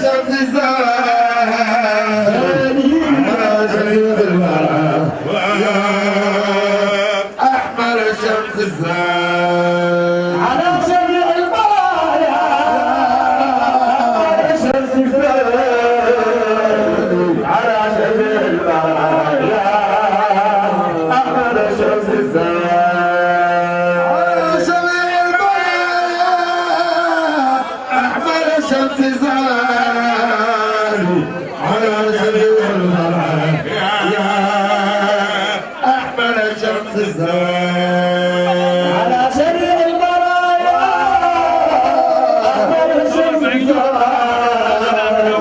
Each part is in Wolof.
شمس الزاني على جميع الورى أحمر شمس الزاني على جميع البرايا شمس الزاني على جميع البرايا أحمر شمس الزاني شمس زاني على جميع البرايا أحمر شمس زاني على جميع البرايا أحمر شمس زاني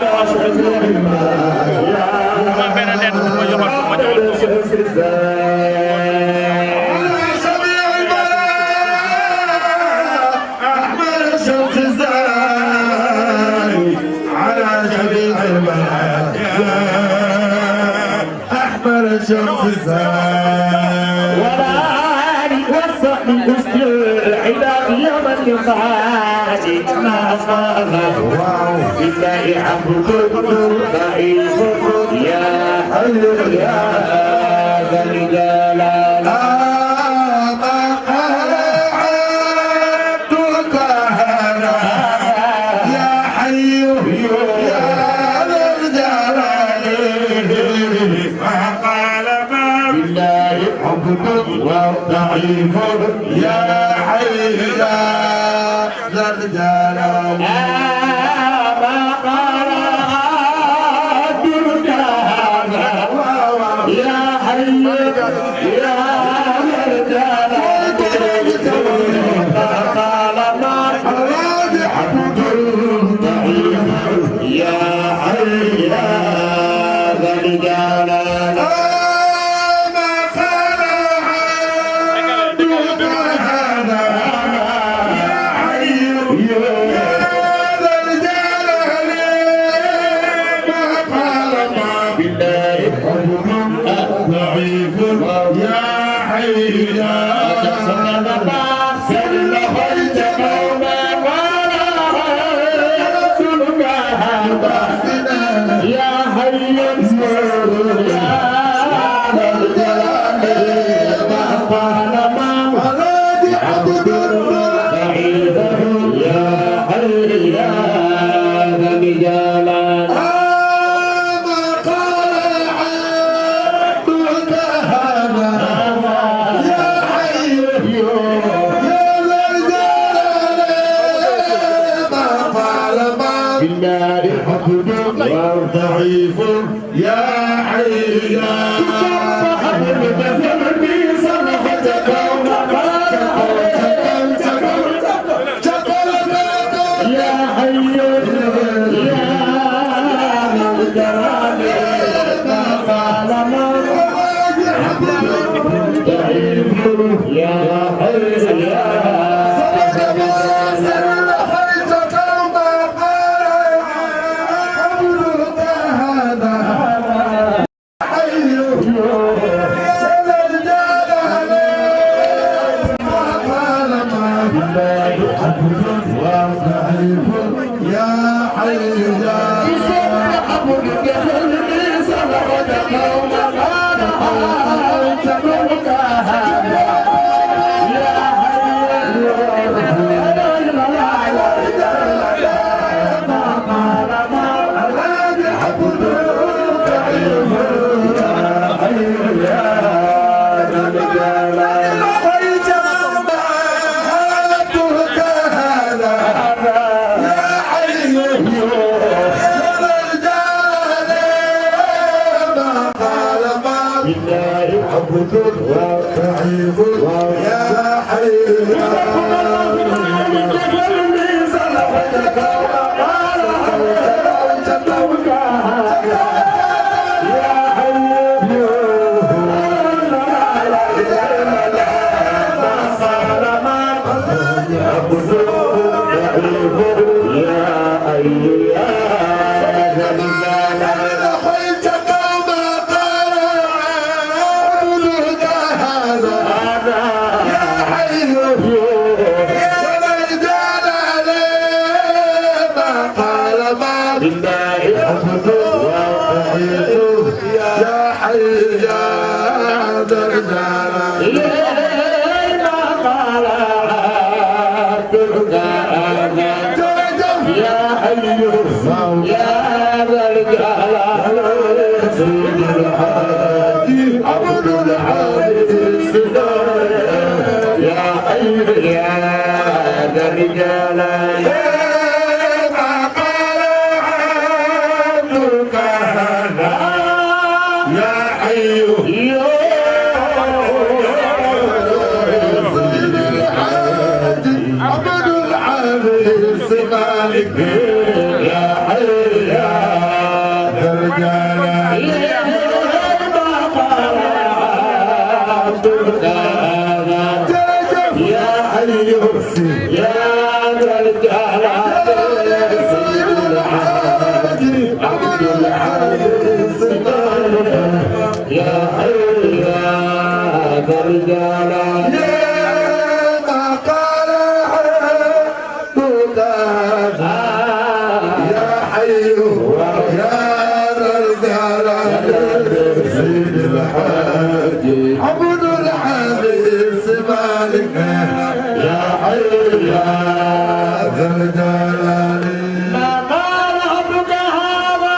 على جميع البرايا أحمر شمس زاني أحمر شمس الزمان والآل والصحب العباد يوم النقاش ما أصابه بالله عبدكم ضعيف يا حي يا ذا الجلال ما قال عبدك هذا يا حي يا وضعيف يا حي يا ذا الجلال ما قال عبدك هذا يا حي يا ذا الجلال ما قال ما أراد عبد ضعيف يا حي يا ذا الجلال ضعيف يا حي يا لله الحمد والتحية يا حي يا ذا الجلال ما قال عبدك يا حي يا ذا الجلال سيد الحاج عبد العزيز يا حي يا ذا الجلال مالك يا حي يا ذا الجلال ما قال عبدك يا حي يا ذا الجلال سيد الحاج عبد العزيز يا حي يا ذا الجلال عبد العزيز مالك يا حي يا ذا الجلال ما قال عبدك هذا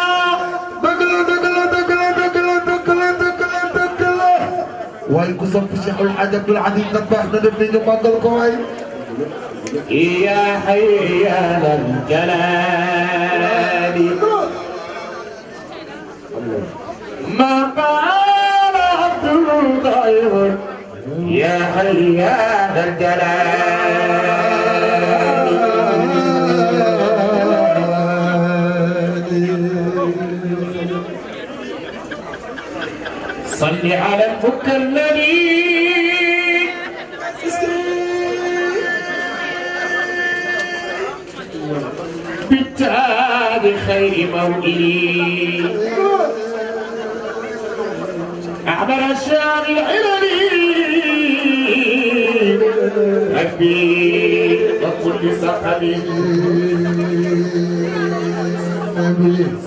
دقل ويكو صف الشيخ الحاج عبد العزيز نبهنا نبني نفضل كوي يا حي يا ذا الجلال ما قال عبد الغير يا حي يا ذا الجلال صل على المكلم بالتاج خير موئلي أحضر الشام العلمي ربي وكل صحبي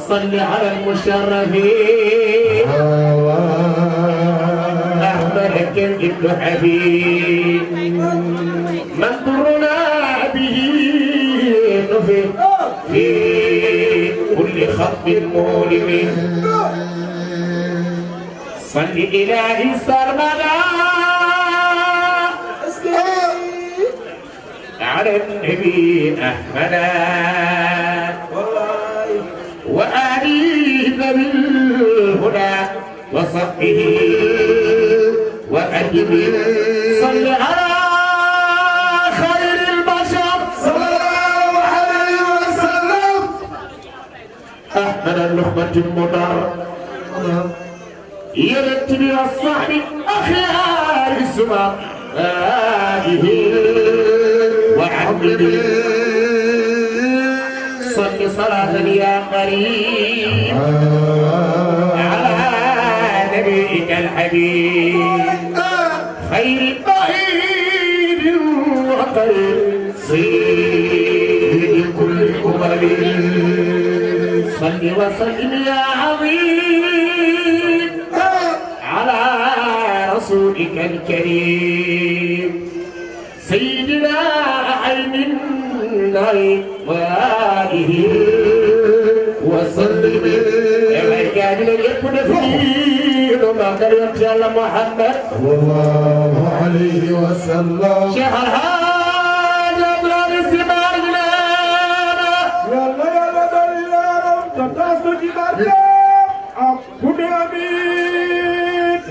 صل على المشرفين أحمد ابن حبيب من ضرنا به نفي في كل خط مؤلم صل إلهي سرمدا على النبي أحمدا وآله ذوي الهدى وصحبه وأجبه صل على خير البشر صلى الله عليه وسلم أحمد اللقمة المدر يرتب الصحب أخيار السماء هذه وعبد صل صلاة يا قريب على نبيك الحبيب خير بعيد وقريب سيد كل أمم صل وسلم يا عظيم على رسولك الكريم سيدنا عين النعيم وآله وسلم يا مكان يكون فيه وما كان يرجع محمد صلى الله عليه وسلم شيخ الحاج عبد العزيز مالنا يلا يلا دليلهم تتصل جبالنا عبد الأمين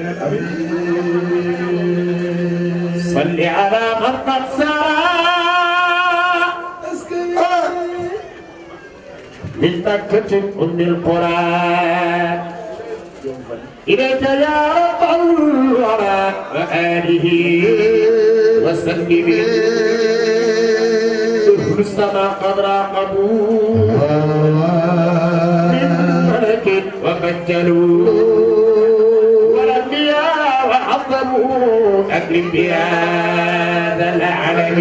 صل على من قد سار من مكة أم القرى إليك يا رب الورى وآله وسلم أهل السماء قد راقبوا من ملك ومجلوا والأنبياء وعظموا أكرم بهذا العالم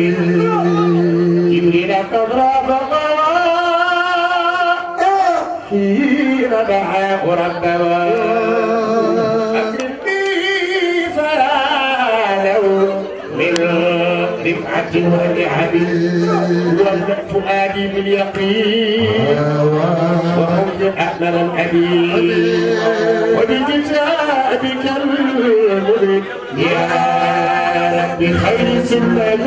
جبريل قد رافق حين دعاه ربه أكرمني فلا له من رفعة ونعم واملأ فؤادي باليقين وحب أحمل الأبي وبكتابك المدرك يا ربي خير سنة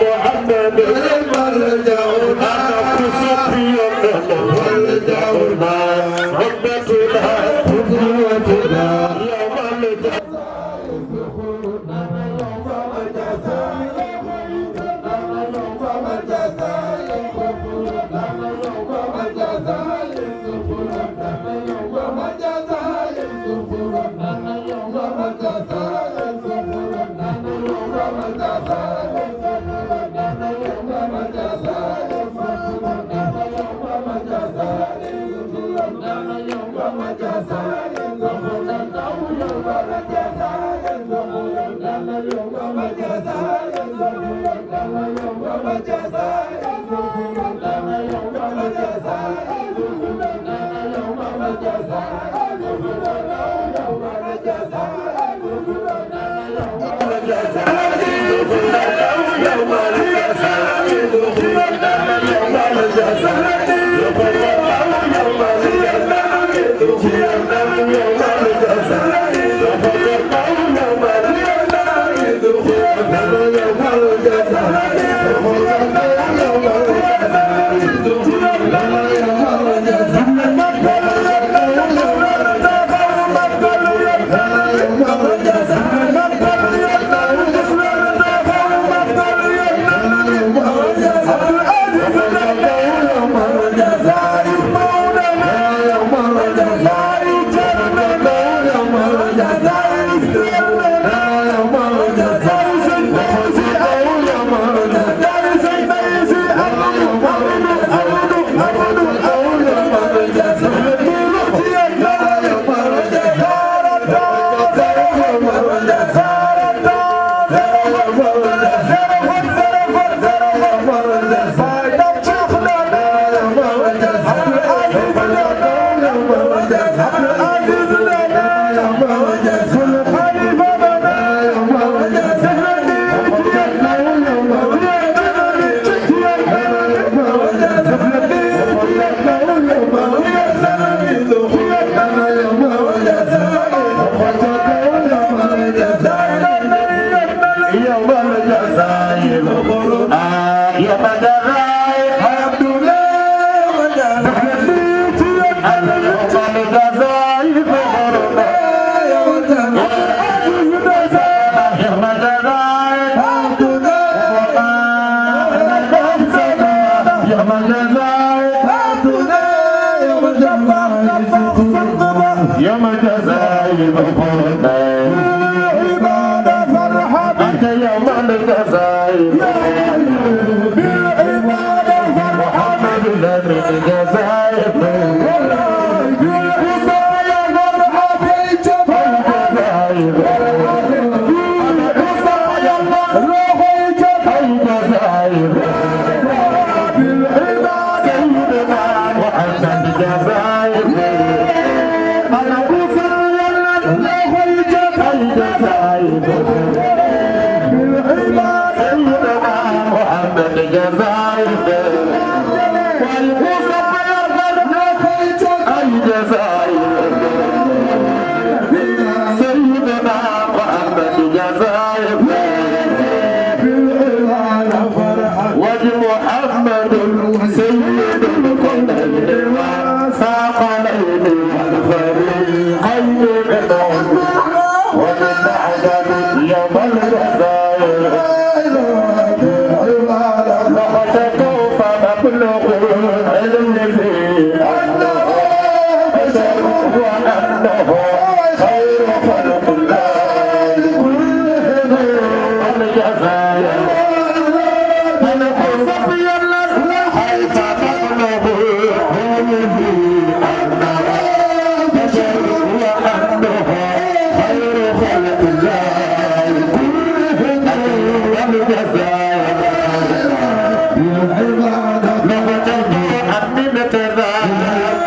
محمد المرجعنا والدعونا ربتنا قدوتنا يا ملجأ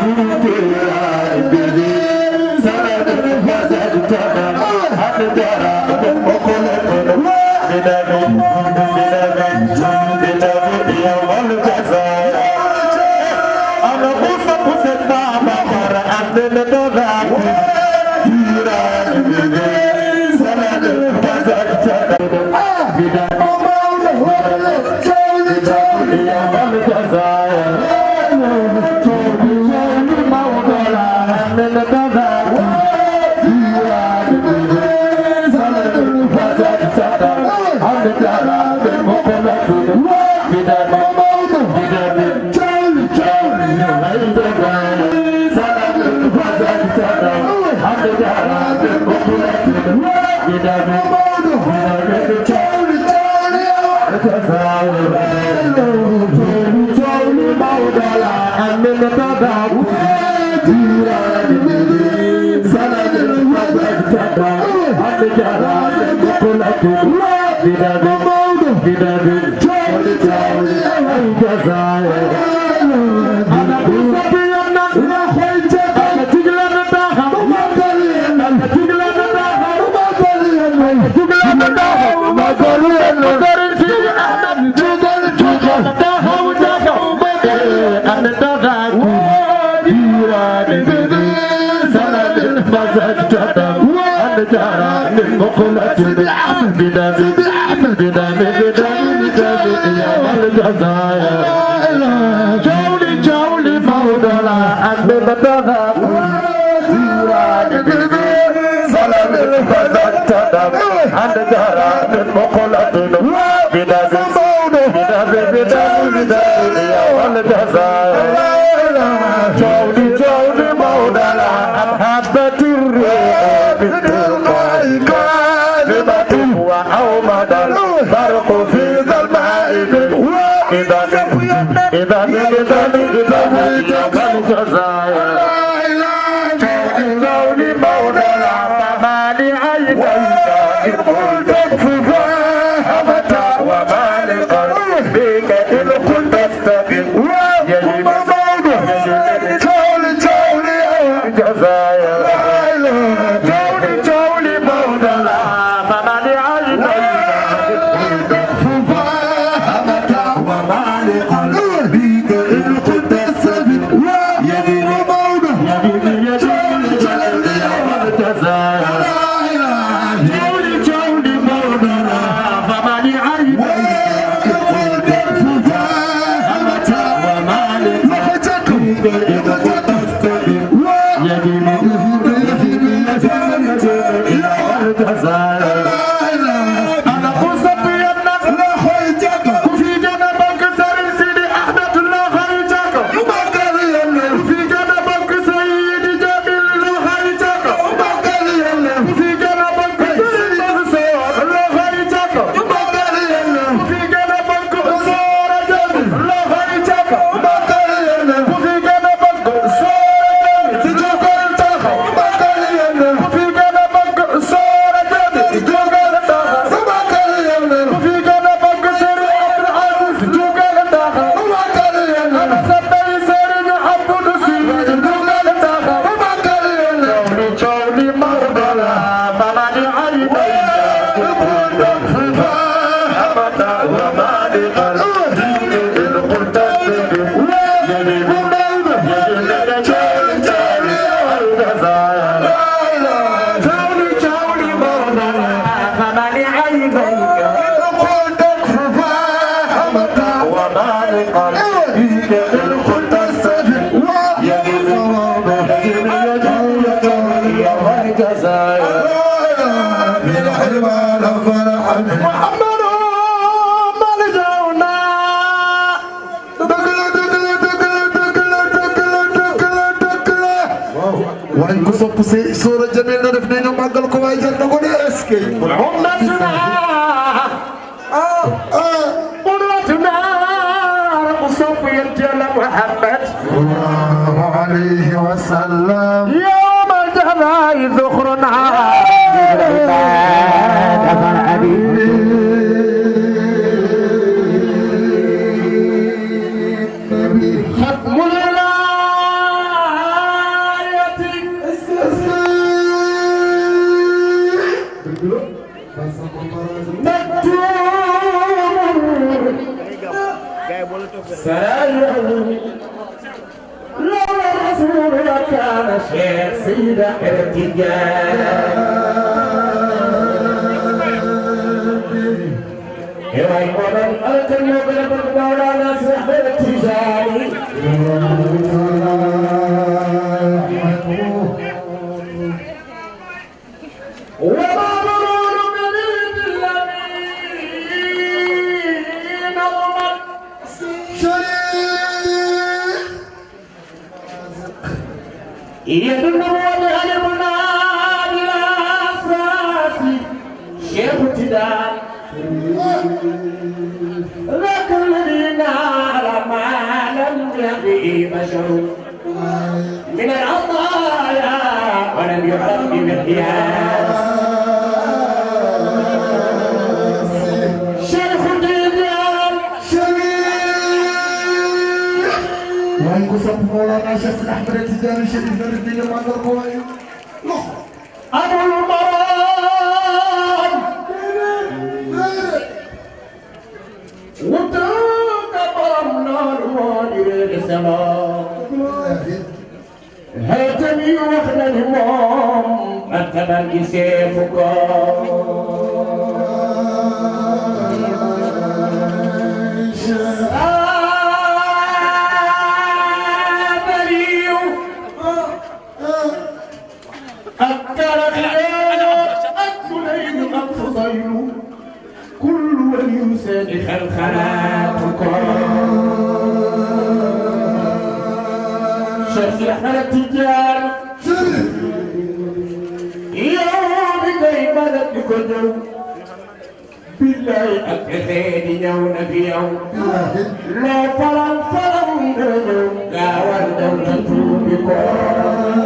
Thank you. كان شيخ سيد ارتجال ويقول الكلمة بالبرد مولانا سحب التجاري وما مرور ببيت الذين ضمن شريف يدل وبألمنا بالأساس شيخ ابتداء ذاك الذي نال ما لم يبه بشر من العطايا ولم يعرف بمقياس شيخ الدين شريف وانقصب مولانا شيخ احمد التجاري شريف نور الدين المعظم القوي ابو المرام وتوك برمنا المدير السلام هاتني واحنا الهمام اتبع سيفك كل ولي سادخ الخلاتك شخص احمد التجار يوم كيف نبكي بالله أكثر يوم في يوم لا فرم لا ورد تتوبكم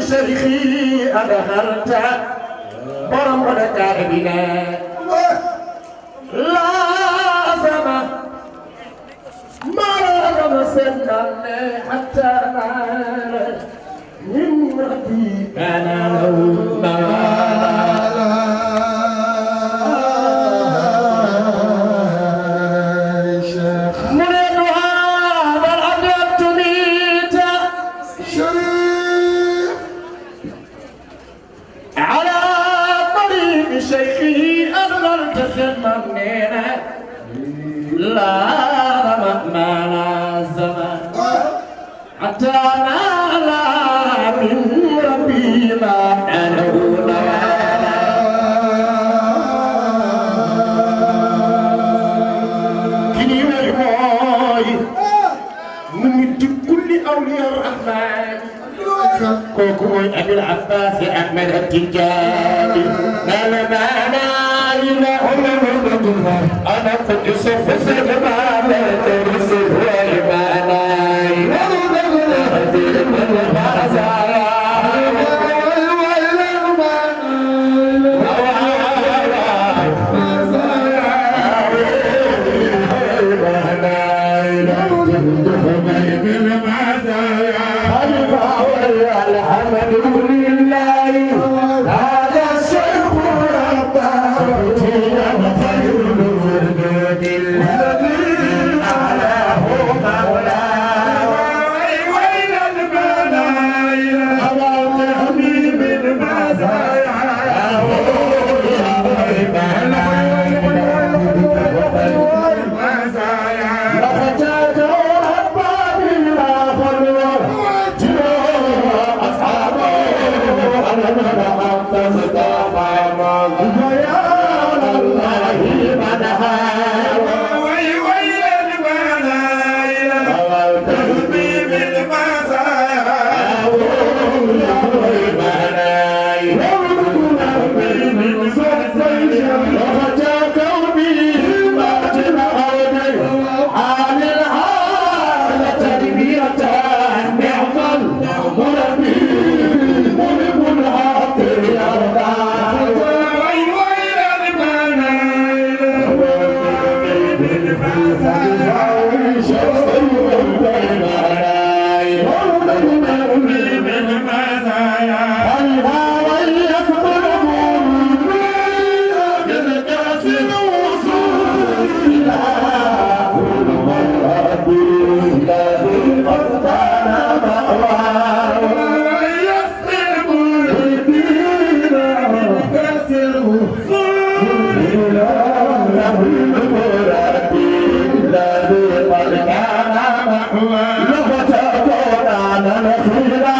شيخي أدخلت برمضك بنا لازم مرض سنة حتى نال من ربي أنا لو لا ما لازم حتى نال من ربي ما أنا كني ويموي نمد كل أولياء الرحمن كوكو أبي العباس أحمد التجاري أنا كنت سوف سلما تدرس وإيماني الحمد لله هذا الشيخ ربنا الذي أعلى Bilal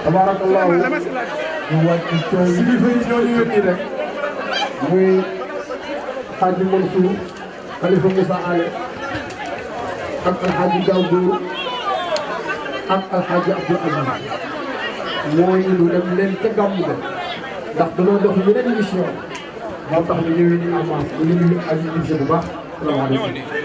tabarakallahu ñu wàcc coow yi fi ñoo ñu yónni rek muy Hadji Mansour Khalifa Moussa Ale ak Alhaji Daouda ak Alhaji Abdou Aziz mooy ñu dem leen ca gàmmu ga ndax dañoo dox yeneen mission moo tax ñu ñëwee nii avance bu ñu nuyu ak ñu bu baax salaamaaleykum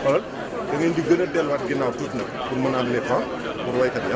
xoolal da ngeen di gën a delluwaat ginnaaw tuuti nag pour mën a am les pas pour waykat yi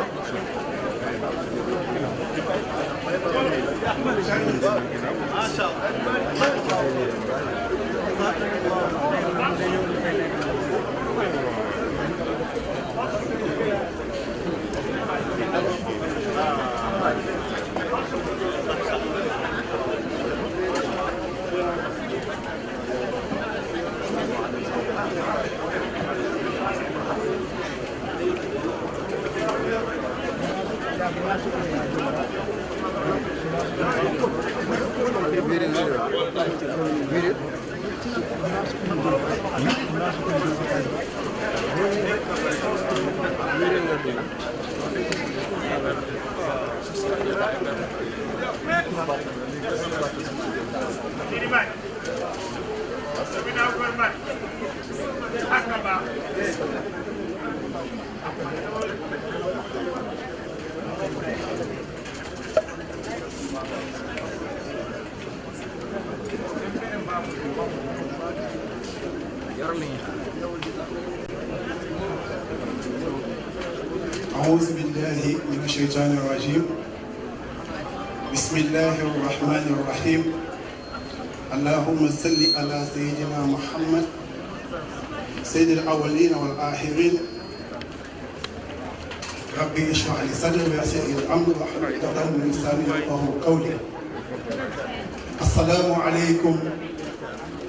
أعوذ بالله من الشيطان الرجيم بسم الله الرحمن الرحيم اللهم صل على سيدنا محمد سيد الأولين والآخرين ربي اشرح لي صدري ويسر لي الأمر واحلل عقدة من لساني يفقهوا قولي السلام عليكم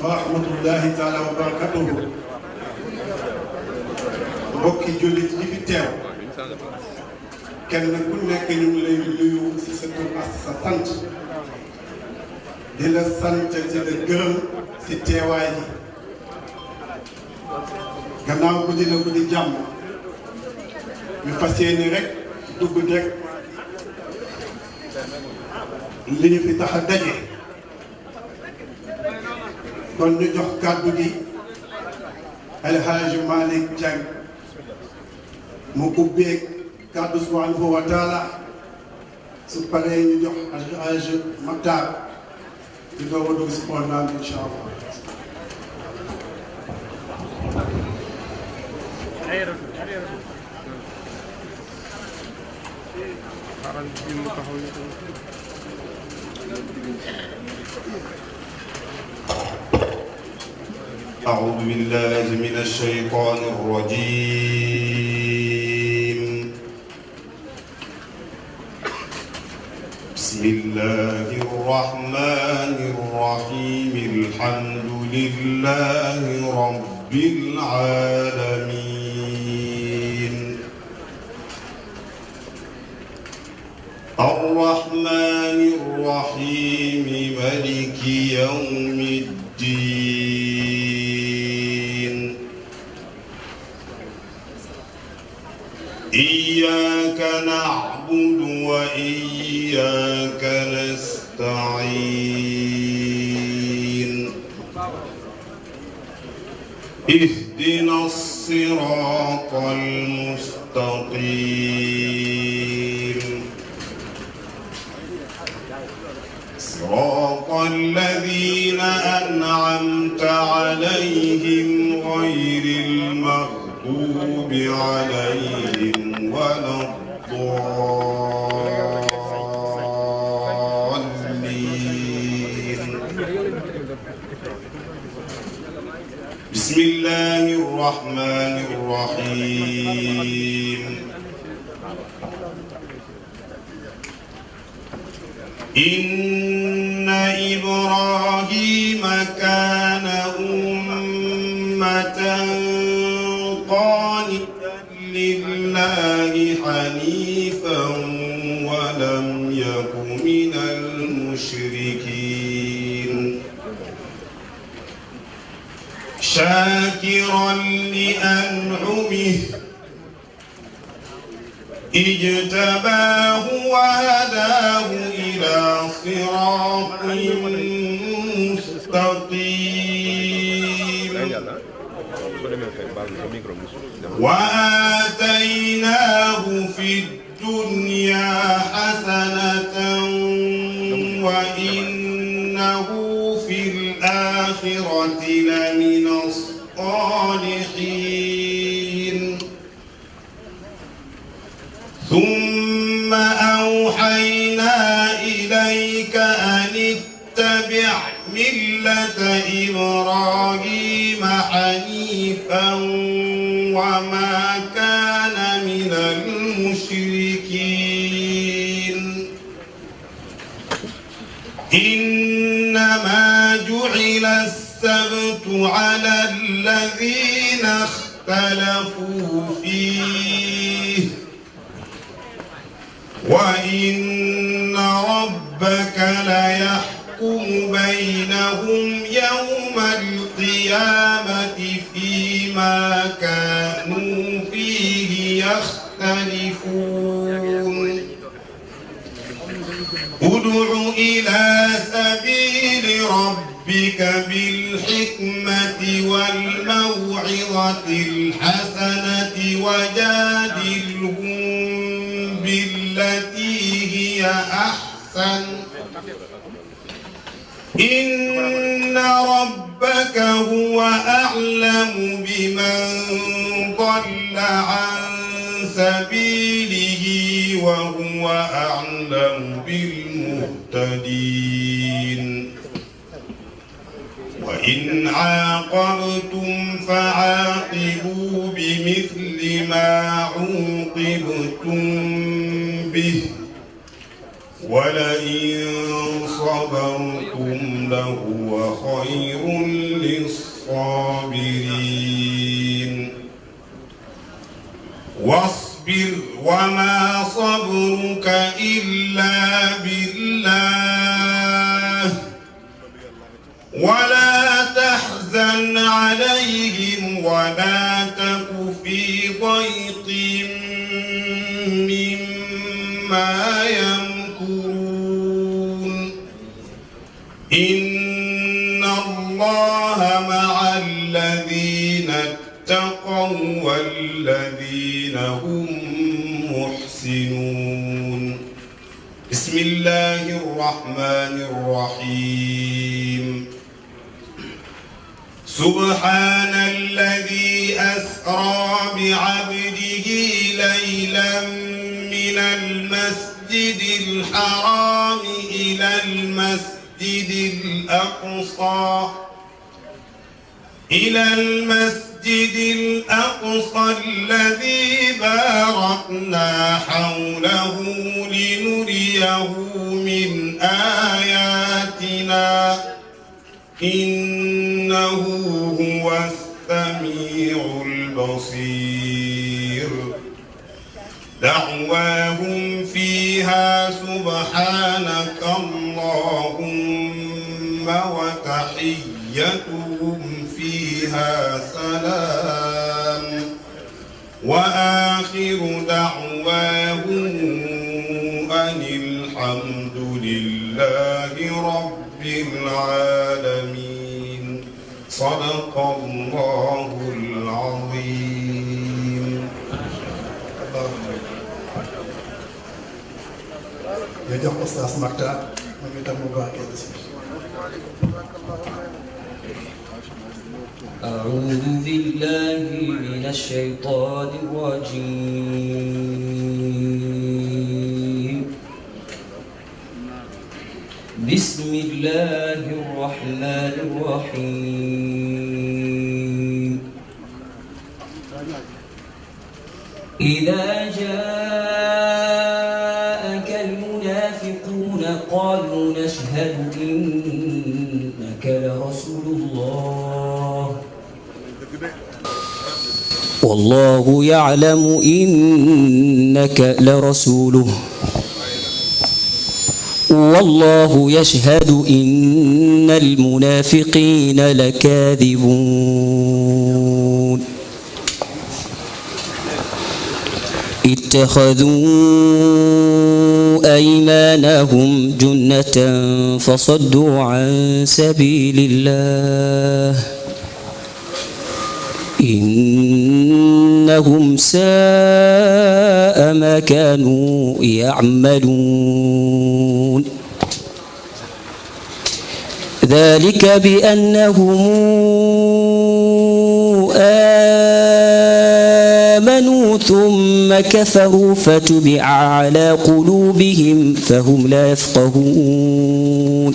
ورحمة الله تعالى وبركاته mbokki jullit yi fi teew kenn ku nekk ñu ngi lay nuyu ci sa tur ak sa sant di la sant di la gërëm ci teewaay yi gannaaw guddi la guddi jàmm ñu fas yéene rek dugg rek li ñu fi tax a daje kon ñu jox kàddu gi El Hadj Malick Dieng mu ubbeeg kàddu subhanahu wa taala su paree ñu jox El Hadj Makhtar di doog a dugg si programme bi incha allah. أعوذ بالله من الشيطان الرجيم بسم الله الرحمن الرحيم الحمد لله رب العالمين الرحمن الرحيم مالك يوم الدين إياك نعبد وإياك نستعين اهدنا الصراط المستقيم صراط الذين أنعمت عليهم غير المغضوب عليهم ولا الضالين بسم الله الرحمن الرحيم إن إبراهيم كان أمة قانتا لله حنيفا ولم يك من المشركين شاكرا لأنعمه اجتباه وهداه إلى صراط مستقيم وآتيناه في الدنيا حسنة وإنه في الآخرة لمن الصالحين ثم أوحينا إليك أن اتبع ملة إبراهيم حنيفا وما كان من المشركين إنما جعل السبت على الذين اختلفوا فيه وإن ربك ليحكم بينهم يوم القيامة فيما كانوا فيه يختلفون ادع إلى سبيل ربك بالحكمة والموعظة الحسنة وجادلهم بالتي هي أحسن إن ربك هو أعلم بمن ضل عن سبيله وهو أعلم بالمهتدين وإن عاقبتم فعاقبوا بمثل ما عوقبتم به ولئن صبرتم لهو خير للصابرين واصبر وما صبرك إلا بالله ولا تحزن عليهم ولا تك في ضيق مما يمكرون إن الله مع الذين اتقوا والذين هم محسنون بسم الله الرحمن الرحيم سبحان الذي أسرى بعبده ليلا من المسجد الحرام إلى المسجد الأقصى الذي باركنا حوله لنريه من آياتنا إنه هو السميع البصير دعواهم فيها سبحانك اللهم وتحيتهم فيها سلام وآخر دعواهم أن الحمد لله رب العالمين صدق الله العظيم. jërëjëf Oustaz Makhtar moom itam mu baaxee ci. أعوذ بالله من الشيطان الرجيم بسم الله الرحمن الرحيم إذا جاءك المنافقون قالوا نشهد إنك لرسول الله والله يعلم إنك لرسوله والله يشهد إن المنافقين لكاذبون اتخذوا أيمانهم جنة فصدوا عن سبيل الله إنهم ساء ما كانوا يعملون ذلك بأنهم آمنوا ثم كفروا فتبع على قلوبهم فهم لا يفقهون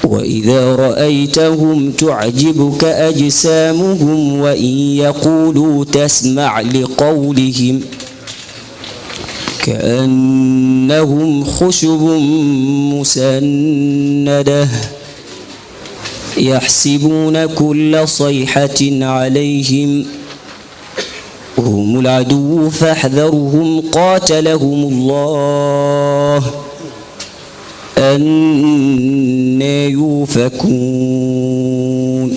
وإذا رأيتهم تعجبك أجسامهم وإن يقولوا تسمع لقولهم كأنهم خشب مسندة يحسبون كل صيحة عليهم هم العدو فاحذرهم قاتلهم الله أن يؤفكون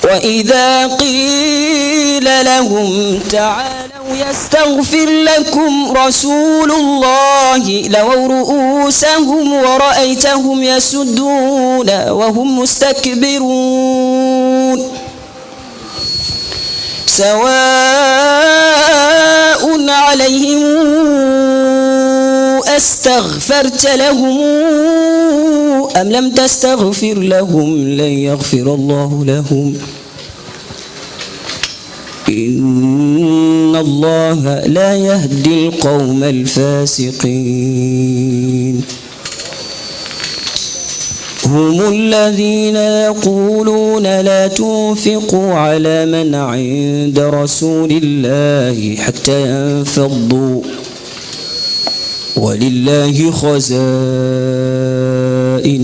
وإذا قيل لهم تعالوا يستغفر لكم رسول الله لووا رؤوسهم ورأيتهم يسدون وهم مستكبرون سواء عليهم أستغفرت لهم أم لم تستغفر لهم لن يغفر الله لهم إن الله لا يهدي القوم الفاسقين هم الذين يقولون لا تنفقوا على من عند رسول الله حتى ينفضوا ولله خزائن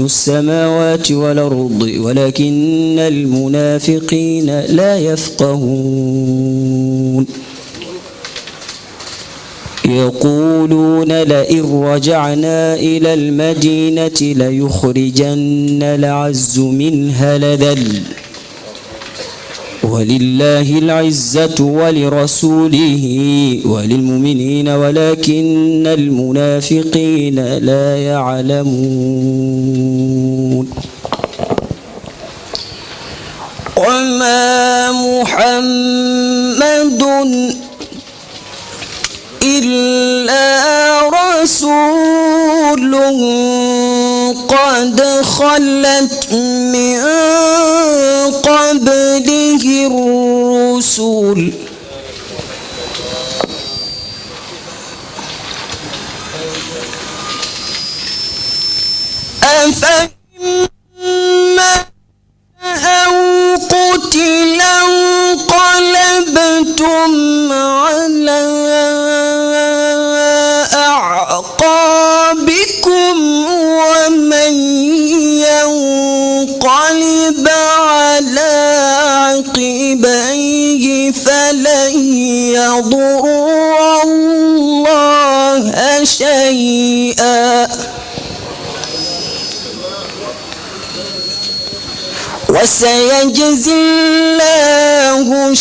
السماوات والأرض ولكن المنافقين لا يفقهون يقولون لئن رجعنا إلى المدينة ليخرجن الأعز منها الأذل ولله العزة ولرسوله وللمؤمنين ولكن المنافقين لا يعلمون وما محمد إلا رسول قد خلت من قبله الرسل أفإن أو قتل انقلبتم على أعقابكم ومن ينقلب على عقبيه فلن يضر الله شيئا وسيجزي الله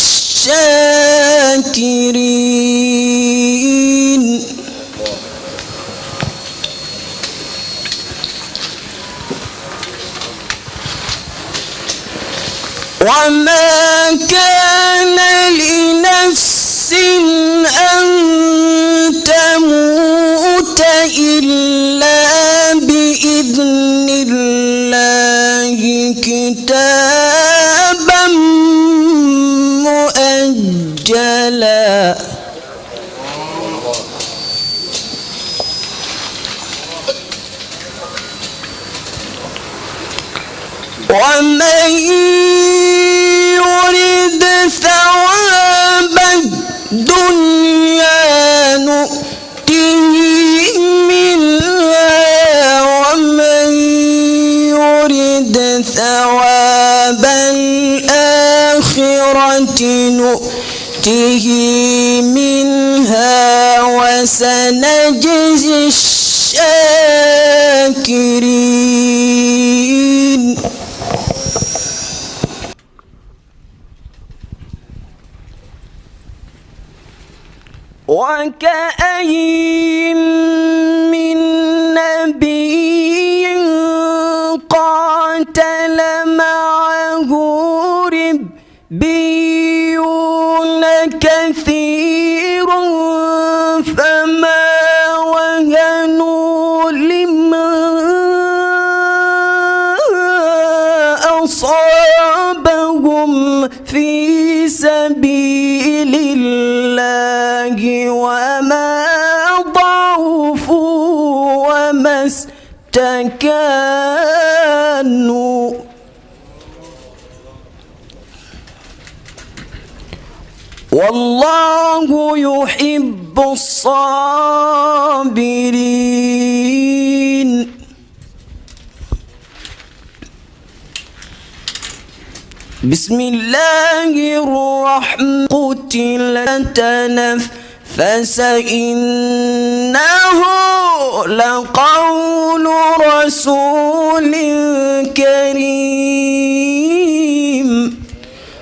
الشاكرين وما كان لنفس أن تموت إلا بإذن الله كتابا مؤجلا ومن يرد ثواب الدنيا نؤته منها ومن يرد ثواب الآخرة نؤته منها وسنجزي الشاكرين وكأين من نبي قاتل معه ربيون كثير فما وهنوا لما أصابهم في سبيل الله وما ضعفوا وما استكانوا والله يحب الصابرين بسم الله الرحمن قتل تنفس إنه لقول رسول كريم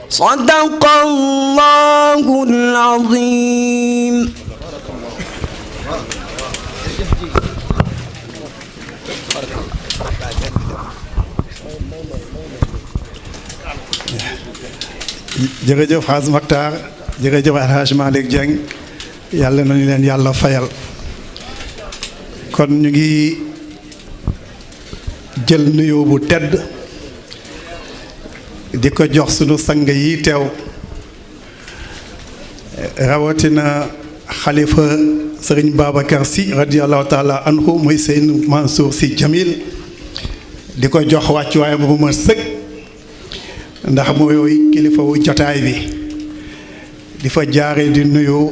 صدق الله العظيم jërëjëf Hadj Makhtar jërëjëf El Hadj Malick Dieng yàlla nañu leen yàlla fayal kon ñu ngi jël nuyoo bu tedd di ko jox sunu sang yi teew rawatina xalifa sëriñ Babacar Sy radiallahu taala anhu muy seen Mansour Sy Jamil di ko jox wàccuwaay bu ma sëg ndax mooy kilifa wu jotaay bi di fa jaare di nuyu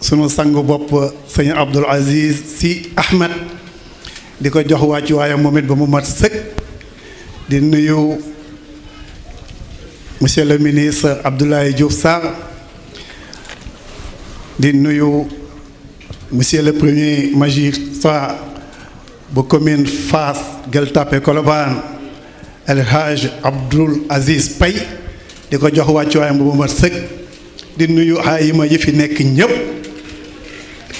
sunu sangu bopp sëñ Abdoul Aziz Sy Ahmed di ko jox wàccuwaayam moom it ba mu mat sëg di nuyu monsieur le ministre Abdoulaye Diouf Sarr di nuyu monsieur le premier magistrat bu commune Fass Gueule Tapée Colobane El Hadj Abdoul Aziz Paye di ko jox wàccuwaayam bu mu mat sëg di nuyu ayima yi fi nekk ñépp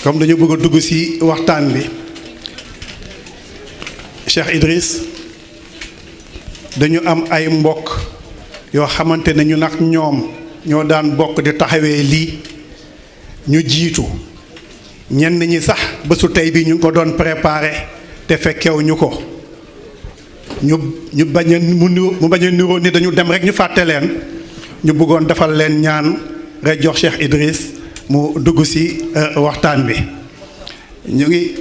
comme dañu bëgg a dugg ci waxtaan bi Cheikh Idriss dañu am ay mbokk yoo xamante ne ñu nag ñoom ñoo daan bokk di taxawee lii ñu jiitu ñenn ñi sax bésu tey bi ñu ngi ko doon préparé te fekkew ñu ko ñu bañ a mu bañ a niroo ni dañu dem rek ñu fàtte leen ñu bëggoon defal leen ñaan rek jox Cheikh Idriss mu dugg ci waxtaan bi ñu ngi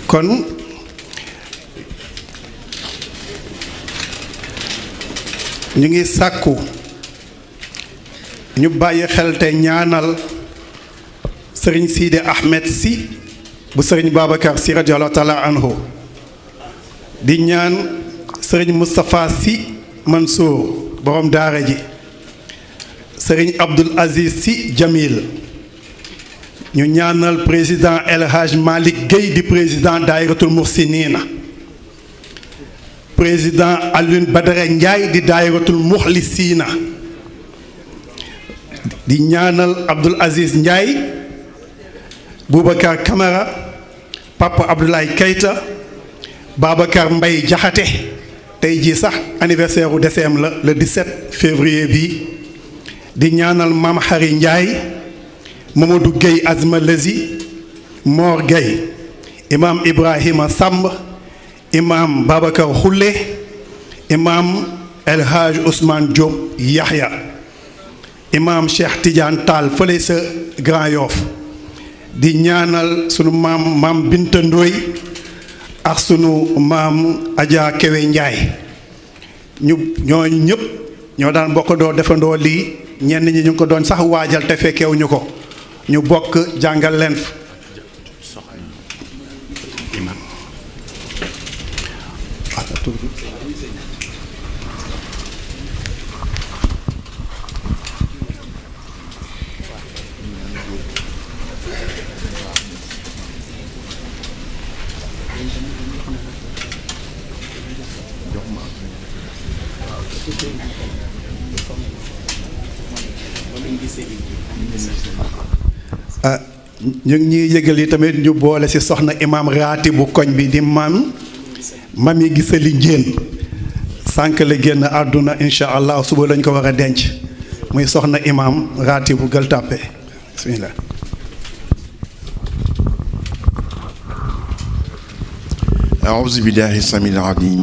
kon ñu ngi sàkku ñu bàyyi xel te ñaanal sëriñ Sidi Ahmed Sy bu sëriñ Babacar Sy radiyallahu taala anhu di ñaan sëriñ Moustapha Sy Mansour borom daara ji sëriñ Abdoul Aziz Sy Jamil ñu ñaanal président El Hadj Malick Gueye di président daayiratul Muhsinina président Alioune Badara Ndiaye di daayiratul Muxlisina di ñaanal Abdoul Aziz Ndiaye Boubacar Camara Papa Abdoulaye Keita Babacar Mbaye Jaxate tey jii sax anniversaire u décembre la le 17 février bi di ñaanal Mame Xari Ndiaye Mamadou Gueye Azma Lezi Mor Gueye imam Ibrahima Samb imam Babacar Khoule imam El Hadj Ousmane Diop Yahya imam Cheikh Tidiane Tall fële sa Grand Yoff di ñaanal sunu maam Binta Ndoy ak sunu maam Adja Kewe Ndiaye ñooñu ñëpp ñoo daan bokk doo defandoo lii ñenn ñi ñu ngi ko doon sax waajal te fekkewuñu ko ñu bokk jàngal leen ñu ngi ñuy yëgal yi tamit ñu boole ci soxna imam raati bu koñ bi di mami gisali njéen sànq la génn àdduna incha allah suba lañ ko war a denc muy soxna imam raati bu Gueule Tapée bismillah أعوذ بالله السميع العليم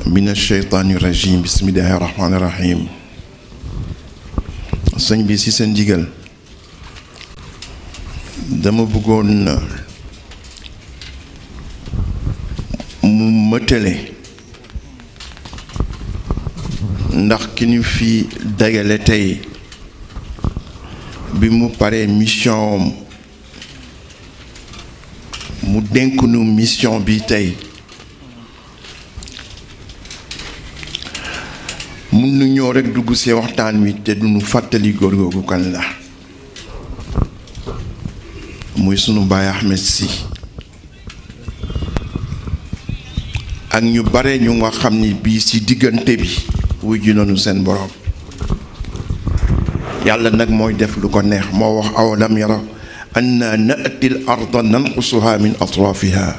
من الشيطان الرجيم بسم الله الرحمن الرحيم sëñ bi ci seen ndigal dama bëggoon mu mëtale ndax ki ñu fi dagale tey bi mu paree mission mu dénk nu mission bi tey mun nu ñëw rekk dugg ci waxtaan wi te duñu fàttali góor googu kan la muy sunu baay Ahmed Sy ak ñu bare ñu nga xam ni bii ci diggante bi wujju nañu seen borom yàlla nag mooy def lu ko neex moo wax awalam yara anna na'ti al arda nanqusuha min atrafiha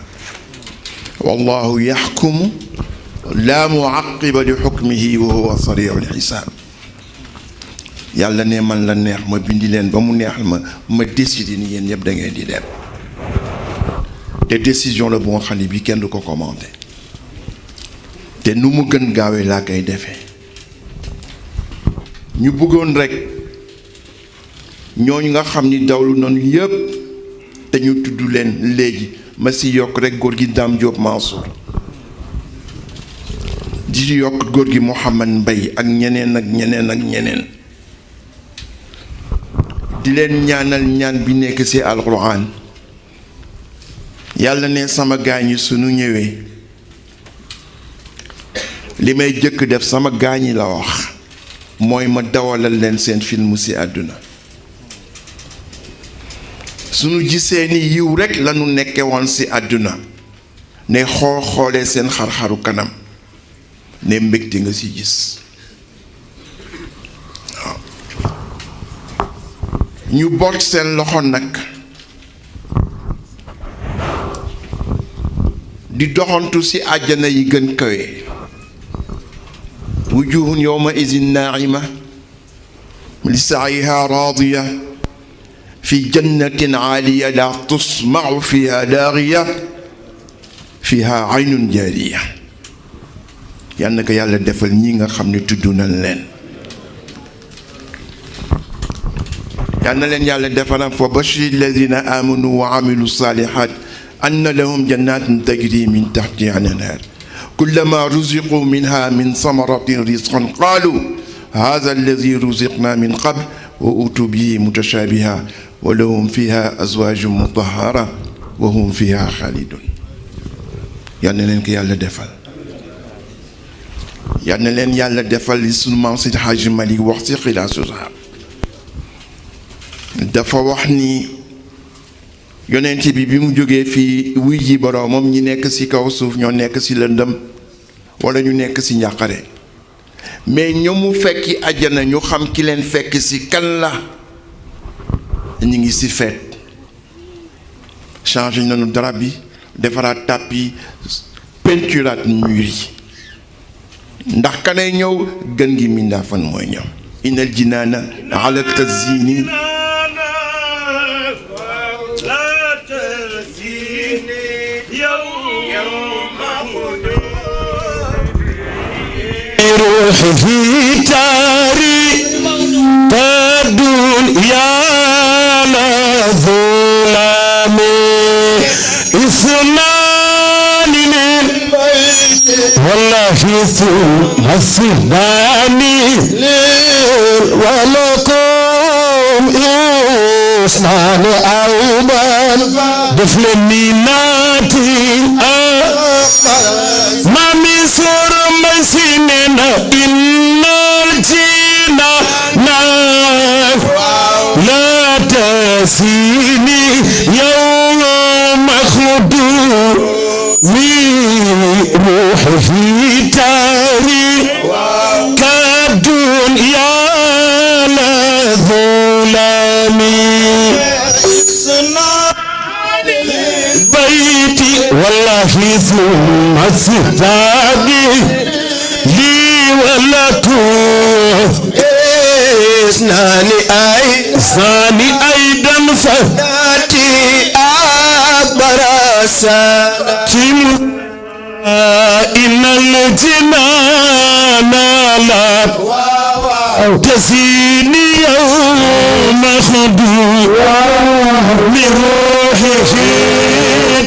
wallahu yaxkumu laa muaqiba li xukmihi wa huwa sariul xisaab yàlla ne man la neex ma bindi leen ba mu neex ma décider ni yéen ñëpp da ngeen di dem te décision la bu nga xam ne bi kenn du ko commandé te nu mu gën gaawee laa koy defee ñu bëggoon rek ñooñu nga xam ni dawlu nañu yëpp te ñu tudd leen léegi ma si yokk rek góor gi Dame Diop Mansour di yokk góor gi Mouhamad Mbaye ak ñeneen ak ñeneen ak ñeneen di leen ñaanal ñaan bi nekk ci alquran yàlla ne sama gaañi sunu ñëwee li may jëkk def sama gaañi la wax mooy ma dawalal leen seen film ci àdduna sunu gisee ni yiw rekk lañu nekke woon ci àdduna ne xoolee seen xar-xaru kanam ne mbégte nga ci gis waaw ñu boot seen loxo nag di doxantu ci àjjana yi gën kawe wujuhun yawma idin naa'ima li sa'yiha raadiya fi jannatin 'aaliya la tasma'u fiha laagiya fiha 'aynun jaariya yal na ko yàlla defal ñi nga xam ne tudd nañ leen yal na leen yàlla defal fa bashiri alladina amanu wa amilu salihat anna lahum jannatin tajri min tahtiha al-anhar kullama ruziqu minha min samaratin rizqan qalu hadha alladhi ruziqna min qabl wa utu bihi mutashabiha wa lahum fiha azwajun mutahhara wa hum fiha khalidun yal na leen ko yàlla defal yal na leen yàlla defal li sunu maam Seydi Hadji Malick wax ci Xilaasu Zahab dafa wax ni yonent bi mu jógee fii wuy ji boroomam ñi nekk ci kaw suuf ñoo nekk ci lëndëm walla ñu nekk ci njàqare mais ñoo mu fekki àjjana ñu xam ki leen fekk ci kan la ñu ngi ci feet changé nañu drap bi defaraat tapis peinturaat mur yi ndax kanay ñëw gën gi mindaafan mooy ñëw inal jinaana ala tazini روحي في تاري تدون يا لظلام اثنان من والله ثم الثنان ولكم اثنان ايضا دفل ميناتي ما مصر مسننا إن الجنة لا تسيني يوم خدو روحي في تاري كالدنيا لا ظلامي بيتي والله ثم الثاني لي ولكم ثاني أيضا فاتي أبرساتي إن الجنان لا تزيني يوم خدوع من روحه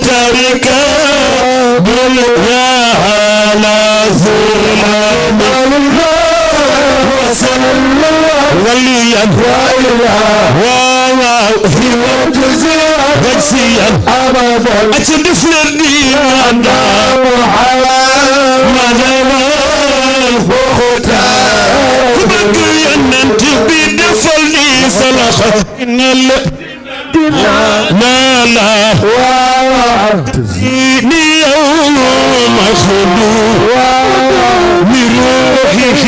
ترك دنيا على ظلام وليا وجزيا أتدف للديانا كبقي أن أنت بدفلني صلخة إن لا تزيني يوم خلوع من روحه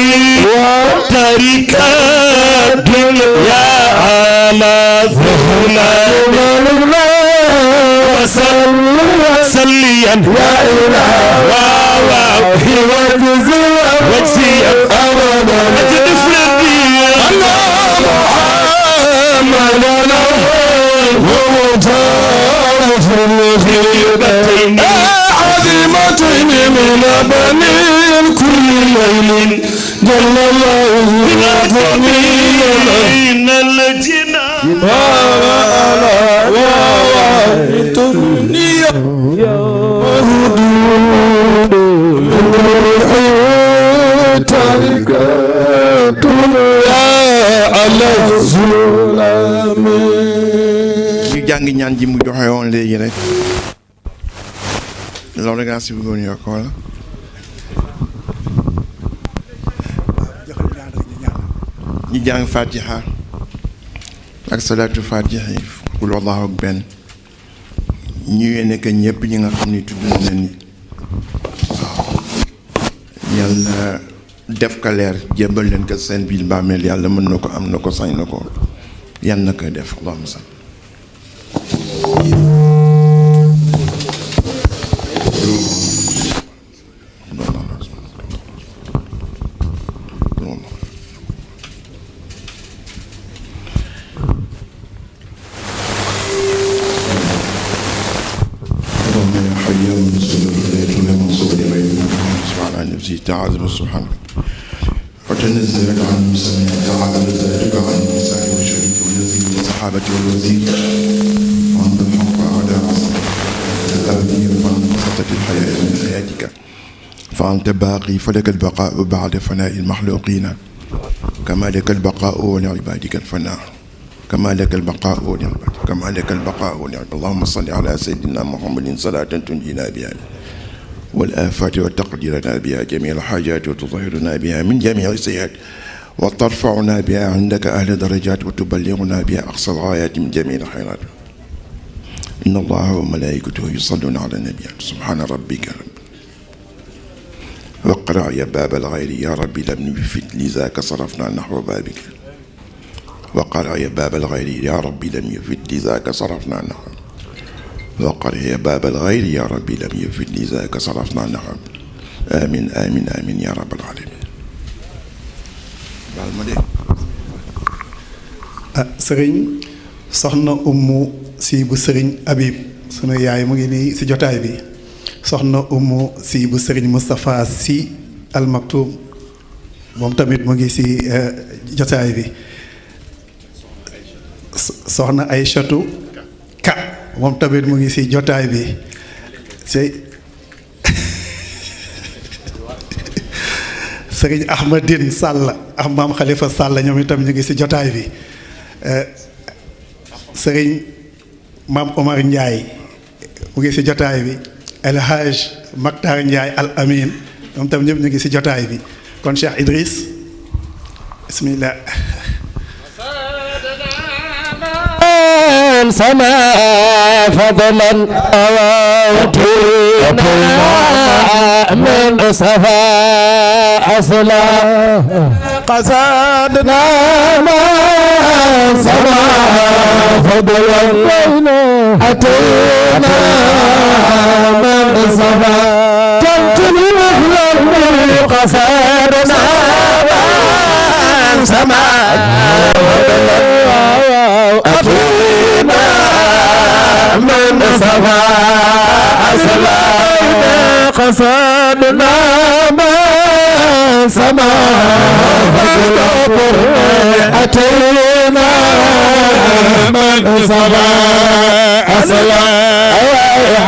ترك الدنيا على ظلام وسليا يا إله وجزيا أجدف للدين الله محمد ومتعرف خيبتين عظيمتين من بنين كل ليل جل الله من الجنان ñu jàng ñaan ji mu joxe woon léegi rek loolu nga si bëggoon yokk wala ñu jàng fatiha ak salaatu fatiha yi kul wallahu ak benn ñu yéene que ñëpp ñi nga xam ni tudd na leen ni waaw yàlla def ka leer jébbal leen ko seen biir bàmmeel yàlla mën na ko am na ko sañ na ko yan na koy def allahumma salli تعالى سبحانك وتنزلك عن المسلمين تعالى ذاتك عن النساء والشريك والنزيل والصحابة والوزير وأنت الحق على الأبدية فأنت وسطة الحياة من حياتك فأنت باقي فلك البقاء بعد فناء المخلوقين كما لك البقاء ولعبادك الفناء كما لك البقاء ولعبادك كما لك البقاء ولعبادك اللهم صل على سيدنا محمد صلاة تنجينا بها والآفات وتقديرنا بها جميع الحاجات وتطهرنا بها من جميع السيئات وترفعنا بها عندك أهل درجات وتبلغنا بها أقصى الغايات من جميع الخيرات إن الله وملائكته يصلون على النبي سبحان ربك واقرأ يا باب الغير يا ربي لم يفت لذاك صرفنا نحو بابك وقرأ يا باب الغير يا ربي لم يفت لذاك صرفنا نحو وقرأ يا باب الغير يا ربي لم يفت لذاك صرفنا نحو آمين آمين آمين يا رب العالمين sëriñ soxna Umu si bu sëriñ Habib sunu yaay mu ngi nii si jotaay bi soxna Umu si bu sëriñ Moustapha si Al Maktoum moom tamit mu ngi si jotaay bi soxna Aïchatou Ka moom tamit mu ngi si jotaay bi sëriñ Ahmadine Sall ak maam Khalifa Sall ñoom itam ñu ngi si jotaay bi sëriñ maam Omar Ndiaye mu ngi si jotaay bi El Hadj Maktar Ndiaye Al Amin ñoom tam ñëpp ñu ngi si jotaay bi kon Cheikh Idriss bismillah سما فضلا أوتينا من صفا أصلا قصدنا ما سما فضلا أتينا من صفا تمتلي مثلا قصدنا ما سما فضلا أتينا من صفا أصلا قصدنا ما سما أتينا من صفا أصلا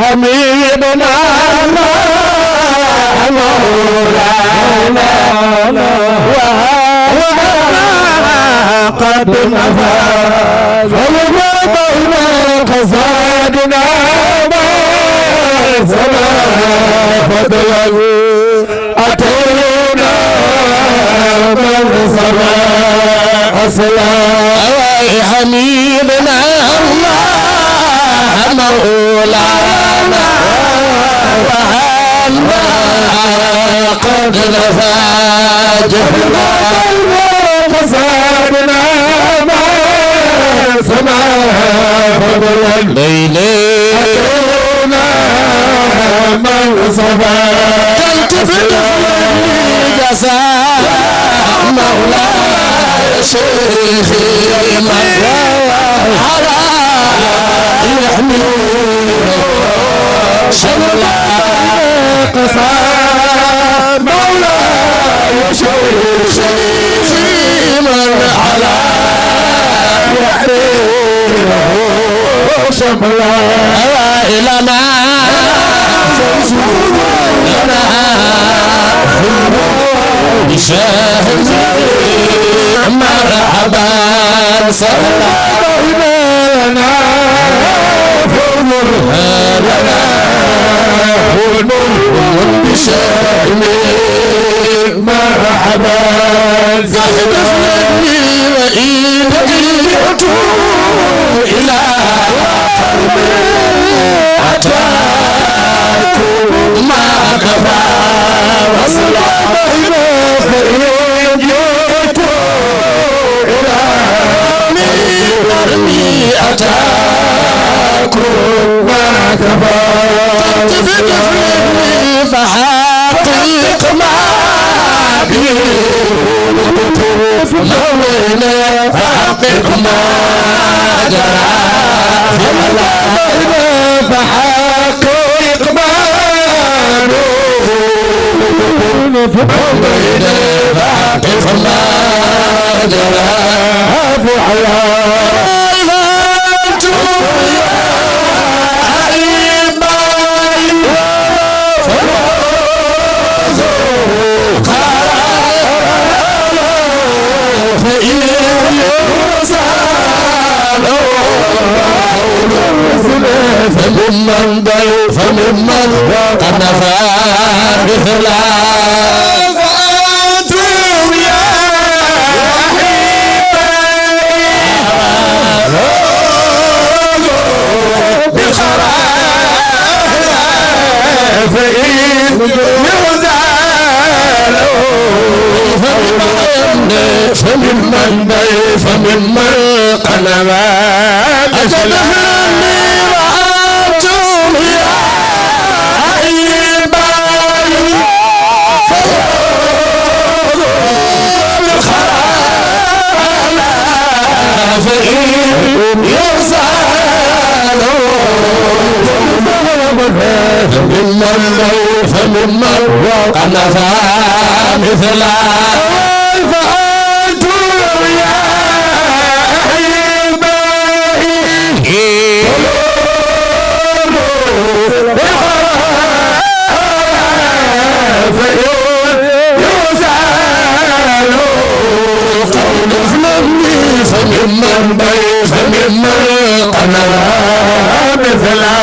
حميدنا مولانا قد نفذ فلما بين قصادنا ما سما فضلا أتينا من سما أصلا حميدنا الله مولانا وعنا قد نفذ جهلا قصادنا ما سما فضلا ليلنا من صفا تلتفت جزاء مولاي شيخي من على يحمي شملا قصى مولاي شريفي من على يحرمه شملا إلنا لنا بشاهد مرحبا صلى لنا فمرها لنا بشاهد مرحبا زهد فلني وإن جئت إلى قوم أتاكم ما كفى وصلى فإن جئت إلى قوم أتاكم ما كفى فحقق ما به مولانا فحقق ما جرى فحقق ما مولانا فحقق ما جرى فعلا فممن ضل فممن قد نفى مثلا فأنتم يا أحبائي بخراف فإن يزالوا فممن ضل فممن قد نفى مثلا فممن قد نفى مثلا فأنتم يا أحبائي فممن قد نفى مثلا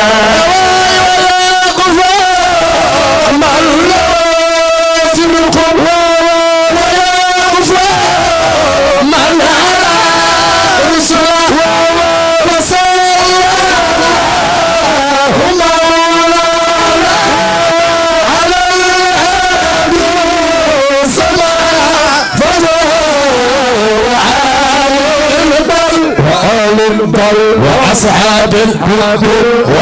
وأصحاب الحب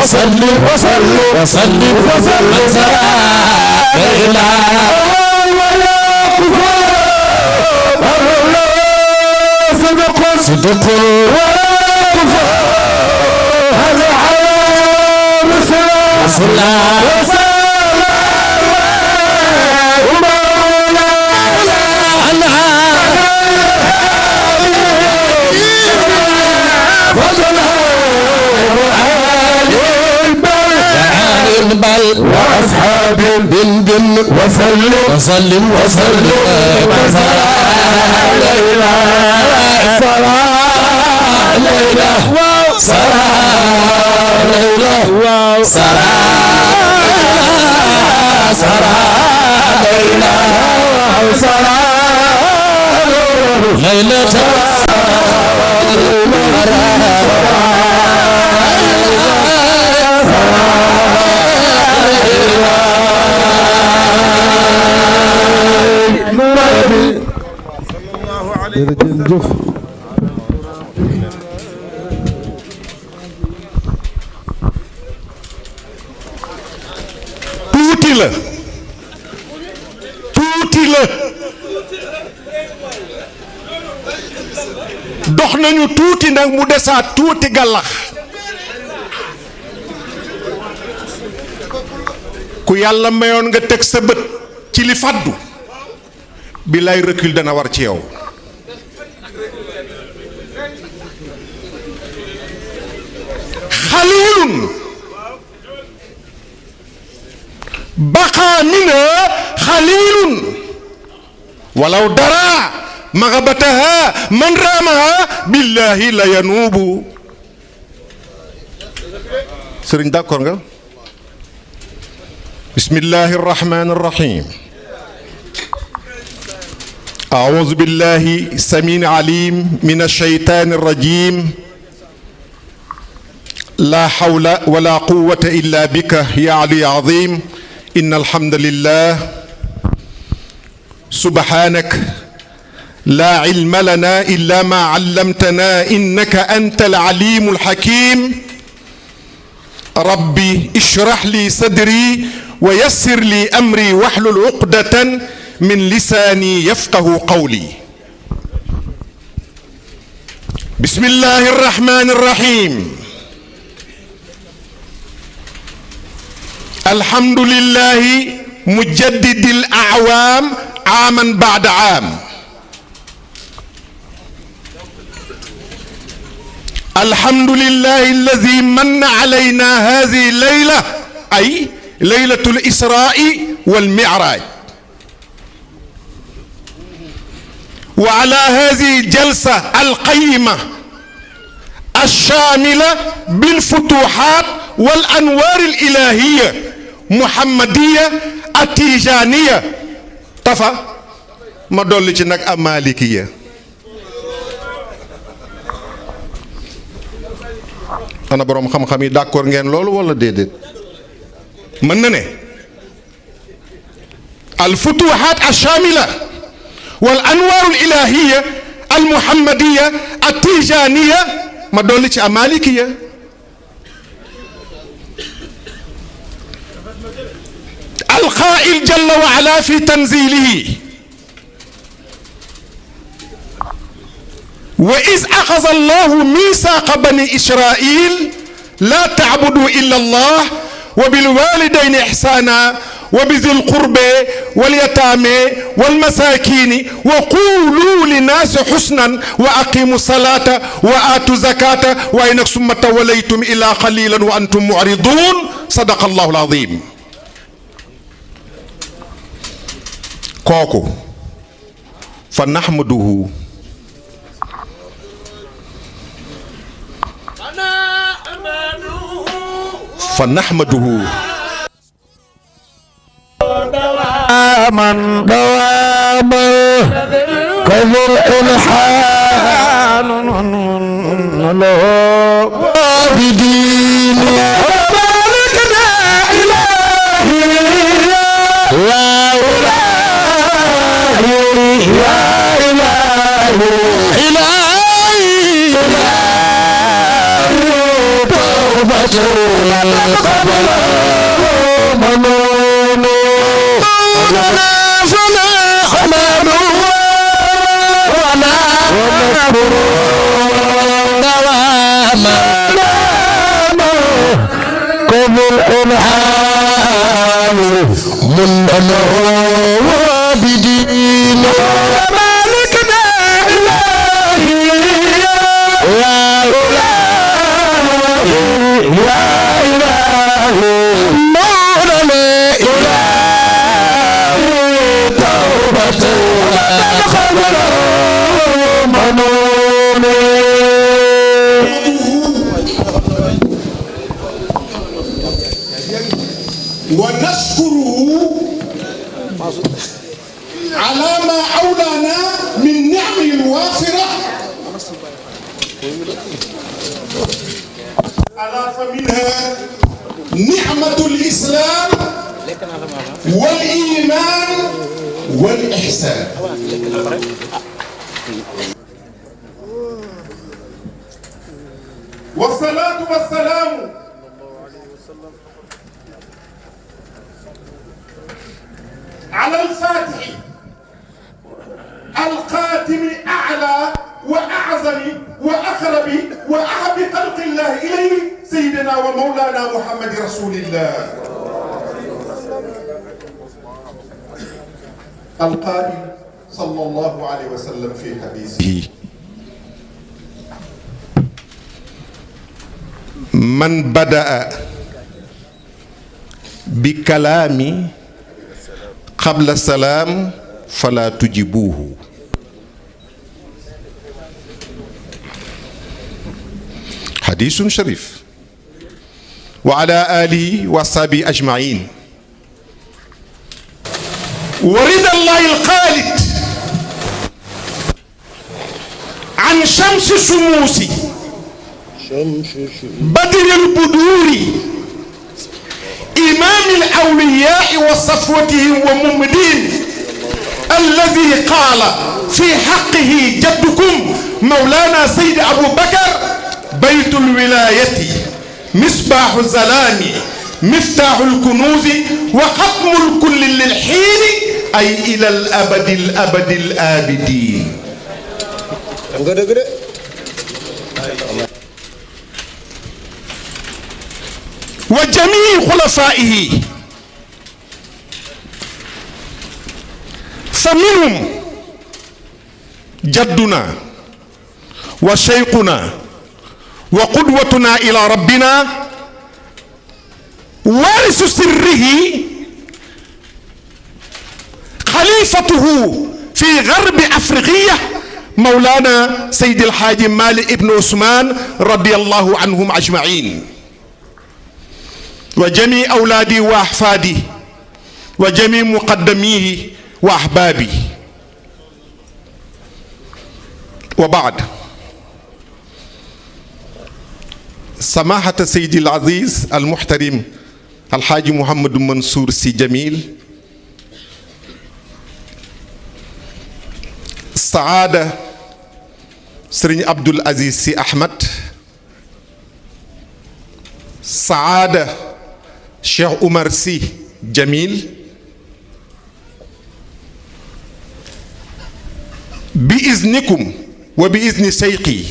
وسلم وسلم إلى صدق هذا حرام وأصحاب بن وسلم jërëjëf tuuti la dox nañu tuuti nag mu desaat tuuti gàllax ku yàlla mayoon nga teg sa bët ci li fàddu bi lay recul dana war ci yow xaliilun baqaa mina xaliilun walaw dara magabataha man raamaha billahi la yanuubu sëriñ d'accord nga bismillahi arrahmani arrahim أعوذ بالله السميع العليم من الشيطان الرجيم لا حول ولا قوة إلا بك يا علي عظيم إن الحمد لله سبحانك لا علم لنا إلا ما علمتنا إنك أنت العليم الحكيم ربي اشرح لي صدري ويسر لي أمري واحلل عقدة من لساني يفقه قولي بسم الله الرحمن الرحيم الحمد لله مجدد الأعوام عاما بعد عام الحمد لله الذي من علينا هذه الليلة أي ليلة الإسراء والمعراج وعلى هذه الجلسة القيمة الشاملة بالفتوحات والأنوار الإلهية محمدية التيجانية تفا ما دولي نك أمالكية أنا بروم خم خمي داكور ngeen lolu wala dedet man na ne الفتوحات الشاملة والأنوار الإلهية المحمدية التيجانية ما دولتش أمالكية القائل جل وعلا في تنزيله وإذ أخذ الله ميثاق بني إسرائيل لا تعبدوا إلا الله وبالوالدين إحسانا وبذي القرب واليتامى والمساكين وقولوا للناس حسنا وأقيموا الصلاة وآتوا الزكاة وإنكم ثم توليتم إلا قليلا وأنتم معرضون صدق الله العظيم كوكو فنحمده دواما كذر الحان بدين مالكنا إلهي يا إلهي يا إلهي إلهي توبة قبل منون لنا فلا خمر ولا ونذكر دواما كم الأنعام من له بدين مالكنا إلهي يا إلهي يا إلهي مولانا ونشكره على ما أولانا من نعم وافرة ألا فمنها نعمة الإسلام والإيمان والإحسان والصلاة والسلام على الفاتح القاتم أعلى وأعظم وأقرب وأحب خلق الله إليه سيدنا ومولانا محمد رسول الله القائل صلى الله عليه وسلم في حديثه من بدأ بكلام قبل السلام فلا تجيبوه. حديث شريف. وعلى آله وصحبه أجمعين. ورد الله الخالد عن شمس الشموس بدر البدور إمام الأولياء وصفوتهم وممدين الذي قال في حقه جدكم مولانا سيد أبو بكر بيت الولاية مصباح الظلام مفتاح الكنوز وختم الكل للحين أي إلى الأبد الأبد الآبدين. وجميع خلفائه فمنهم جدنا وشيخنا وقدوتنا إلى ربنا وارث سره خليفته في غرب أفريقيا مولانا سيد الحاج مالك ابن عثمان رضي الله عنهم أجمعين وجميع أولادي وأحفادي وجميع مقدميه وأحبابي. وبعد، سماحة سيدي العزيز المحترم الحاج محمد منصور سي جميل، سعادة سرين عبد العزيز سي أحمد، سعادة شيخ عمر سي جميل، بإذنكم وبإذن شيخي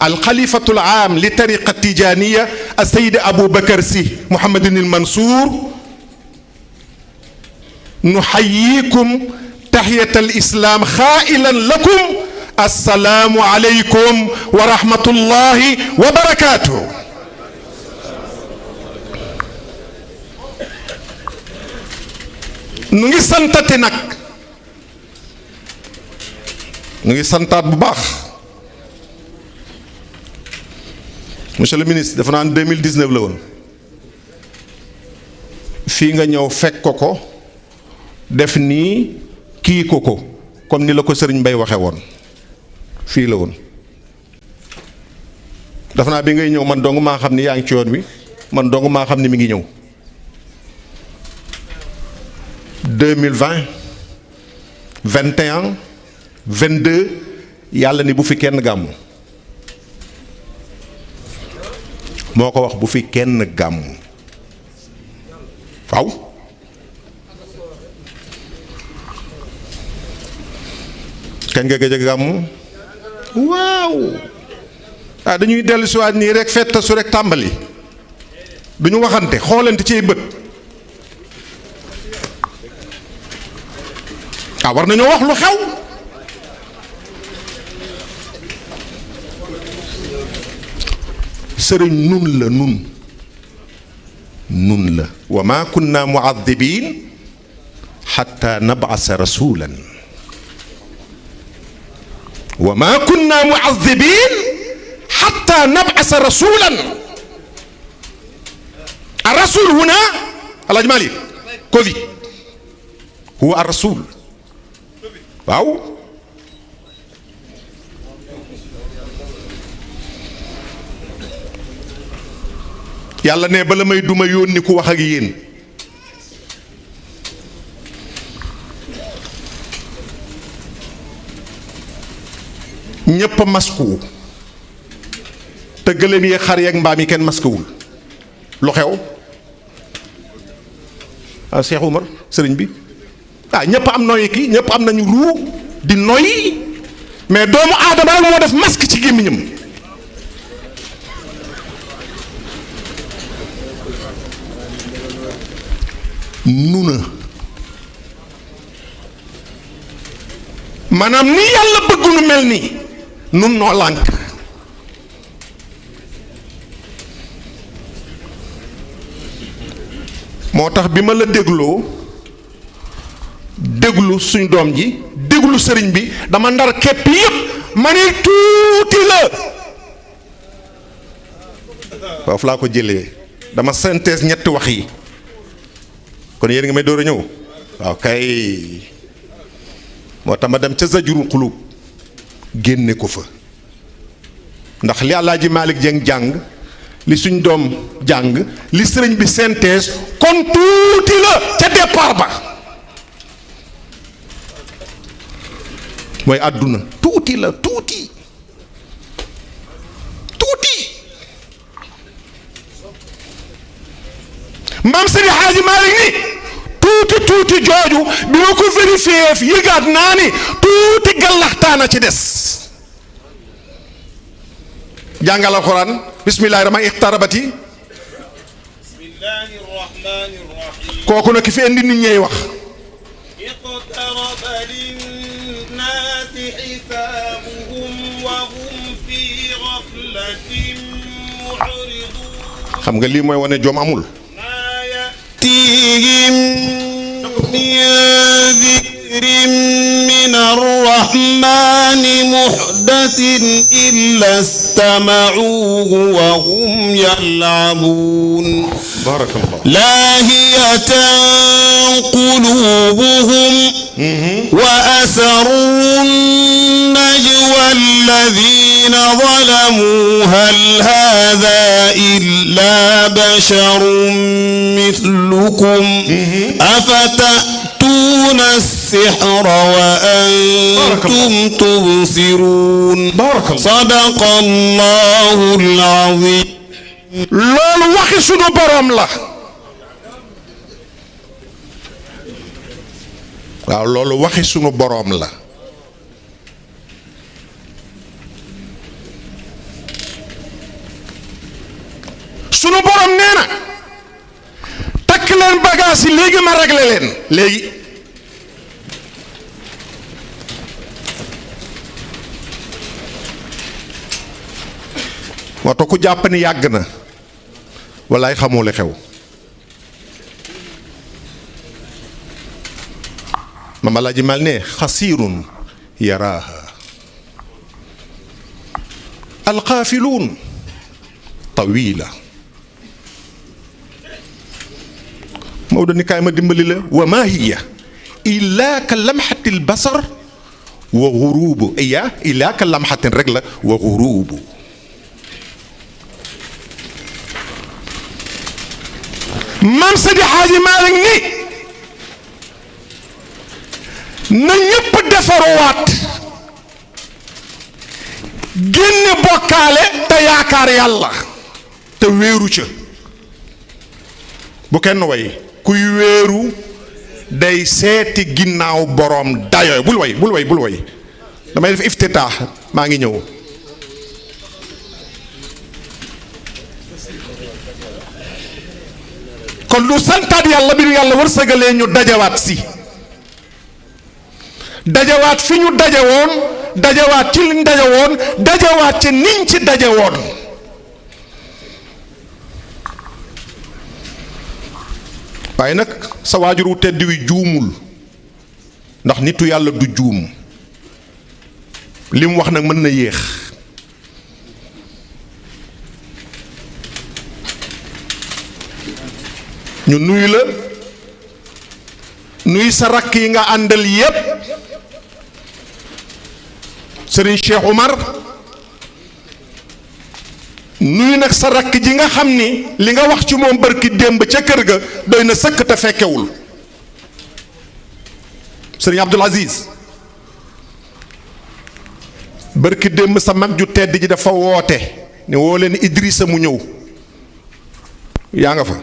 الخليفة العام لطريقة التجانية السيد أبو بكر سي محمد المنصور، نحييكم تحية الإسلام خائلا لكم السلام عليكم ورحمة الله وبركاته. nu ngi santate nag nu ngi santaat bu baax monsieur le ministre dafa naan 2019 la woon fii nga ñëw fekk ko def nii kii ko comme ni la ko sëriñ Mbay waxe woon fii la woon dafa naa bi ngay ñëw man dong maa xam ni yaa ngi ci yoon wi man dong maa xam ni mi ngi ñëw 2020 21 22 yàlla ni bu fi kenn gàmmu moo ko wax bu fi kenn gàmmu waaw kañ nga gëj a gàmmu waaw dañuy dellu si waat nii rek fetta su rek tàmbali duñu waxante xoolante ciy bët war nañoo wax lu xew sëriñ nun la wa ma kunna mu'adhibin hatta nab'asa rasulan wa ma kunna mu'adhibin hatta nab'asa rasulan الرسول هنا الأجمالي كوفي هو الرسول waaw yàlla ne bala may duma yónni ku wax ak yéen ñépp a masku te gëléem yi xar yeeg mbaam yi kenn maskuwul lu xew Cheikh Oumar sëriñ bi ñëpp am noyyi ki ñëpp am nañu ruu di noyyi mais doomu aadama rek moo def masque ci gémmiñam maanaam ni yàlla bëgg nu mel nii nun noo lànk. moo tax bi ma la dégloo déglu suñ doom ji déglu sëriñ bi dama ndar képp yépp ma ne tuuti la foofu laa ko jëlee dama synthèse ñetti wax yi kon yéen nga may door a ñëw waaw kay moo tax ma dem ca Zajrul Qulub génne ko fa ndax li Alaaji Malick Dieng jàng li suñ doom jàng li sëriñ bi synthèse kon tuuti la ca départ ba mooy àdduna tuuti la tuuti maam Seydi Hadji Malick ni tuuti jooju bi ma ko vérifié yëgaat naa ni tuuti gallaxtaana ci des jàngal alxuraan bismillaahi rahmaani iqtarabati bismillaahi rahmaani rahiim kooku nag ki fi indi nit ñey wax iqtaraba linnaasi xisaabuhum wa hum fii gaflatin mu'riduun xam nga lii mooy wane joom amul يأتيهم من ذكر من الرحمن محدث إلا استمعوه وهم يلعبون بارك الله لاهية قلوبهم وأسروا النجوى الذين ظلموا هل هذا إلا بشر مثلكم أفتأتون السحر وأنتم تبصرون صدق الله العظيم loolu waxi sunu borom la waaw loolu waxi sunu borom la sunu borom nee na takk leen bagage yi léegi ma réglé leen léegi moo tax ku jàpp ni yàgg na walaay xamoo li xew mama laa ji mal ne xasiirun yaraaha alxaafiluun tawila Maodo ni kaay ma dimbali la wa maa hiya illaa ka lamxati albasar wa guruubu illaa ka lamxatin rek la wa guruubu maam Seydi Hadji Malick ni na ñépp defaruwaat génne bokkaale te yaakaar yàlla te wéeru ca bu kenn way kuy wéeru day seeti ginnaaw boroom dayo bul way damay def iftitaax maa ngi ñëw kon lu santaat yàlla bi ñu yàlla wërsëgalee ñu dajawaat si dajawaat fi ñu dajawoon dajawaat ci liñ dajawoon dajawaat ci niñ ci dajawoon waaye nag sa waajur wu tedd wi juumul ndax nitu yàlla du juum li mu wax nag mën na yéex ñu nuyu la nuyu sa rakk yi nga àndal yépp Serigne Cheikh Oumar nuyu nag sa rakk ji nga xam ni li nga wax ci moom barki démb ca kër ga doy na sëkk te fekkewul Serigne Abdoul Aziz barki démb sa mag ju tedd ji dafa woote ne woo leen Idrissa mu ñëw yaa nga fa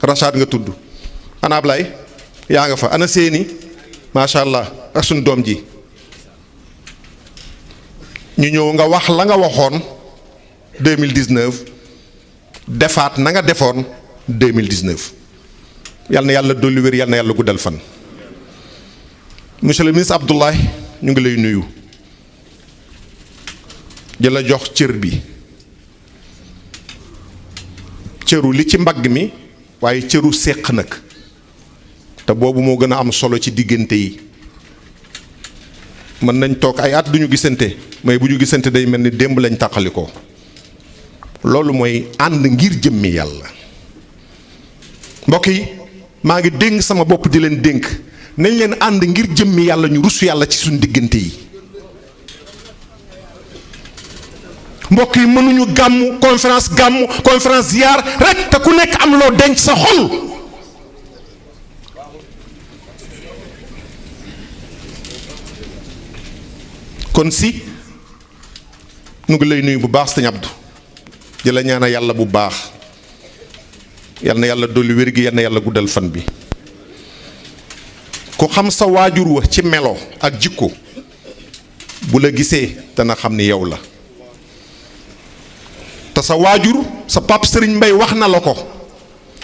Rachad nga tudd ana Ablaye yaa nga fa ana seeni macha allah ak suñ doom ji ñu ñëw nga wax la nga waxoon 2019 defaat na nga defoon 2019 yal na yàlla dolli wér yal na yàlla guddal fan monsieur le ministre Abdoulaye ñu ngi lay nuyu di la jox cër bi cëru li ci mbagg mi waaye cëru séq nag te boobu moo gën a am solo ci diggante yi mën nañ toog ay at duñu gisante mais bu ñu gisante day mel ni démb lañ tàqalikoo loolu mooy ànd ngir jëmmi yàlla mbokk yi maa ngi dénk sama bopp di leen dénk nañ leen ànd ngir jëmmi yàlla ñu rus yàlla ci suñu diggante yi mbokk yi mënuñu gàmmu conférence ziyaar rek te ku nekk am loo denc sa xol kon si nu ngi lay nuyu bu baax sëñ Abdou di la ñaanal yàlla bu baax yal na yàlla dolli wér gi yal na yàlla guddal fan bi ku xam sa waajur wa ci melo ak jikko bu la gisee dana xam ni yow la te sa waajur sa pap Sëriñ Mbay wax na la ko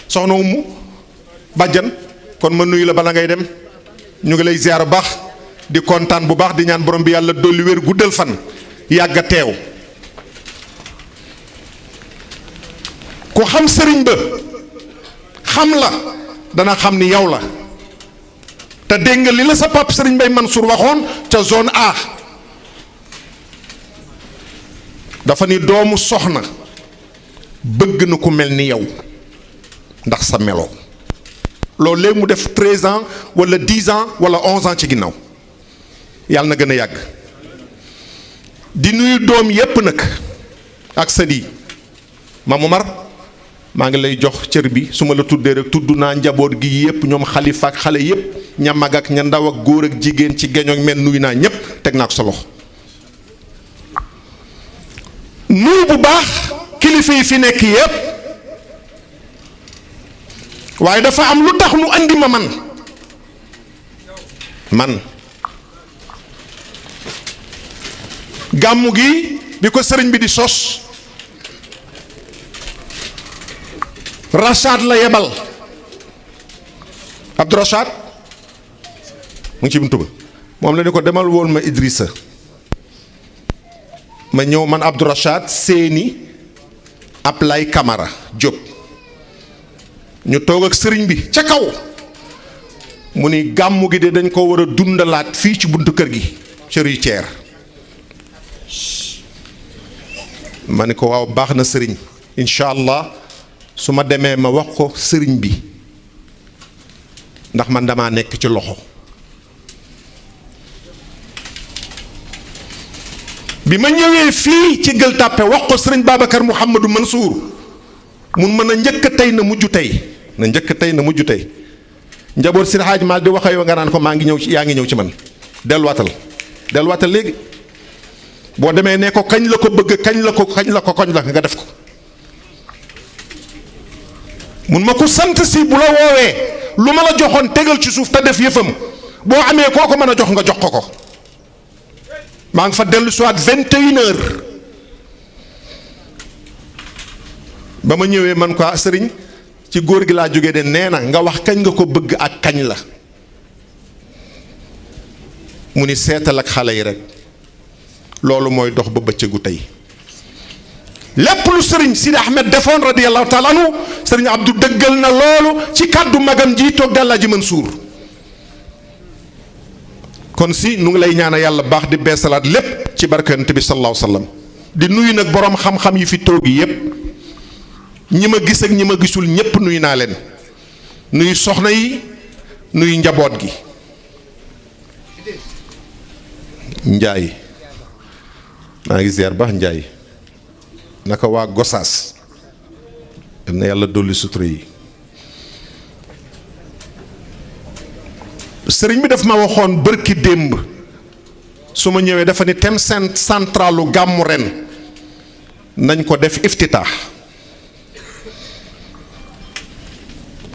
soxna Umu bàjjan kon ma nuyu la bala ngay dem ñu ngi lay ziar bu baax di kontaan bu baax di ñaan borom bi yàlla dolli wér guddal fan yàgg a teew ku xam sëriñ ba xam la dana xam ni yow la te dégg nga li la sa pap Sëriñ Mbay Mansour waxoon ca zone A dafa ni doomu soxna bëgg na ku mel ni yow ndax sa melo loolu léegi mu def 13 ans wala 10 ans wala 11 ans ci ginnaaw yàlla na gën a yàgg di nuyu doom yépp nag ak sët yi Maam Omar maa ngi lay jox cër bi su ma la tuddee rek tudd naa njaboot gi yépp ñoom xalifa ak xale yépp ña mag ak ña ndaw ak góor ak jigéen ci geño ak mel nuyu naa ñépp teg naa ko sa loxo nuyu bu baax kilifa yi fi nekk yépp waaye dafa am lu tax mu andi ma man gàmmu gi bi ko sëriñ bi di sos Rachad la yebal Abdou Rachad mu ngi ci buntu ba moom la ni ko demal woon ma Idrissa ma ñëw man Abdou Rachad seeni Ablay Camara Diop ñu toog ak sëriñ bi ca kaw mu ni gàmmu gi de dañ ko war a dundalaat fii ci buntu kër gi cëri ceer ma ni ko waaw baax na sëriñ incha allah su ma demee ma wax ko sëriñ bi ndax man damaa nekk ci loxo bi ma ñëwee fii ci Gueule Tapée wax ko sëriñ Babacar Mouhamadou Mansour mun mën a njëkk tey na mujj tey njaboot si Hadj Mal di wax yow nga naan ko maa ngi ñëw ci yaa ngi ñëw ci man delluwaatal léegi boo demee ne ko kañ la ko bëgg kañ la nga def ko mun ma ko sant si bu la woowee lu ma la joxoon tegal ci suuf te def yëfam boo amee koo ko mën a jox nga jox ko maa ngi fa dellu soit 21h ba ma ñëwee man ko sëriñ ci góor gi laa jógee de nee na nga wax kañ nga ko bëgg ak kañ la mu ni seetal ak xale yi rek loolu mooy dox ba bëccëgu tey lépp lu sëriñ Sidi Ahmed defoon radiyallahu taala anhu sëriñ Abdou dëggal na loolu ci kàddu magam ji toog Alaaji Mansuur kon si nu ngi lay ñaana yàlla baax di beesalaat lépp ci barke Yonent bi sallallahu alayhi wa sallam di nuyu nag boroom xam-xam yi fi toog yépp ñi ma gis ak ñi ma gisul ñépp nuyu naa leen nuyu soxna yi nuyu njaboot gi njaay maa ngi ziar baax njaay naka waa Gosaas na yàlla dolli sutura yi sëriñ bi daf ma waxoon bërki démb su ma ñëwee dafa ni thème centralu gàmmu ren nañ ko def iftitaax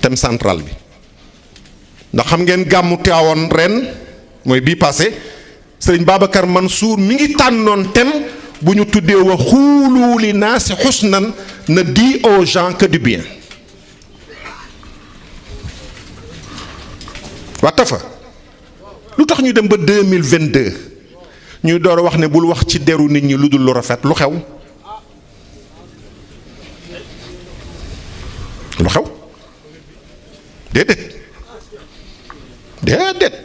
thème central bi ndax xam ngeen gàmmu Tiwaawan ren mooy bii passé sëriñ Babacar Mansour mi ngi tànnoon thème bu ñu tuddee wa xuulu li naasi xusnan ne dit aux gens que du bien waxta fa lu tax ñu dem ba 2022 ñuy door a wax ne bul wax ci deru nit ñi lu dul lu rafet lu xew lu xew déedéet déedéet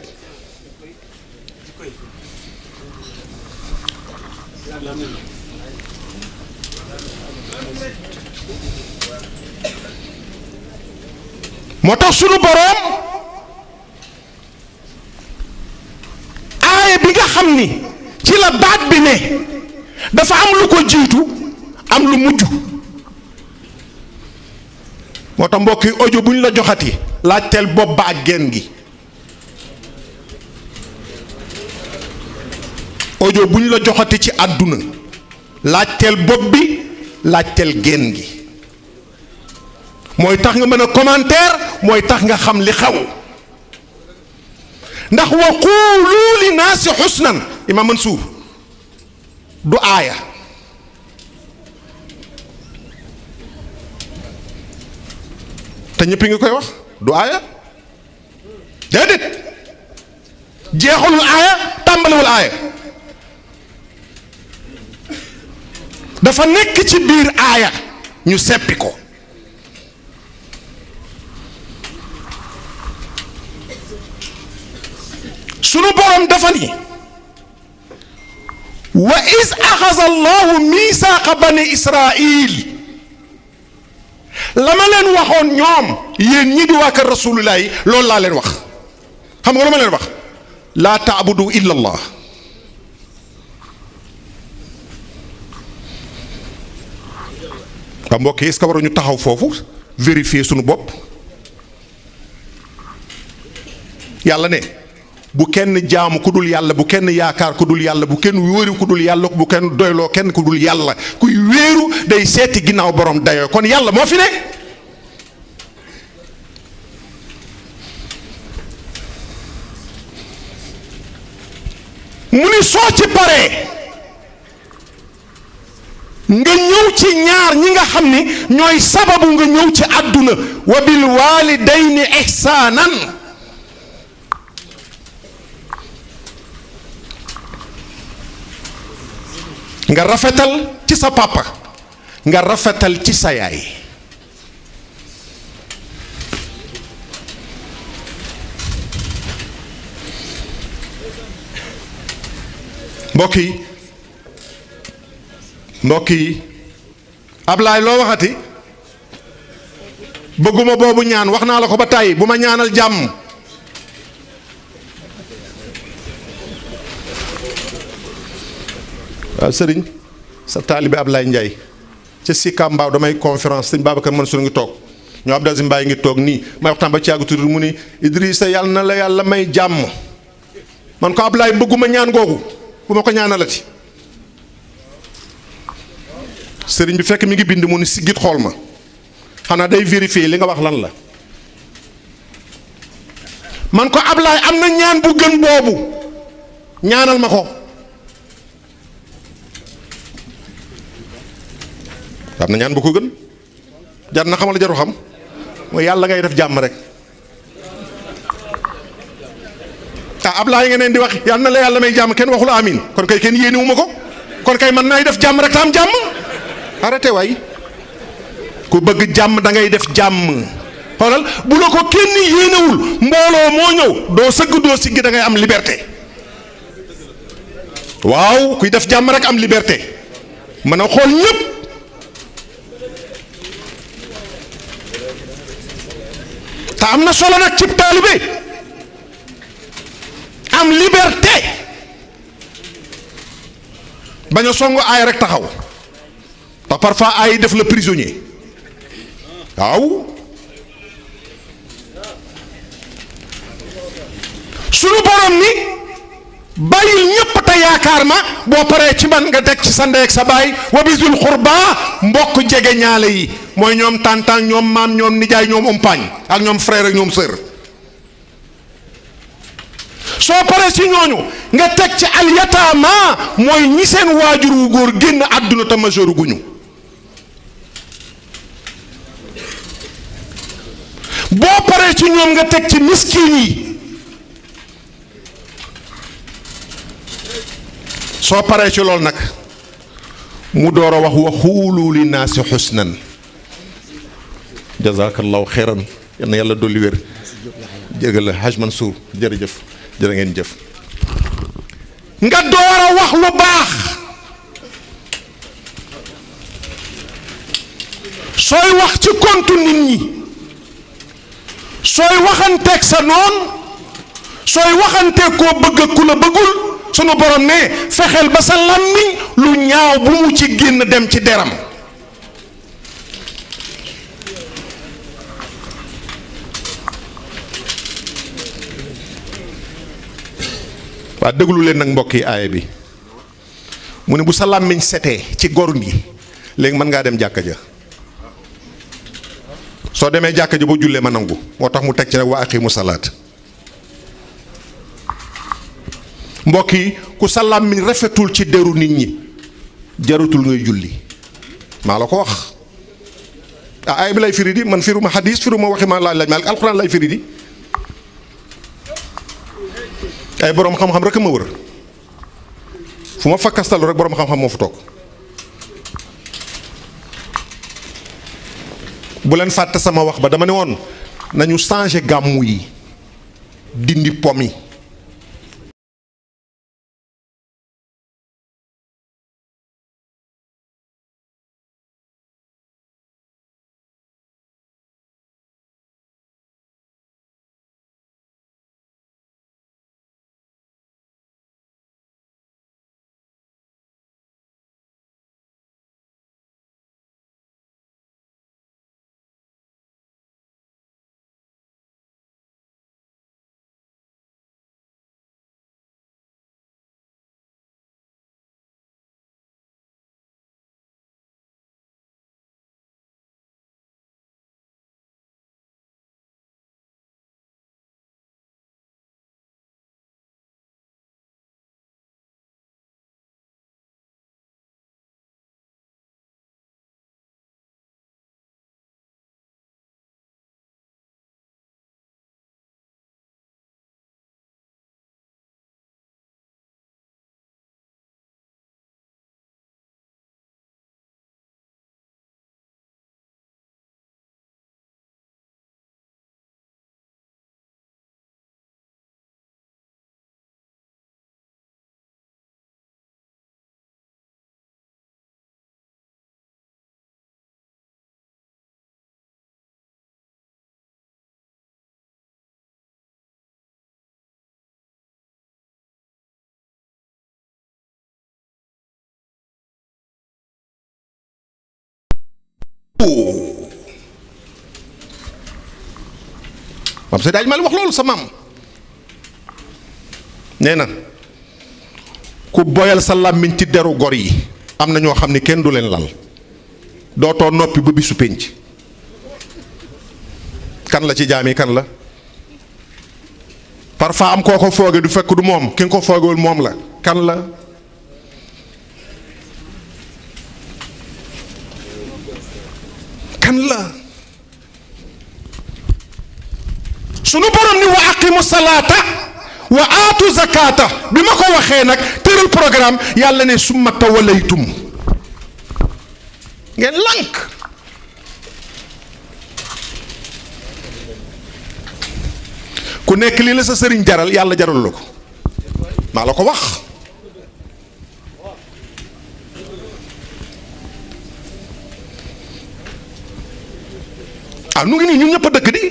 moo tax sunu boroom aaya bi nga xam ni ci la baat bi ne dafa am lu ko jiitu am lu mujj moo tax mbokk yi audio bu ñu la joxati laajteel bopp ba ak genn gi audio bu ñu la joxati ci àdduna laajteel bopp bi laajteel genn gi mooy tax nga mën a commentaire mooy tax nga xam li xew ndax wa quulu li naasi xusnan Imam Mansour du aaya te ñëpp nga koy wax du aaya déedéet jeexalul aaya tàmbaliwul aaya dafa nekk ci biir aaya ñu seppi ko sunu borom dafa ni wa is axasa allahu misaaqa bani israil la ma leen waxoon ñoom yéen ñi di waa kër rasulullahi loolu laa leen wax xam nga lu ma leen wax laa taabudu illa allah ba mbokk yi est-ce que waruñu taxaw foofu vérifier sunu bopp yàlla ne bu kenn jaamu ku dul yàlla bu kenn yaakaar ku dul yàlla bu kenn wéeru ku dul yàlla bu kenn doyloo kenn ku dul yàlla kuy wéeru day seeti ginnaaw borom dayoo kon yàlla moo fi ne mu ni soo ci paree nga ñëw ci ñaar ñi nga xam ni ñooy sababu nga ñëw ci àdduna wa bil walidayni ihsaanan nga rafetal ci sa papa nga rafetal ci sa yaay mbokk yi Ablaay loo waxati bëgguma boobu ñaan wax naa la ko ba tàyyi bu ma ñaanal jàmm waaw sëriñ sa taalibe Ablaye Ndiaye ca Sika Mbaaw damay conférence sëñ Babacar Mansour ngi toog ñoo Abdou Aziz Mbaye ngi toog nii may waxtaan ba ci yàggu tudd mu ni Idrissa yàlla na la yàlla may jàmm man ko Ablaye bëgguma ñaan googu bu ma ko ñaanalati sëriñ bi fekk mi ngi bind mu ni siggit xool ma xanaa day vérifier li nga wax lan la man ko Ablaye am na ñaan bu gën boobu ñaanal ma ko am na ñaan bu ko gën jar na xamal jaru xam mooy yàlla ngay def jàmm rek Ablaye ngeen di wax yàlla na la yàlla may jàmm kenn waxul amin kon kay kenn yéene wu ma ko kon kay man naay def jàmm rek ta am jàmm arrêté waay ku bëgg jàmm da ngay def jàmm xoolal bu la ko kenn yéenewul mbooloo moo ñëw doo sëgg doo siggi da ngay am liberté waaw kuy def jàmm rek am liberté mën a xool ñépp te am na solo nag cib taalibe am liberté bañ a songu aay rek taxaw ndax parfois aay def la prisonnier waaw sunu borom ni bàyyil ñépp te yaakaar ma boo paree ci man nga teg ci sa ndey ak sa baay wa bisul xurba mbokk jege ñaale yi mooy ñoom tàntaan ñoom maam ñoom nijaay ñoom umpaañ ak ñoom frère ak ñoom sœur soo paree ci ñooñu nga teg ci alyataama mooy ñi seen waajur wu góor génn àdduna te majeur guñu boo paree ci ñoom nga teg ci miskin yi soo paree ci loolu nag mu door a wax wa xuulu li naasi xusnan. jazakallahu xeyran yal na yàlla dolli wér. jégal la Haj Mansour jërëjëf jërë ngeen jëf. nga door a wax lu baax. sooy wax ci kontu nit ñi. sooy waxanteeg sa noon. sooy waxanteeg koo bëgg ku la bëggul. sunu borom ne fexeel ba sa làmmiñ lu ñaaw bu mu ci génn dem ci deram. waa déglu leen nag mbokk yi aaya bi mu ne bu sa làmmiñ setee ci gor gi léegi mën ngaa dem jàkka ja soo demee jàkka ja boo jullee ma nangu moo tax mu teg ci nag wa aqimu salaat. mbokk yi ku sa làmmiñ rafetul ci deru nit ñi jarutul ngay julli maa la ko wax. aaya bi lay firi di man firuma xadiis firuma waxi ma laaj ma alxuraan lay firi di. ay boroom xam-xam rek ma wër fu ma fakkastalu rek boroom xam-xam moo fa toog. bu leen fàtte sama wax ba dama ne woon nañu changer gàmmu yi dindi pom yi. maam Seydi Hadji Malick wax loolu sa maam nee na ku boyal sa làmmiñ ci deru gor yi am na ñoo xam ni kenn du leen lal dootoo noppi ba bisu pénc. kan la ci jaam yi kan la parfois am koo ko fooge du fekk du moom ki nga ko foogewul moom la kan la. kan la sunu borom ni wa aqimu salaata wa aatu zakata bi ma ko waxee nag tëral programme yàlla ne summa tawalaytum ngeen lànk. ku nekk lii la sa sëriñ jaral yàlla jaral la ko maa la ko wax. ah nu ngi nii ñun ñëpp a dëkk di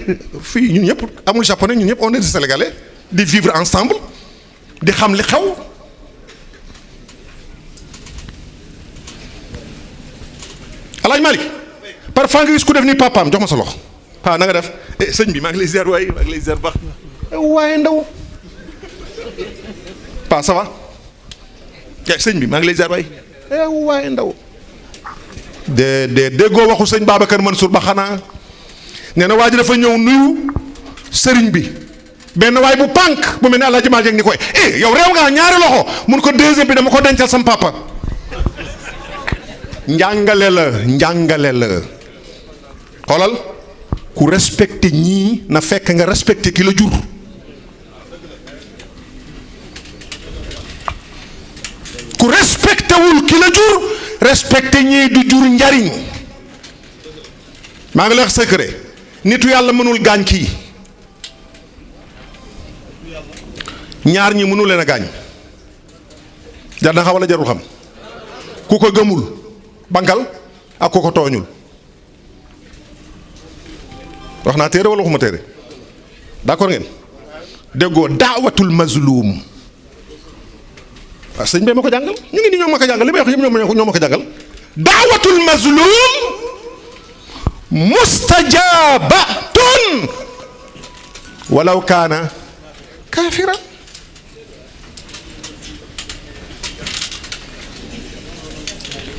fii ñun ñëpp amul japonais ñun ñëpp on est des sénégalais di vivre ensemble di xam li xew. Alaaji Malick parfois nga gis ku def ni papaam jox ma sa loxo paa na nga def sëñ bi maa ngi lay ziar waaye maa ngi lay ziar baax waaye ndaw paa ça va sëñ bi maa ngi lay ziar waaye waaye ndaw déggoo waxu sëñ Babacar Mansour ba xanaa. nee na waa ji dafa ñëw nuyu sëriñ bi benn waay bu pànk bu mel ne Alaaji Malick ni koy yow réew nga ñaari loxo mun ko deuxième bi dama ko dencal sam papa. njàngale la xoolal ku respecté ñii na fekk nga respecté ki la jur. ku respecté wul ki la jur respecté ñii du jur njariñ. maa ngi lay wax secret nitu yàlla mënul gaañ kii ñaar ñi mënu leen a gaañ jar na xam wala jarul xam ku ko gëmul bankal ak ku ko tooñul. wax naa téere wala waxuma téere d'accord ngeen déggoo daawatul mazlum waaw sëñ bi ma ko jàngal ñu ngi nii ñoom ma ko jàngal li may wax yëpp ñoom ma ko jàngal daawatul mazlum mustajabatun walaw kaana kaafira.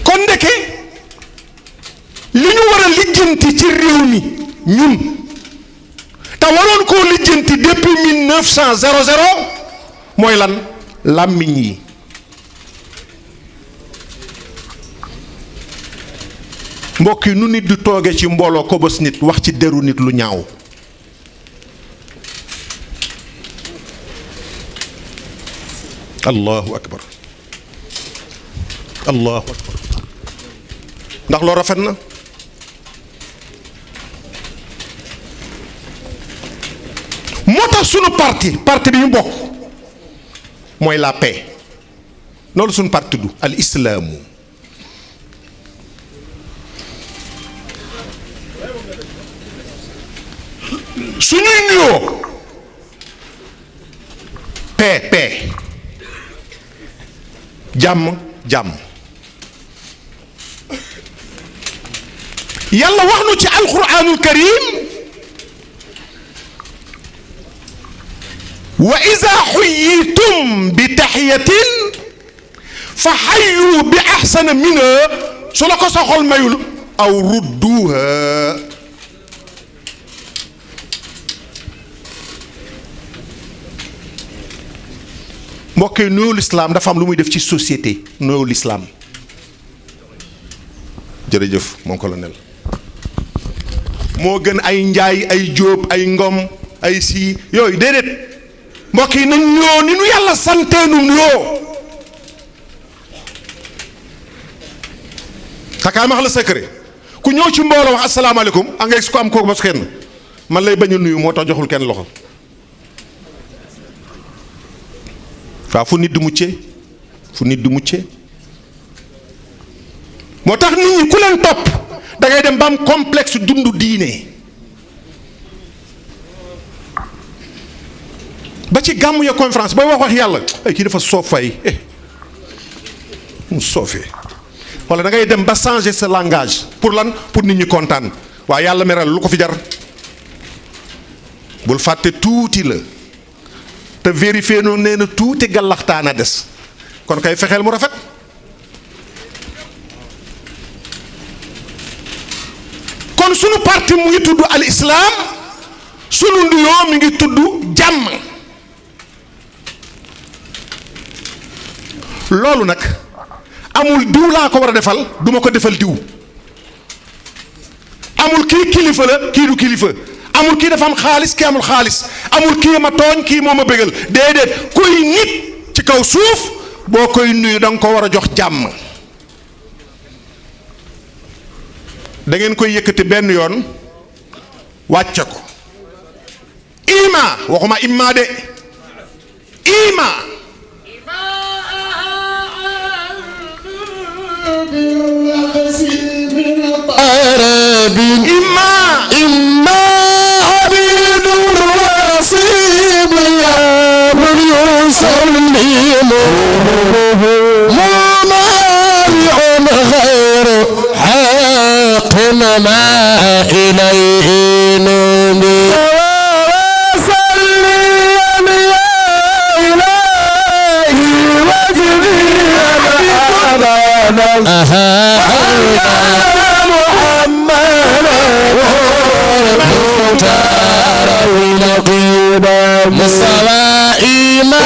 kon ndeke li ñu war a lijjanti ci réew mi ñun te waroon koo lijjanti depuis 1900 mooy lan làmmiñ yi. mbokk yi nu nit di tooge ci mbooloo ko bës nit wax ci deru nit lu ñaaw. allahu akbar allahu akbar ndax loo rafet na. moo tax sunu parti bi ñu bokk mooy la paix loolu sunu parti du al islaamu. suñuy nuyoo paix jàmm yàlla wax nu ci alquranul karim wa iza xuyyitum bi taxiyatin fa xayyu bi axsana minha su la ko soxol mayul aw rudduha. mbokk yi nuyoo lislaam dafa am lu muy def ci société nuyoo lislaam. jërëjëf mon colonel moo gën ay njaay ay jóob ay ngom ay sii yooyu déedéet mbokk yi nañ nuyoo ni nu yàlla santeenu nuyoo. xakaa ma wax la secret ku ñëw ci mbooloo wax asalaamaaleykum a ngay ko am kooku mos kenn man lay bañ a nuyu moo tax joxul kenn loxo. waaw fu nit di muccee moo tax nit ñi ku leen topp da ngay dem ba am complexe dundu diine. ba ci gàmmu ya conférence booy wax yàlla ay kii dafa soof fay mu soofee wala da ngay dem ba changer sa langage pour lan pour nit ñi kontaan waaye yàlla meral lu ko fi jar. bul fàtte tuuti la te vérifier noonu nee na tuuti gàllaxtaan a des kon kay fexeel mu rafet. kon sunu parti mu ngi tudd al islam sunu nuyoo mi ngi tudd jàmm. loolu nag amul diw laa ko war a defal duma ko defal diw amul kii kilifa la kii du kilifa amul kii dafa am xaalis kii amul xaalis amul kii ma tooñ kii moo ma bégal déedéet kuy nit ci kaw suuf boo koy nuyu da nga ko war a jox jàmm. da ngeen koy yëkkati benn yoon wàcce ko ima waxuma imma de ima إما عبيد رصيب يا من يسلم ممانع غير حق ما إليه نمي وصلي يا إلهي وجدي مصطفى ما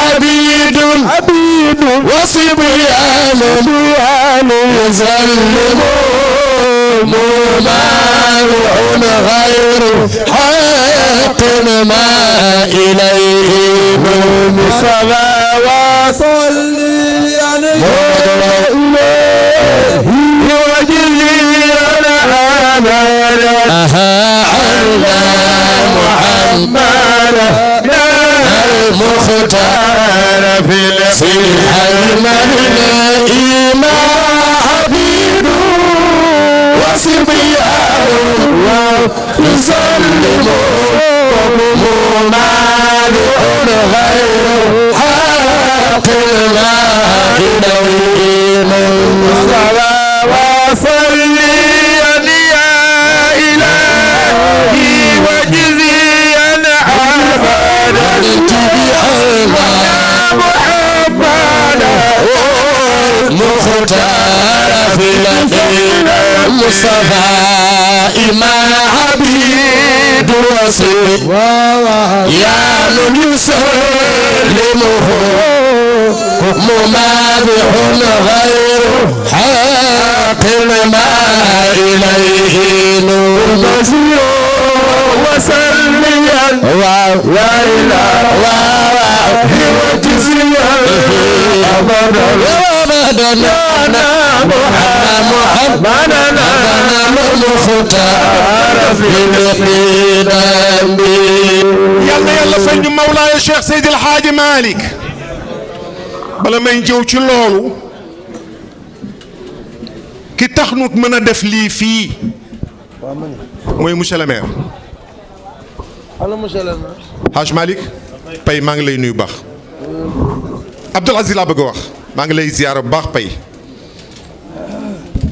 عبيد وصبيان يسلمون ممانع غير حق ما إليه مصطفى وصلي المختار في السلح المنائم عبيد وصبيان يسلمون مالئ غير حق الماء إليهم الصلاة وصليا يا إلهي وجزيا أبدا محمدا المختار في المدينة المصطفى إمام عبيد وصيب يا من يسلمه ممادح غير حق الماء إليه نور وسليا لا إله وجزيا أبدا محمدا المختار في القدم yàlla fay ñu Mawlaaya Cheikh Seydi El Hadji Malick bala may jëw ci loolu ki tax nu mën a def lii fii mooy monsieur le maire. Hadj Malick Pay maa ngi lay nuyu baax Abdoul Aziz laa bëgg a wax maa ngi lay ziyaara bu baax Pay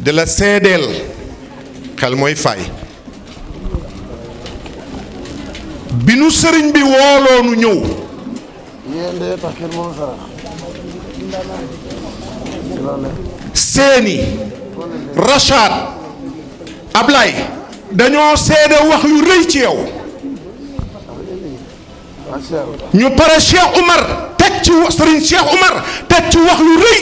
di la seedeel xel mooy fay bi nu sëriñ bi wooloonu ñëw seeni Rachad Ablaye dañoo seede wax yu rëy ci yow ñu pare Cheikh Oumar teg ci sëriñ Cheikh Oumar teg ci wax yu rëy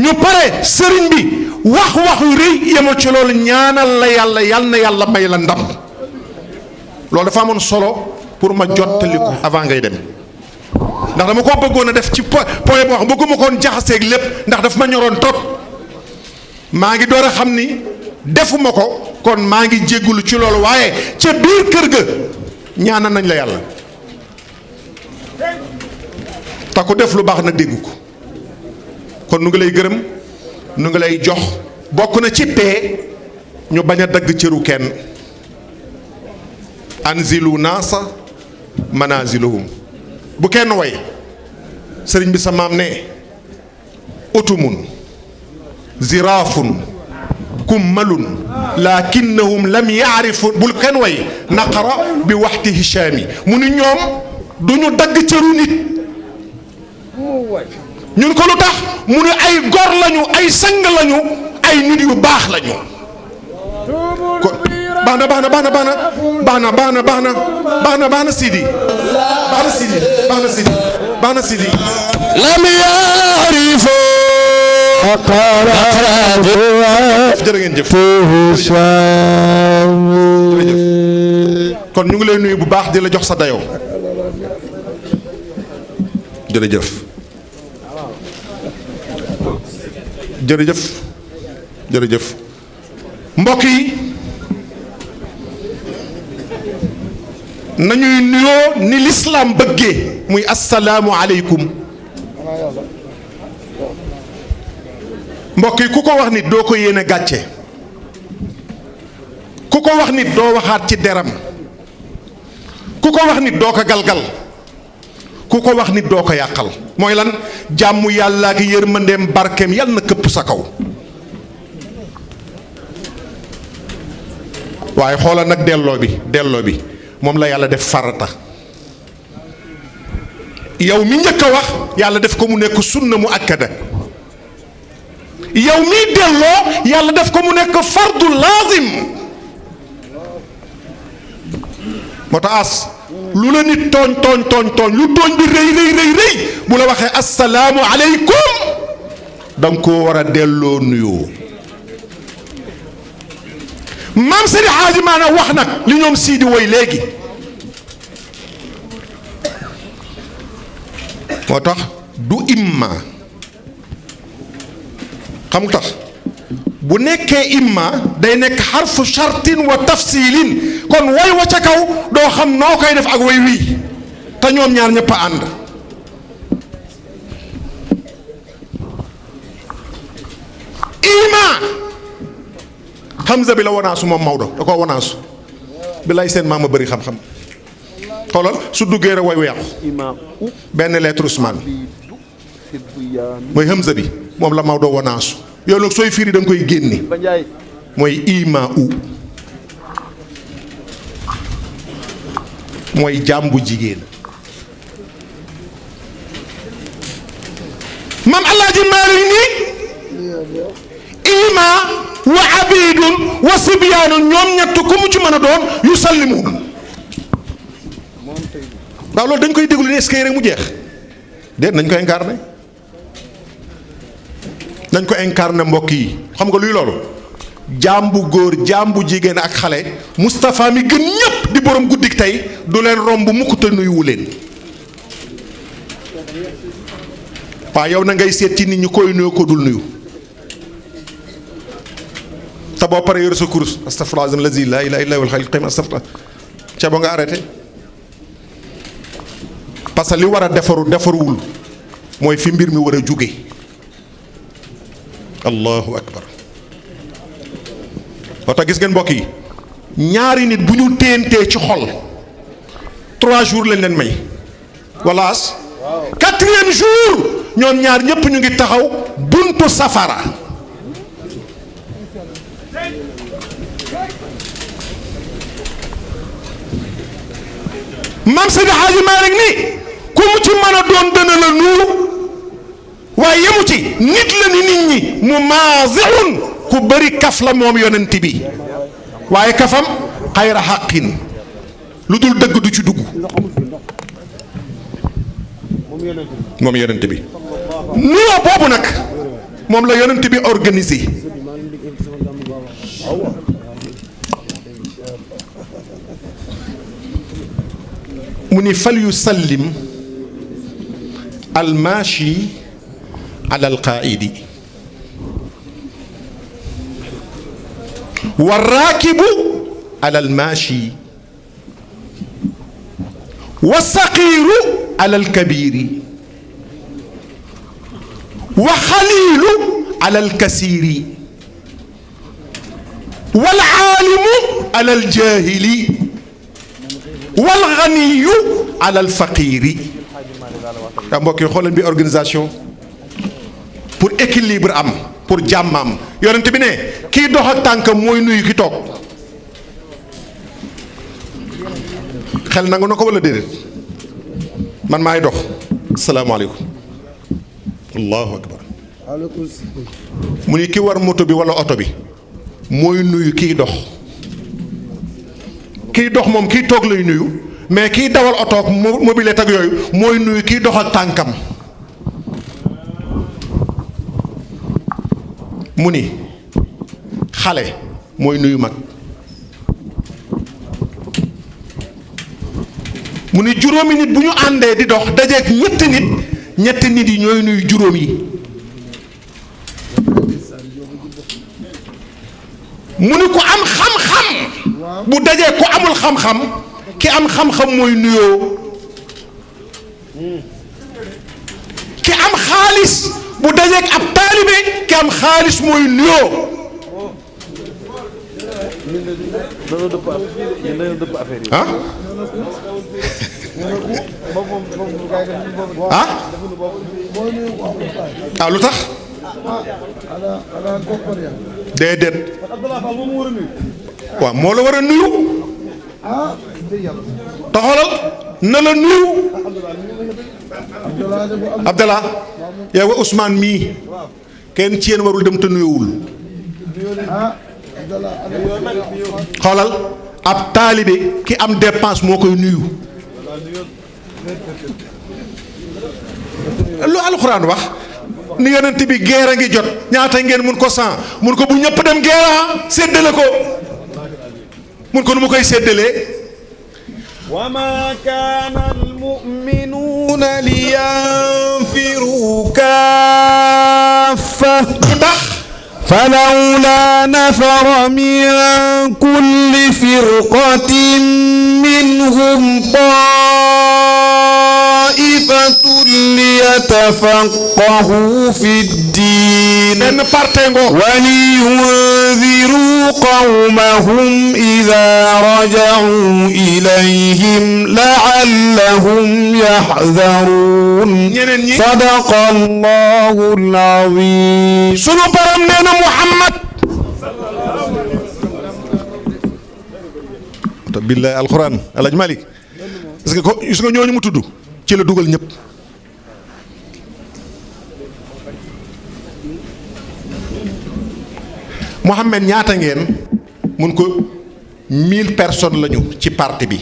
ñu pare sëriñ bi wax yu rëy yemul ci loolu ñaanal la yàlla yal na yàlla may la ndam loolu dafa amoon solo pour ma jottali ko avant ngay dem ndax dama ko bëggoon a def ci point boo xam bëgguma koon jaxaseeg lépp ndax daf ma ñoroon trop maa ngi door a xam ni defuma ko kon maa ngi jéggulu ci loolu waaye ca biir kër ga ñaanal nañ la yàlla te ku def lu baax nag dégg ko kon nu ngi lay gërëm nu ngi lay jox bokk na ci pee ñu bañ a dagg cëru kenn anzilu naasa manaziluhum bu kenn way sëriñ bi sa maam ne utumun ziraafun kummalun lakinnahum lam yaarifu bul kenn way naqara bi waxti hishaami mu ni ñoom du ñu dagg cëru nit ñun ko lu tax mu ni ay gor lañu ay sang lañu ay nit yu baax lañu kon baax na Sidi lam yaarifu jërë ngeen jëf kon ñu ngi lay nuyu bu baax di la jox sa dayoo jërëjëf mbokk yi nañuy nuyoo ni lislaam bëggee muy assalaamu aleykum mbokk yi ku ko wax nit doo ko yéene gàcce ku ko wax nit doo waxaat ci deram ku ko wax nit doo ko galgal ku ko wax nit doo ko yàqal mooy lan jàmm yàlla ak yërmandeem barkeem yàlla na këpp sa kaw waaye xoolal nag delloo bi moom la yàlla def farata yow mi njëkk a wax yàlla def ko mu nekk sunna mu akkada yow mi delloo yàlla def ko mu nekk fardu laazim moo tax as lu la nit tooñ lu tooñ bi rëy bu la waxee assalaamu aleykum danga koo war a delloo nuyoo maam Seydi Hadji Maana wax nag li ñoom Sidi woy léegi moo tax du imma xam nga tax bu nekkee imma day nekk xarfu shartin wa tafsilin kon way wa ca kaw doo xam noo koy def ak way wii te ñoom ñaar ñëpp a ànd. ima Hamza bi la wanaasu moom Maodo da koo wanaasu bi lay seen maam a bëri xam-xam xoolal su duggee rek way weexu benn lettre Ousmane mooy Hamza bi moom la Maodo wanaasu yow nag sooy firi da nga koy génne mooy ima mooy jàmbu jigéen. maam Alaaji Maalik ni ima wa abidun wa sibyaanun ñoom ñett ku mu ci mën a doon yu sallimuhum. waaw loolu dañ koy déglu ne est-ce que rek mu jeex déet nañ ko incarné nañ ko incarné mbokk yi xam nga luy loolu jaam bu góor jaam bu jigéen ak xale Moustapha mi gën ñëpp di borom guddik tey du leen romb mukk te nuyuwu leen. waaw yow na ngay seet ci nit ñi koy nuyu ko dul nuyu te boo paree yor sa kurus astaghfirullah allazi la ilaha illa huwal hayyul qayyum astaghfirullah ca ba nga arrêté parce que li war a defaruwul mooy fi mbir mi war a jóge. allahu akbar. moo tax gis ngeen mbokk yi ñaari nit bu ñu téentee ci xol 3 jours lañ leen may walaas 4e jour ñoom ñaar ñëpp ñu ngi taxaw buntu safara. Maam Seydi Hadji Malick ni ku mu ci mën a doon dana la nuyu waaye yemu ci nit la ni nit ñi mu maazixun ku bëri kaf la moom yonent bi waaye kafam xayra xaqin lu dul dëgg du ci dugg moom yonent bi. nuyoo boobu nag moom la yonent bi organisé mu ni fal yusallim almaashi ala alqaaidi والراكب على الماشي والصغير على الكبير وخليل على الكثير والعالم على الجاهل والغني على الفقير. yaa mbokk yi xoolal bi organisation pour équilibre am pour jàmm am yonent bi ne kii dox ak tànkam mooy nuyu ki toog xel nangu na ko wala déedéet man maay dox asalaamaaleykum allahu akbar mu ni ki war moto bi wala oto bi mooy nuyu kiy dox kiy dox moom kiy toog lay nuyu mais kiy dawal oto ak mobilette ak yooyu mooy nuyu kiy dox ak tànkam. mu ni xale mooy nuyu mag mu ni juróomi nit bu ñu àndee di dox dajeek ñetti nit yi ñooy nuyu juróom yi. mu ni ku am xam-xam bu dajee ku amul xam-xam ki am xam-xam mooy nuyoo ki am xaalis bu dajeek ab taalibe ki am xaalis mooy nuyoo. ah ah ah lu tax déedéet waaw moo la war a nuyu taxolal na la nuyu Abdallah yow Ousmane mii kenn ci yéen warul dem te nuyuwul xoolal ab taalibe ki am dépense moo koy nuyu lu alxuraan wax ni yonent bi geer a ngi jot ñaata ngeen mun ko 100 mun ko bu ñëpp dem geera séddale ko mun ko nu mu koy séddalee وما كان المؤمنون لينفروا كافة فلولا نفر من كل فرقة منهم طائفة ليتفقهوا في الدين benn parte ngoo ولينذروا قومهم إذا رجعوا إليهم لعلهم يحذرون صدق الله العظيم sunu borom nee na Muhammad te billahi alquran Alaj Malik gis nga ko gis nga ñooñu mu tudd ci la dugal ñëpp Mohamed ñaata ngeen mun ko 1000 personnes lañu ci parti bi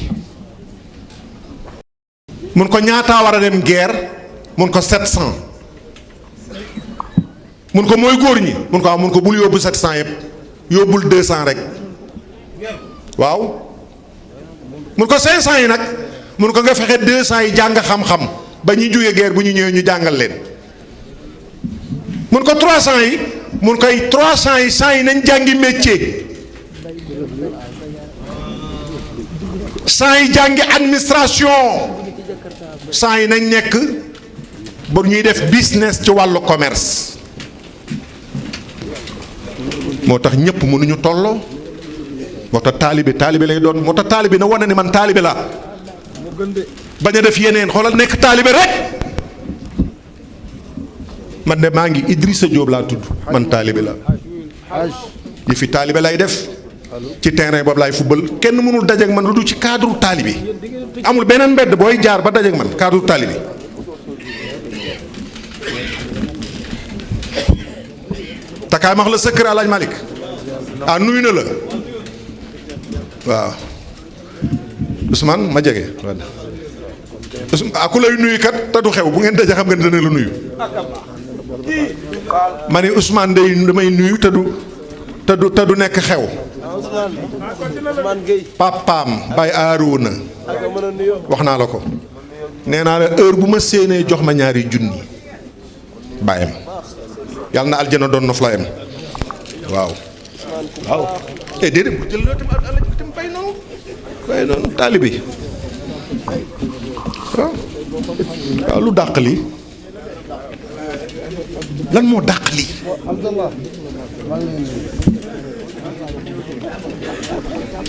mun ko ñaata war a dem guerre mun ko 700 mun ko mooy góor ñi mun ko mun ko bul yóbbu 700 yëpp yóbbul 200 rek waaw mun ko 500 yi nag mun ko nga fexe 200 yi jàng xam-xam ba ñuy jógee guerre bu ñu ñëwee ñu jàngal leen mun ko 300 yi mun koy 300 yi 100 yi nañ jàngi métier 100 yi jàngi administration 100 yi nañ nekk ba ñuy def business ci wàllu commerce moo tax ñëpp mënuñu tolloo moo tax taalibe lay doon moo tax taalibe na wane ne man taalibe la bañ a def yeneen xoolal nekk taalibe rek man de maa ngi Idrissa Diop laa tudd man taalibe la yi fi taalibe lay def ci terrain boobu laay football kenn mënul dajeek man lu du ci cadre taalibe amul beneen mbedd booy jaar ba dajeek man cadre taalibe takaay max la sa kër Alaaji Malick ah nuyu na la waaw Ousmane ma jege ku lay nuyu kat te du xew bu ngeen daje xam nga ne dana la nuyu ma ne Ousmane day damay nuyu te du nekk xew papaam Baye Arouna wax naa la ko nee naa la heure bu ma séenee jox ma ñaari junni bàyyam yàlla na aljana doon noflaayam waaw déedéet bu jël loo tam bay noonu taalibe waaw lu dàq lii lan moo dàq lii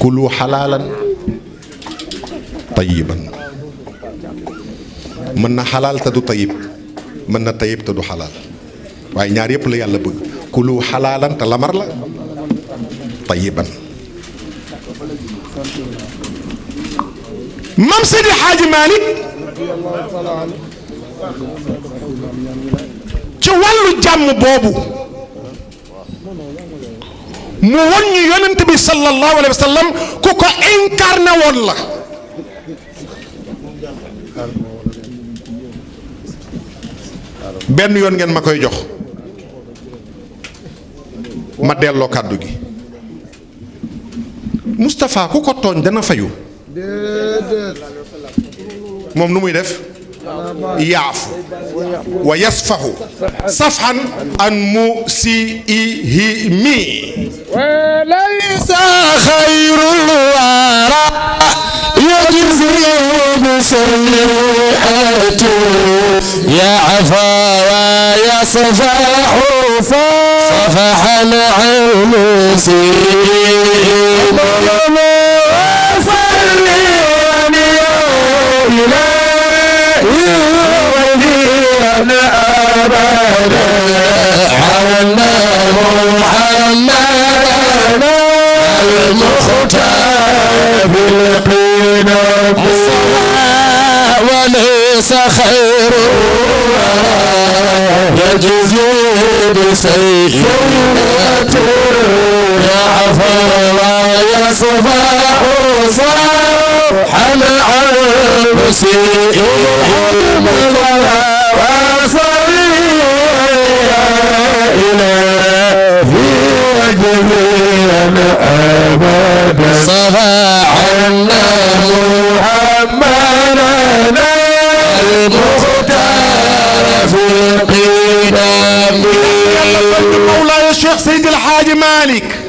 kulu xalaalan tayiban mën na xalaal te du tayib mën na tayib te du xalaal waaye ñaar yëpp la yàlla bëgg kulu xalaalan te lamar la tayiban Mam Seydi Hadji Malick ci wàllu jàmm boobu mu won ñu yonent bi sallallahu alayhi wa sallam ku ko incarné woon la benn yoon ngeen ma koy jox ma delloo kàddu gi Moustapha ku ko tooñ dana fayu moom nu muy def yaafu wa yasfahu safhan an musiihi mi walaysa xayrul wara yajzi bisayiati yafa wa yasfahu safhan an musiihi وليس خير يجزي بسيئة يعفو ويصفح صفحا عن مسيء صفى عنا محمدنا المختار في القدم مولاي الشيخ سيد الحاج مالك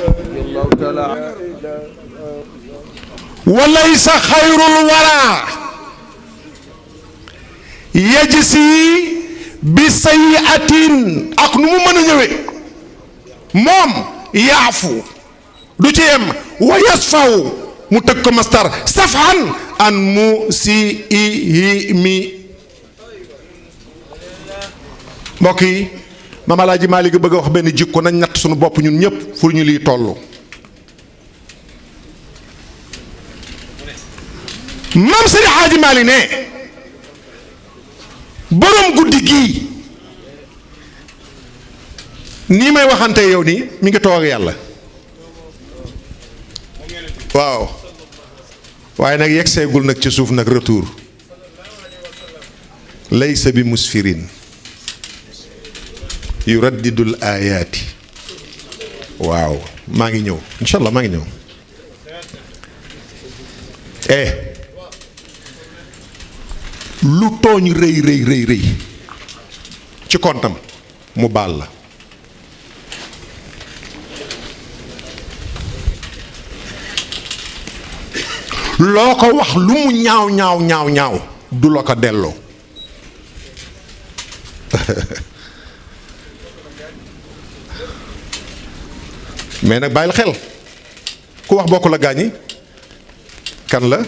وليس خير الورى يجسي bi sayyi'atin ak nu mu mën a ñëwee moom yaafu du ci yem wa yasfaw mu tëgg ko mastar safhan an mu si i mi. mbokk yi Maam Alaaji Maalik bëgg a wax benn jikko nañ natt suñu bopp ñun ñëpp fu ñu lii toll. Maam Seydi Haaji Maalik ne borom guddi gii nii may waxante yow nii mi ngi toog yàlla waaw waaye nag yegg seegul nag ci suuf nag retour laysa bi musfirin yuraddidul ayaati waaw maa ngi ñëw incha allah maa ngi ñëw lu tooñ rëy rëy rëy rëy ci kontam mu baal la loo ko wax lu mu ñaaw ñaaw ñaaw ñaaw du la ko delloo mais nag bàyyil xel ku wax bokk la gaañi kan la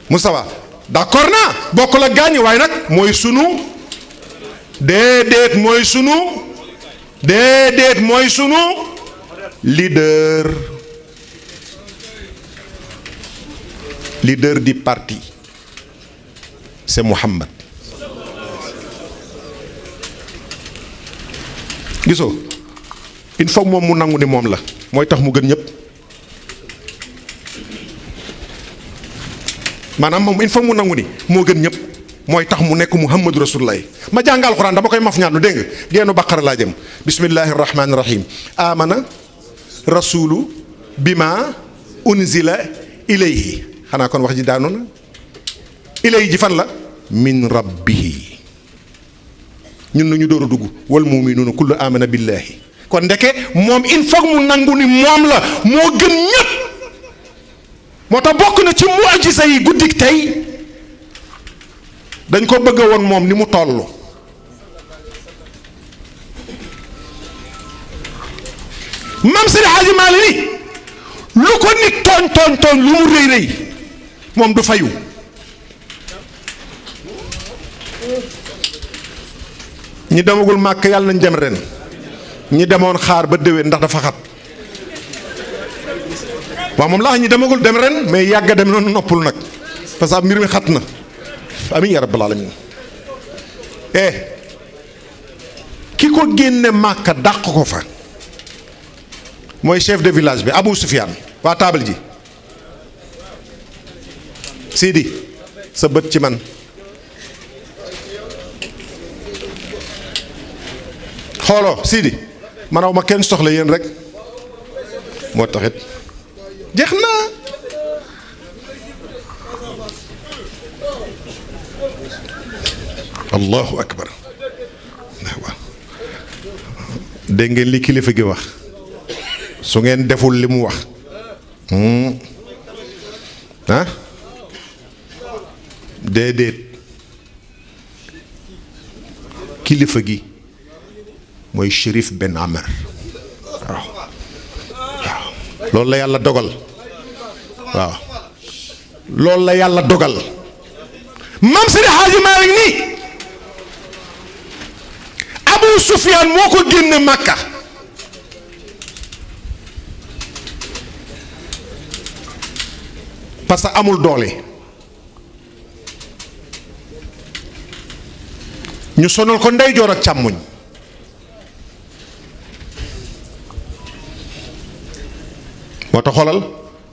Moustapha d'accord naa bokk la gaañi waaye nag mooy sunu déedéet mooy sunu leader du parti c'est Muhammad gisoo il faut moom mu nangu ni moom la mooy tax mu gën ñëpp maanaam moom il faut mu nangu ni moo gën ñëpp mooy tax mu nekk Muhammadu Rasulullah ma jàngal Alxuraan dama koy maf ñaanu dégg nga génnu Baqara laa jëm bismillahi rahmaani rahim amana rasulu bima unzila ilayhi xanaa kon wax ji daanu na ilayhi ji fan la min rabbihi ñun nañu door a dugg wal muminuuna kullu amana billahi kon ndeke moom il faut mu nangu ni moom la moo gën ñëpp moo tax bokk na ci mu'jiza yi guddik tey dañ ko bëgg woon moom ni mu toll Maam Seydi Hadji Malick ni lu ko nit tooñ lu mu rëy rëy moom du fayu ñi demagul màkk yàlla nañ dem ren ñi demoon xaar ba déwén ndax dafa xat waaw moom laa ñi demagul dem ren mais yàgg dem noonu noppul nag parce que mbir mi xat na amiin ya rabbal alamin ki ko génne màkka dàq ko fa mooy chef de village bi Abou Soufiane waa taabal ji Sidi sa bët ci man xooloo Sidi manaw ma kenn soxla yéen rek moo taxit jeex na allahu akbar waaw dégg ngeen li kilifa gi wax su ngeen deful li mu wax ah déedéet kilifa gi mooy Chérif Ben Amar waaw waaw loolu la yàlla dogal waaw loolu la yàlla dogal Maam Seydi Hadji Malick nii Abou Soufiane moo ko génne Makka parce que amul doole ñu sonal ko ndeyjoor ak càmmoñ moo tax xoolal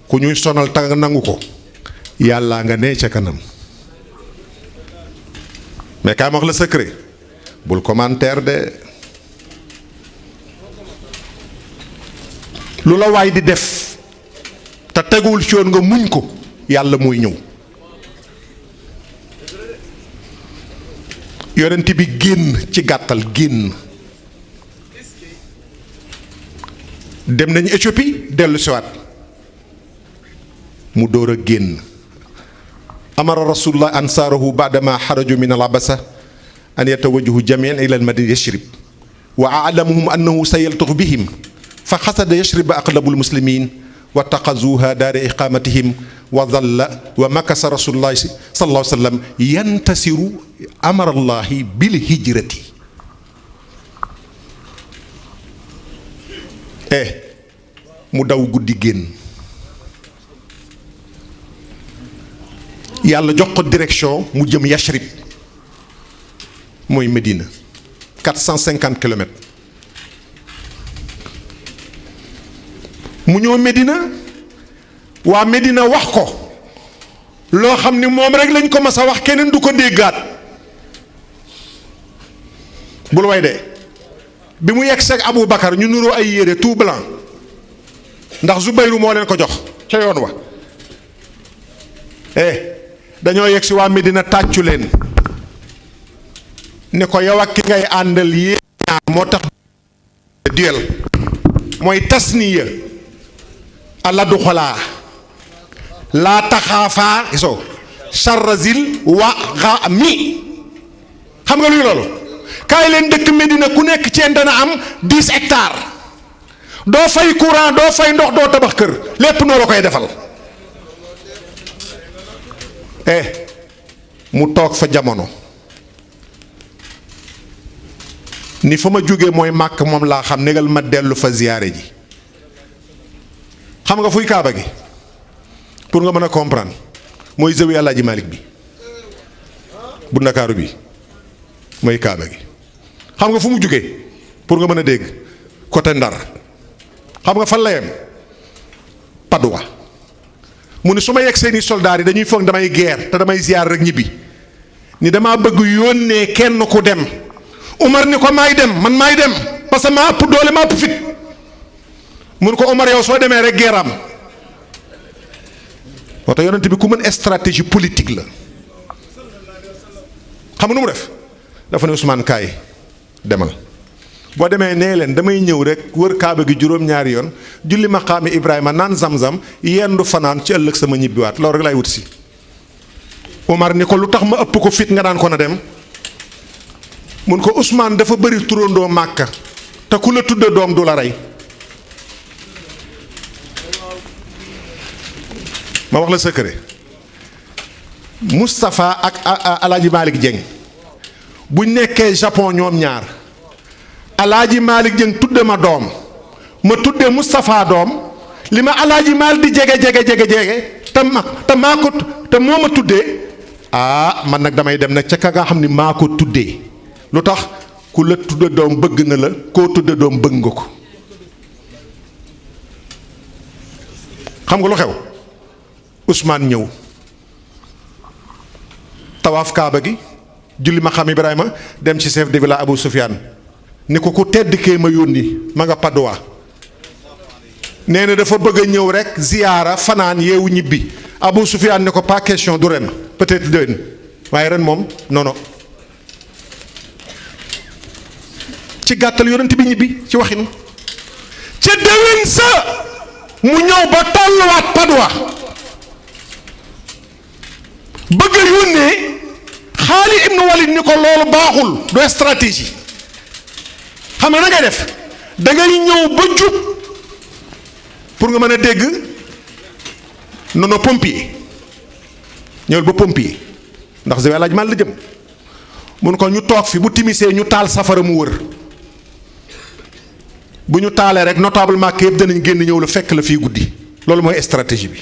ku ñuy sonal tàng nangu ko yàllaa nga ne ca kanam mais kaay ma wax la secret bul commentaire de lu la waay di def te teguwul ci yoon nga muñ ko yàlla mooy ñëw yonent bi génn ci gàttal génn dem nañu Éthiopie dellu siwaat mu door a génn amara rasulullah ansaarahu baadama xaraju min al abasa an yatawajjahu jamian ila almadina yashrib wa aalamuhum annahu sayaltaxu bihim fa xasada yashrib aqlabu almuslimin wa taxazuha daara iqamatihim wa dalla wa makasa rasulullahi sallallahu alayhi wa sallam yantasiru amara allahi bil hijrati. mu daw guddi génn yàlla jox ko direction mu jëm Yashrib mooy Médina 450 kilomètres mu ñëw Médina waa Médina wax ko loo xam ni moom rek lañ ko mas a wax keneen du ko déggaat bul way de bi mu yegg seeg Abou Bakar ñu nuroo ay yére tout blanc ndax Zubayru moo leen ko jox ca yoon wa dañoo yegg si waa Medina tàccu leen ni ko yow ak ki ngay àndal yéen ñaar moo tax duel mooy tasniya ala du xolaa laa taxaafaa gisoo charrazil wa xa mi xam nga luy loolu kaay leen dëkk Medina ku nekk ci dana am 10 hectares doo fay courant doo fay ndox doo tabax kër lépp noo la koy defal mu toog fa jamono ni fa ma jógee mooy màkk moom laa xam négal ma dellu fa ziyaare ji xam nga fuy kaaba gi pour nga mën a comprendre mooy zawiya Alaaji Malik bi bu Ndakaaru bi mooy kaaba gi xam nga fu mu jógee pour nga mën a dégg côté Ndar xam nga fan la yem Padoua mu ne su ma yegg seeni soldaar yi dañuy foog damay guerre te damay ziyaar rek ñibbi ni damaa bëgg yónnee kenn ku dem Umar ni ko maay dem man maay dem parce que maa ëpp doole maa ëpp fit mun ko Umar yow soo demee rek guerre am moo tax yonent bi ku mën stratégie politique la xam nga nu mu def dafa ne Ousmane kaay demal boo demee nee leen damay ñëw rek wër kaaba gi juróom-ñaari yoon julli maqaami Ibrahima naan zam-zam yendu fanaan ci ëllëg sama ñibbiwaat loolu rek laay wut si Omar ni ko lu tax ma ëpp ko fit nga daan ko na dem mun ko Ousmane dafa bëri turandoo Màkka te ku la tudde doom du la rey ma wax la secret Moustapha ak Alaaji Malick Dieng buñ nekkee Japon ñoom ñaar Alaaji Malick Dieng tudde ma doom ma tudde Moustapha doom li ma Alaaji Malick di jege te maa ko te moo ma tuddee man nag damay dem nag ca ka nga xam ni maa ko tuddee lu tax ku la tudde doom bëgg na la koo tudde doom bëgg nga ko xam nga lu xew Ousmane ñëw tawaaf kaaba gi julli ma xam Ibrahima dem ci chef de village Abou Soufiane ni ko ku tedd kee ma yónni ma nga Padoua nee na dafa bëgg a ñëw rek ziyaara fanaan yeewu ñibbi Abou Soufiane ne ko pas question du ren peut-être déwén waaye ren moom non non ci gàttal yonent bi ñibbi ci waxinu ca déwén sa mu ñëw ba tolluwaat Padoua bëgg a yónnee Xaalid ibn Walid ni ko loolu baaxul do stratégie xam nga na ngay def da ngay ñëw ba jub pour nga mën a dégg nono pompier ñëwal ba pompier ndax zawiya Alaaji Maalik la jëm mun ko ñu toog fi bu timisee ñu taal safara mu wër bu ñu taalee rek notable Màkk yëpp danañ génn ñëw la fekk la fii guddi loolu mooy stratégie bi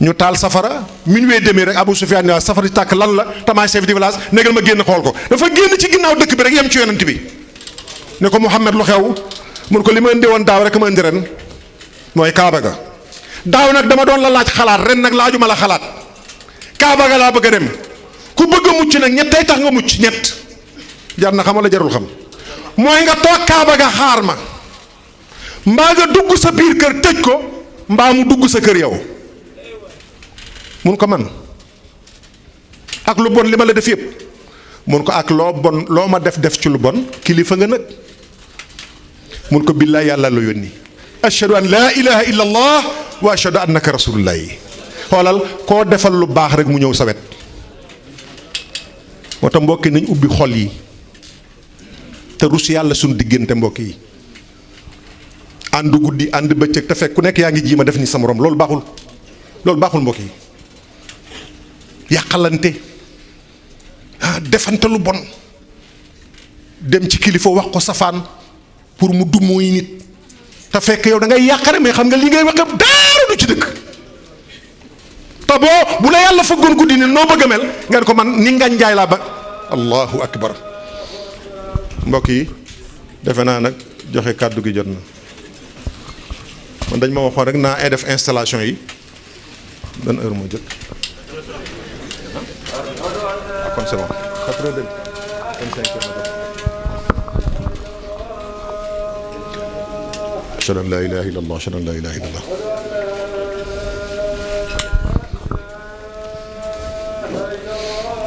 ñu taal safara minuit demee rek Abou Soufiane ne safara di tàkk lan la tamaay chef du village négal ma génn xool ko dafa génn ci ginnaaw dëkk bi rek yem ci yonent bi ne ko Mouhamed lu xew mun ko li ma indi woon daaw rek ma indi ren mooy Kaaba ga daaw nag dama doon la laaj xalaat ren nag laajuma la xalaat Kaaba ga laa bëgg a dem ku bëgg a mucc nag ñett tey tax nga mucc ñett jar na xam wala jarul xam mooy nga toog Kaaba ga xaar ma mbaa nga dugg sa biir kër tëj ko mbaa mu dugg sa kër yow mun ko man ak lu bon li ma la def yëpp mun ko ak loo bon loo ma def ci lu bon kilifa nga nag mun ko billaay yàlla la yónni ashhadu an laa ilaha illa allah wa ashhadu annaka rasulullah yi xoolal koo defal lu baax rek mu ñëw sa wet moo tax mbokk yi nañ ubbi xol yi te rus yàlla suñu diggante mbokk yi ànd guddi ànd bëccëg te fekk ku nekk yaa ngi jiima def ni sa morom loolu baaxul mbokk yi yàqalante defante lu bon dem ci kilifa wax ko safaan pour mu dumooy nit te fekk yow da ngay yàqare mais xam nga li ngay wax dara du ci dëkk te bu la yàlla fëggoon guddi ni noo bëgg a mel ngeen ko man ni ngañ njaay laa ba allahu akbar mbokk yi defe naa nag joxe kàddu gi jot na man dañ ma waxoon rek naa ay def installation yi ban heure moo jot kon c'est bon 4h25 ashhadu an la ilaha illallah ashhadu an la ilaha illallah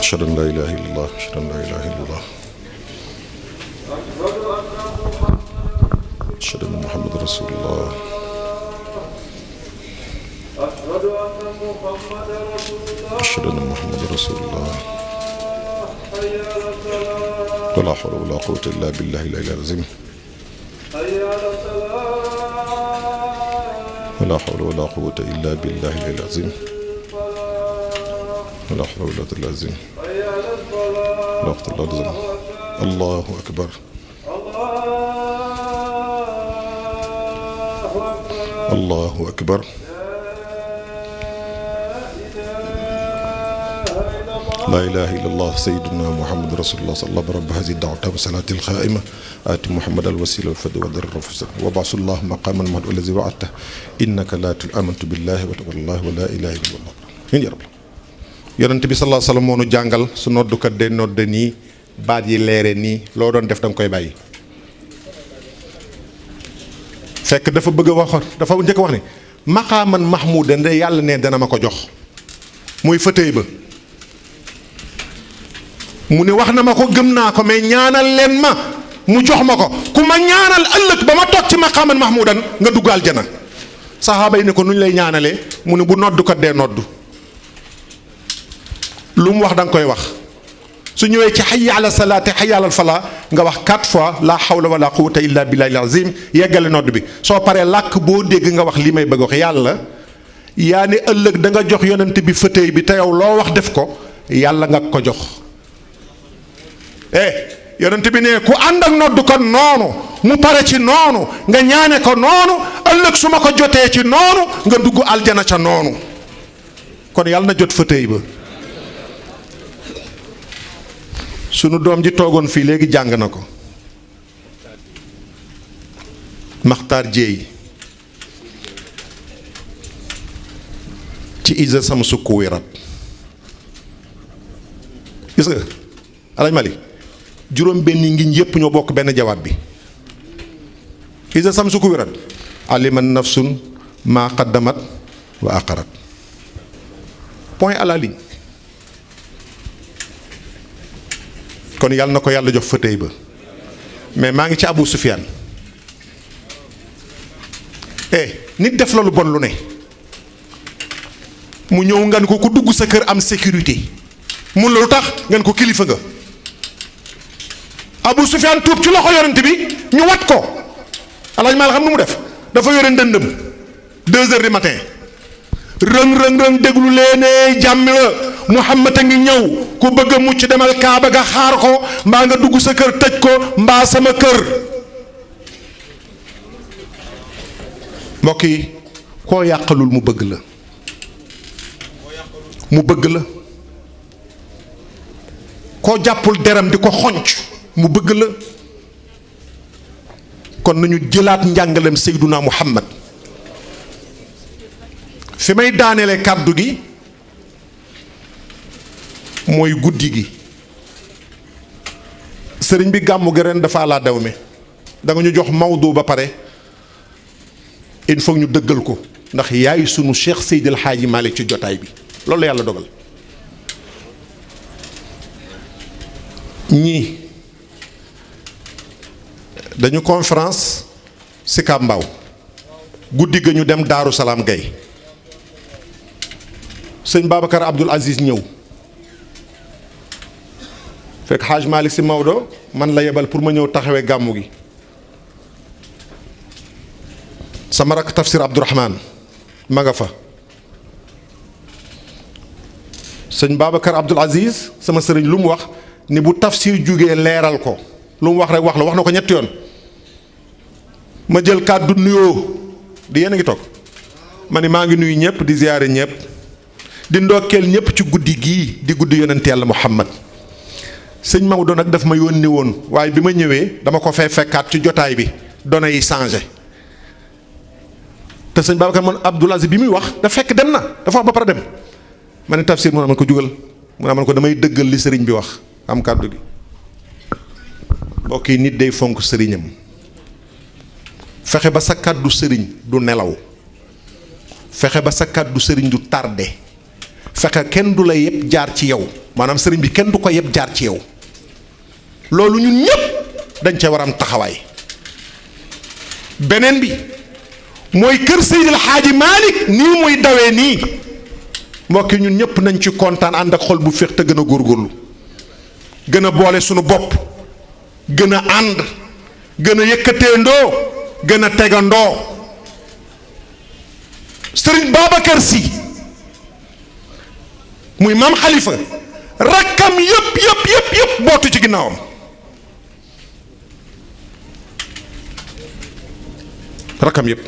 ashhadu an la ilaha illallah ashhadu an la ilaha illallah ashhadu anna muhammadan rasulullah ashhadu anna muhammadan rasulullah wala hawla wala quwwata illa billahi al-aliyyil azim ولا حول ولا قوة إلا بالله العلي العظيم ولا حول ولا قوة إلا بالله ولا قوة إلا بالله الله أكبر الله أكبر لا إله إلا الله سيدنا محمد رسول الله صلى الله عليه وسلم رب هذه الدعوة والصلاة القائمة آت محمد الوسيلة والفضل والدر الرفس وبعث الله مقاما محمود الذي وعدته إنك لا آمنت بالله وتقول الله ولا إله إلا الله يا رب yonent bi sallallahu alayhi wa sallam moo nu jàngal su noddukat de nodde nii baat yi leere nii loo doon def da nga koy bàyyi fekk dafa bëgg a wax dafa njëkk a wax ne maqaaman mahmuudan de yàlla ne dana ma ko jox muy fëtëy ba mu ne wax na ma ko gëm naa ko mais ñaanal leen ma mu jox ma ko ku ma ñaanal ëllëg ba ma toog ci maqaaman mahmuudan nga dugg aljana saxaaba yi ne ko nu ñu lay ñaanalee mu ne bu noddukat dee noddu lu mu wax da nga koy wax su ñëwee ci hayya ala salaati hayya ala falaa nga wax 4 fois la hawla wala quwwata illa billahi azim yeggale nodd bi soo paree làkk boo dégg nga wax li may bëgg wax yàlla yaa ne ëllëg da nga jox yonent bi fëtëy bi te yow loo wax def ko yàlla nga ko jox yonent bi ne ku ànd ak nodd ko noonu mu pare ci noonu nga ñaane ko noonu ëllëg su ma ko jotee ci noonu nga dugg aljana ca noonu kon yàlla na jot fëtëy ba sunu doom ji toogoon fii léegi jàng na ko Maxtaar Jéey ci isa sam sukku wirat gis nga Alaaji Malik juróom benn ngiñ yépp ñoo bokk benn jawaab bi isa sam sukku wirat aliman nafsun ma qaddamat wa aqarat point à la ligne kon yàlla na ko yàlla jox fëtëy ba mais maa ngi ci Abu Sufyaan nit def la lu bon lu ne mu ñëw ngan ko ku dugg sa kër am sécurité mun la lu tax ngeen ko kilifa nga Abu Sufyaan tuub ci loxo yonent bi ñu wat ko Alaaji Maalik xam nu mu def dafa yore ndëndëm 2 heures du matin rëng déglu leene jàmm la Muhammad a ngi ñëw ku bëgg a mucc demal Kaaba ga xaar ko mbaa nga dugg sa kër tëj ko mbaa sama kër mbokk yi koo yàqalul mu bëgg la koo jàppul deram di ko xonc mu bëgg la kon nañu jëlaat njàngaleem Seyduna Muhammad fi may daaneele kàddu gi mooy guddi gi sëriñ bi gàmmu gi ren dafa laa daw mi da nga ñu jox mawdu ba pare il faut ñu dëggal ko ndax yaay sunu Cheikh Seydil Hadji Malick ci jotaay bi loolu la yàlla dogal ñii dañu conférence si Kambaaw guddi ga ñu dem Daaru Salaam Gay sëñ Babacar Abdoul Aziz ñëw fekk Haj Malick Sy Maodo man la yebal pour ma ñëw taxawee gàmmu gi sama rakk tafsir Abdourahman ma nga fa sëñ Babacar Abdoul Aziz sama sëriñ lu mu wax ni bu tafsir jógee leeral ko lu mu wax rek wax la wax na ko ñetti yoon ma jël kàddu nuyoo di yéen a ngi toog ma ni maa ngi nuyu ñëpp di ziyaare ñëpp di ndokkeel ñëpp ci guddi gii di guddi yonent yàlla Muhammad sëñ Maodo nag daf ma yónni woon waaye bi ma ñëwee dama ko fay fekkaat ci jotaay bi données yi changé te sëñ Babacar man Abdoul Aziz bi muy wax da fekk dem na dafa wax ba pare dem ma ne tafsir mu ne man ko jugal mu ne man ko damay dëggal li sëriñ bi wax am kàddu gi mbokk yi nit day fonk sëriñam fexe ba sa kàddu sëriñ du nelaw fexe ba sa kàddu sëriñ du tardé fexe kenn du la yëpp jaar ci yow maanaam sëriñ bi kenn du ko yëpp jaar ci yow loolu ñun ñëpp dañ cee war am taxawaay beneen bi mooy kër Seydil Hadji Malick nii muy dawee nii mbokk yi ñun ñëpp nañ ci kontaan ànd ak xol bu féex te gën a góorgóorlu gën a boole sunu bopp gën a ànd gën a yëkkateendoo gën a tegandoo sëriñ Babacar Sy muy maam Khalifa rakkam yëpp bootu ci ginnaawam rakkam yëpp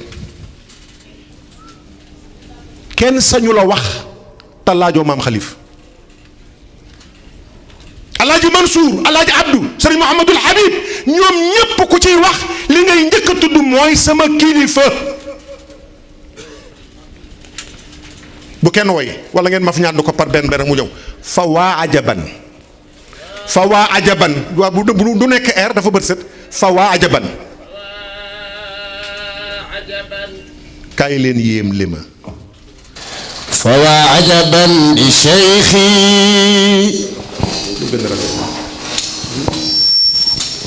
kenn sañu la wax te laajoo maam Khalifa alaaji Mansour alaaji Abdou sëriñ Mouhamadul Habib ñoom ñépp ku ciy wax li ngay njëkk a tudd mooy sama kilifa bu kenn woy wala ngeen ma fi ñaan ko par benn benn mu ñëw fa waa ajaban waa du nekk air dafa bët set fa waa ajaban kaay leen yéem li ma fa waa ajaban li cheikhi lu gën a rafet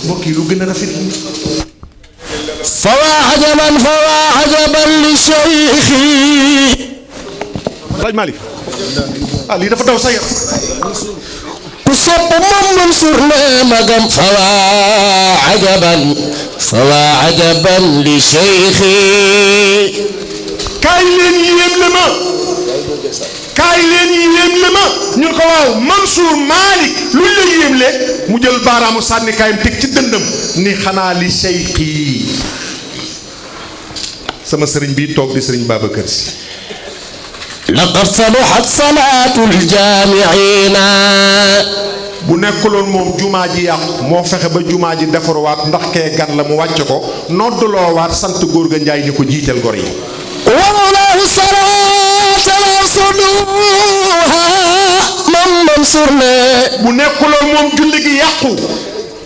mbokk yi lu gën a rafet fa waa ajaban li cheikhi Laaj Malick lii dafa daw sa yar ku sopp moom Mansour ne magam fa waa ajaban li cheikhi kaay leen yéem li ma ñun ko waaw Mansour Malick lu la yéemle mu jël baaraamu sànni kaayam teg ci dëndam ni xanaa li cheikhi sama sëriñ bi toog di sëriñ Babacar Sy laqad saluhat salaatul jaamiina bu nekkuloon moom jumaa ji yàqu moo fexe ba jumaa ji defaruwaat ndax kee gan la mu wàcce ko nodduloowaat sant góor ga njaay ni ko jiital gor yi wallahu salaata la suduha mam Mansour ne bu nekkuloon moom julli gi yàqu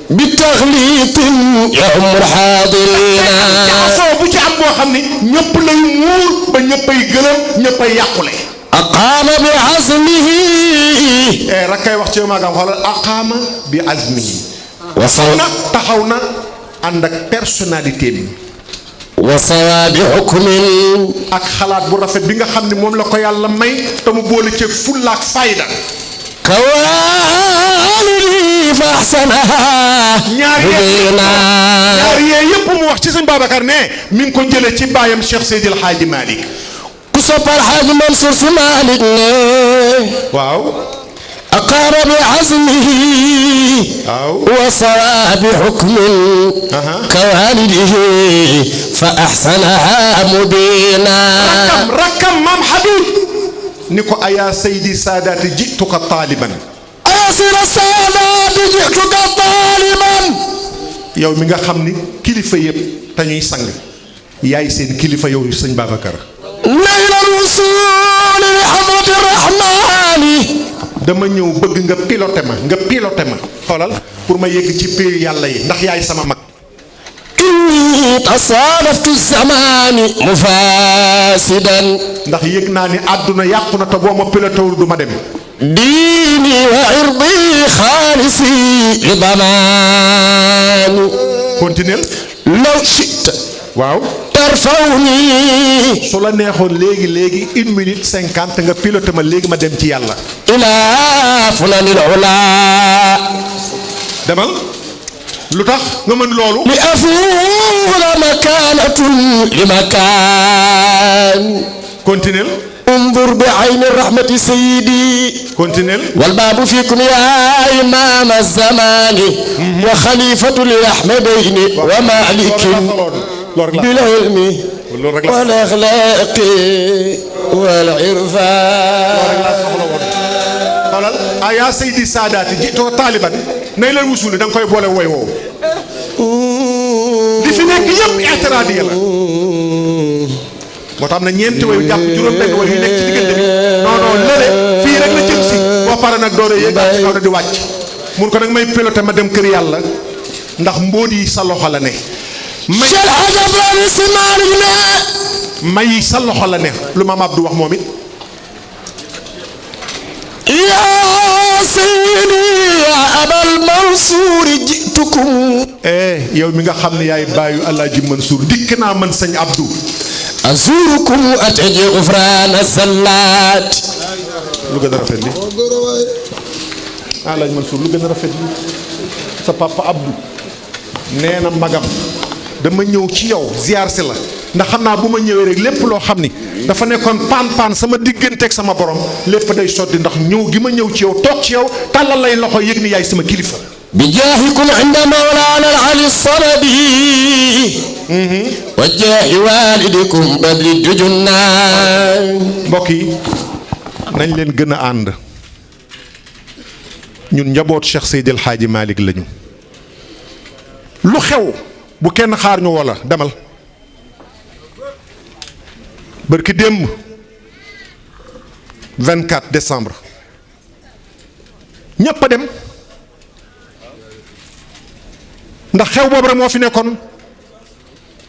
bi taxliitin yawmul xaadirina jaxasoo bu ci am boo xam ni ñëpp lay muur ba ñëppay gëlëm ñëppay yàqule aqaama bi azmihi rakkay wax ci maagam xoolal aqaama bi azmihi wasaw na taxaw na ànd ak personnalité bi wa sawaabi xukmin ak xalaat bu rafet bi nga xam ne moom la ko yàlla may te mu boole ceeg fulla ak fayda kawaalidi fa axsanaha ñaar yee yépp mu wax ci sëñ Babacar ne mi ngi ko jële ci baayam Cheikh Seydil Hadji Malick ku soppal Hadji Mansour Sy Malick ne waaw aqaama bi azmihi wa sawaabi xukmin kawalidihi fa axsanaha mubina rakkam maam Habib ni ko ayaa saydi saadaati jituka taaliban ayaa saydi saadaati jituka taaliban yow mi nga xam ni kilifa yëpp te ñuy sang yaay seen kilifa yow sëñ Babacar laylal wusuuli li hadrati rahmaani dama ñëw bëgg nga piloté ma xoolal pour ma yegg ci péeyu yàlla yi ndax yaay sama mag inni tasaadaftu zamaani mufaasidan ndax yëg naa ni àdduna yàqu na te boo ma pilotéwul du ma dem diini wa irdi xaalisi li damaani continuel law chita waaw tarfawni su la neexoon léegi 1 minute 50 nga piloté ma léegi ma dem ci yàlla ilaa funanil ulaa demal lu tax nga mën loolu li afuula makaanatun li makaan continuel انظر بعين الرحمة سيدي continuel والباب فيكم يا إمام الزمان وخليفة الأحمدين ومالك بالعلم والأخلاق والعرفان xoolal aya Seydi Saadaati jiitoo taaliban nay leen wusuli da nga koy boole woy woowu li fi nekk yëpp i'tiraadiya la moo tax am na ñeenti way jàpp juróom-benn way yu nekk ci diggante bi non lële fii rek la jëm si boo pare nag doole yéegaat ci kaw di wàcc mun ko nag may piloté ma dem kër yàlla ndax mbóot yi sa loxo la ne may yi sa loxo la ne lu maam Abdou wax moom it yaa sayyidi yaa abal Mansour jitukum yow mi nga xam ne yaay bàyyu Alaaji Mansour dikk naa man sëñ Abdou azurukum ataji ufraan salaat lu gën a rafet li Alaaji Mansour lu gën a rafet li sa papa Abdou nee na magam dama ñëw ci yow ziar si la ndax xam naa bu ma ñëwee rek lépp loo xam ni dafa nekkoon paan sama digganteeg sama borom lépp day sotti ndax ñëw gi ma ñëw ci yow toog ci yow tàllal lay loxo yëg ni yaay sama kilifa bi jaahikum inda mawlaana al-ali as-sanadi wa jaahi waalidikum badri jujunaan mbokk yi nañ leen gën a ànd ñun njaboot Cheikh Seydil Hadji Malick lañu lu xew bu kenn xaar ñu wala demal bërki démb 24 décembre ñépp a dem ndax xew boobu rek moo fi nekkoon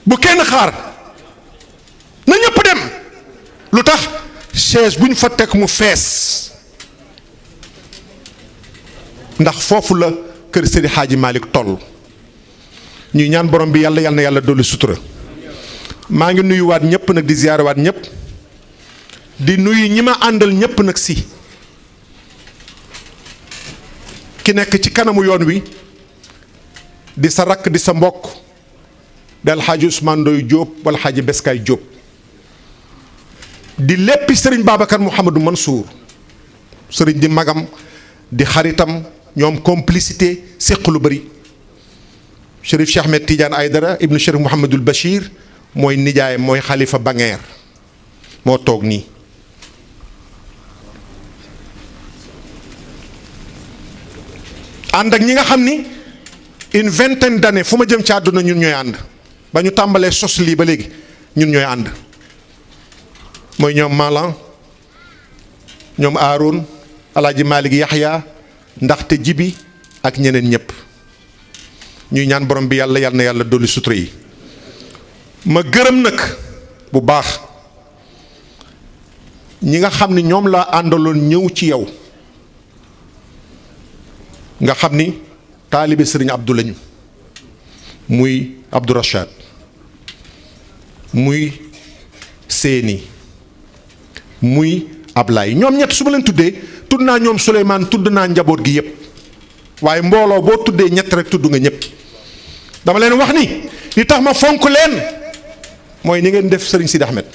bu kenn xaar na ñépp dem lu tax chaise bu ñu fa teg mu fees ndax foofu la kër Seydi Hadji Malick toll ñuy ñaan borom bi yàlla na yàlla dolli sutura maa ngi nuyuwaat ñëpp nag di ziyaarawaat ñëpp di nuyu ñi ma àndal ñëpp nag si ki nekk ci kanamu yoon wi di sa rakk di sa mbokk di alxaaji Ousmane Ndoye Diop wala xaaji Beskaay Diop di léppi sëriñ Babacar Mouhamadou Mansour sëriñ di magam di xaritam ñoom complicité séq lu bëri Chérif Cheikh Ahmed Tidiane Aydara ibnu Chérif Mouhamadul Bachir mooy nijaay mooy xalifa Bangeer moo toog nii ànd ak ñi nga xam ni une vingtaine d'années fu ma jëm ci àdduna ñun ñooy ànd ba ñu tàmbalee sos lii ba léegi ñun ñooy ànd mooy ñoom Malan ñoom Aaroun Alaaji Malick Yaxya ndaxte jibi ak ñeneen ñëpp ñuy ñaan borom bi yàlla na yàlla dolli sutura yi ma gërëm nag bu baax ñi nga xam ni ñoom laa àndaloon ñëw ci yow nga xam ni taalibe sëriñ Abdou lañu muy Abdou Rachad muy Séni muy Ablaye ñoom ñett su ma leen tuddee tudd naa ñoom Souleymane tudd naa njaboot gi yépp waaye mbooloo boo tuddee ñett rek tudd nga ñépp dama leen wax ni li tax ma fonk leen mooy ni ngeen def sëriñ Sidi Ahmed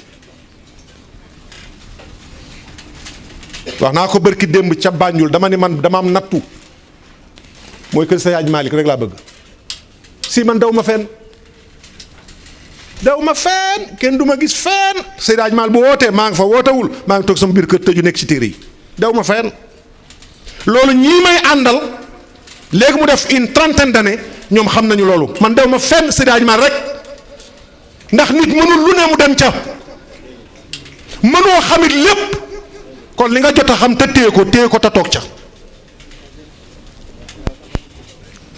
wax naa ko bërki démb ca Banjul dama ni man dama am nattu mooy kër sa yaaj Malick rek laa bëgg si man daw ma fenn kenn du ma gis fenn Seydi Hadji Malick bu wootee maa ngi fa wootewul maa ngi toog sama biir kër tëju nekk ci téere yi daw ma fenn loolu ñii may àndal léegi mu def une trentaine d'années ñoom xam nañu loolu man daw ma fenn Seydi Hadji Malick rek ndax nit mënul lu ne mu dem ca mënoo xamit lépp kon li nga jot a xam te téye ko te toog ca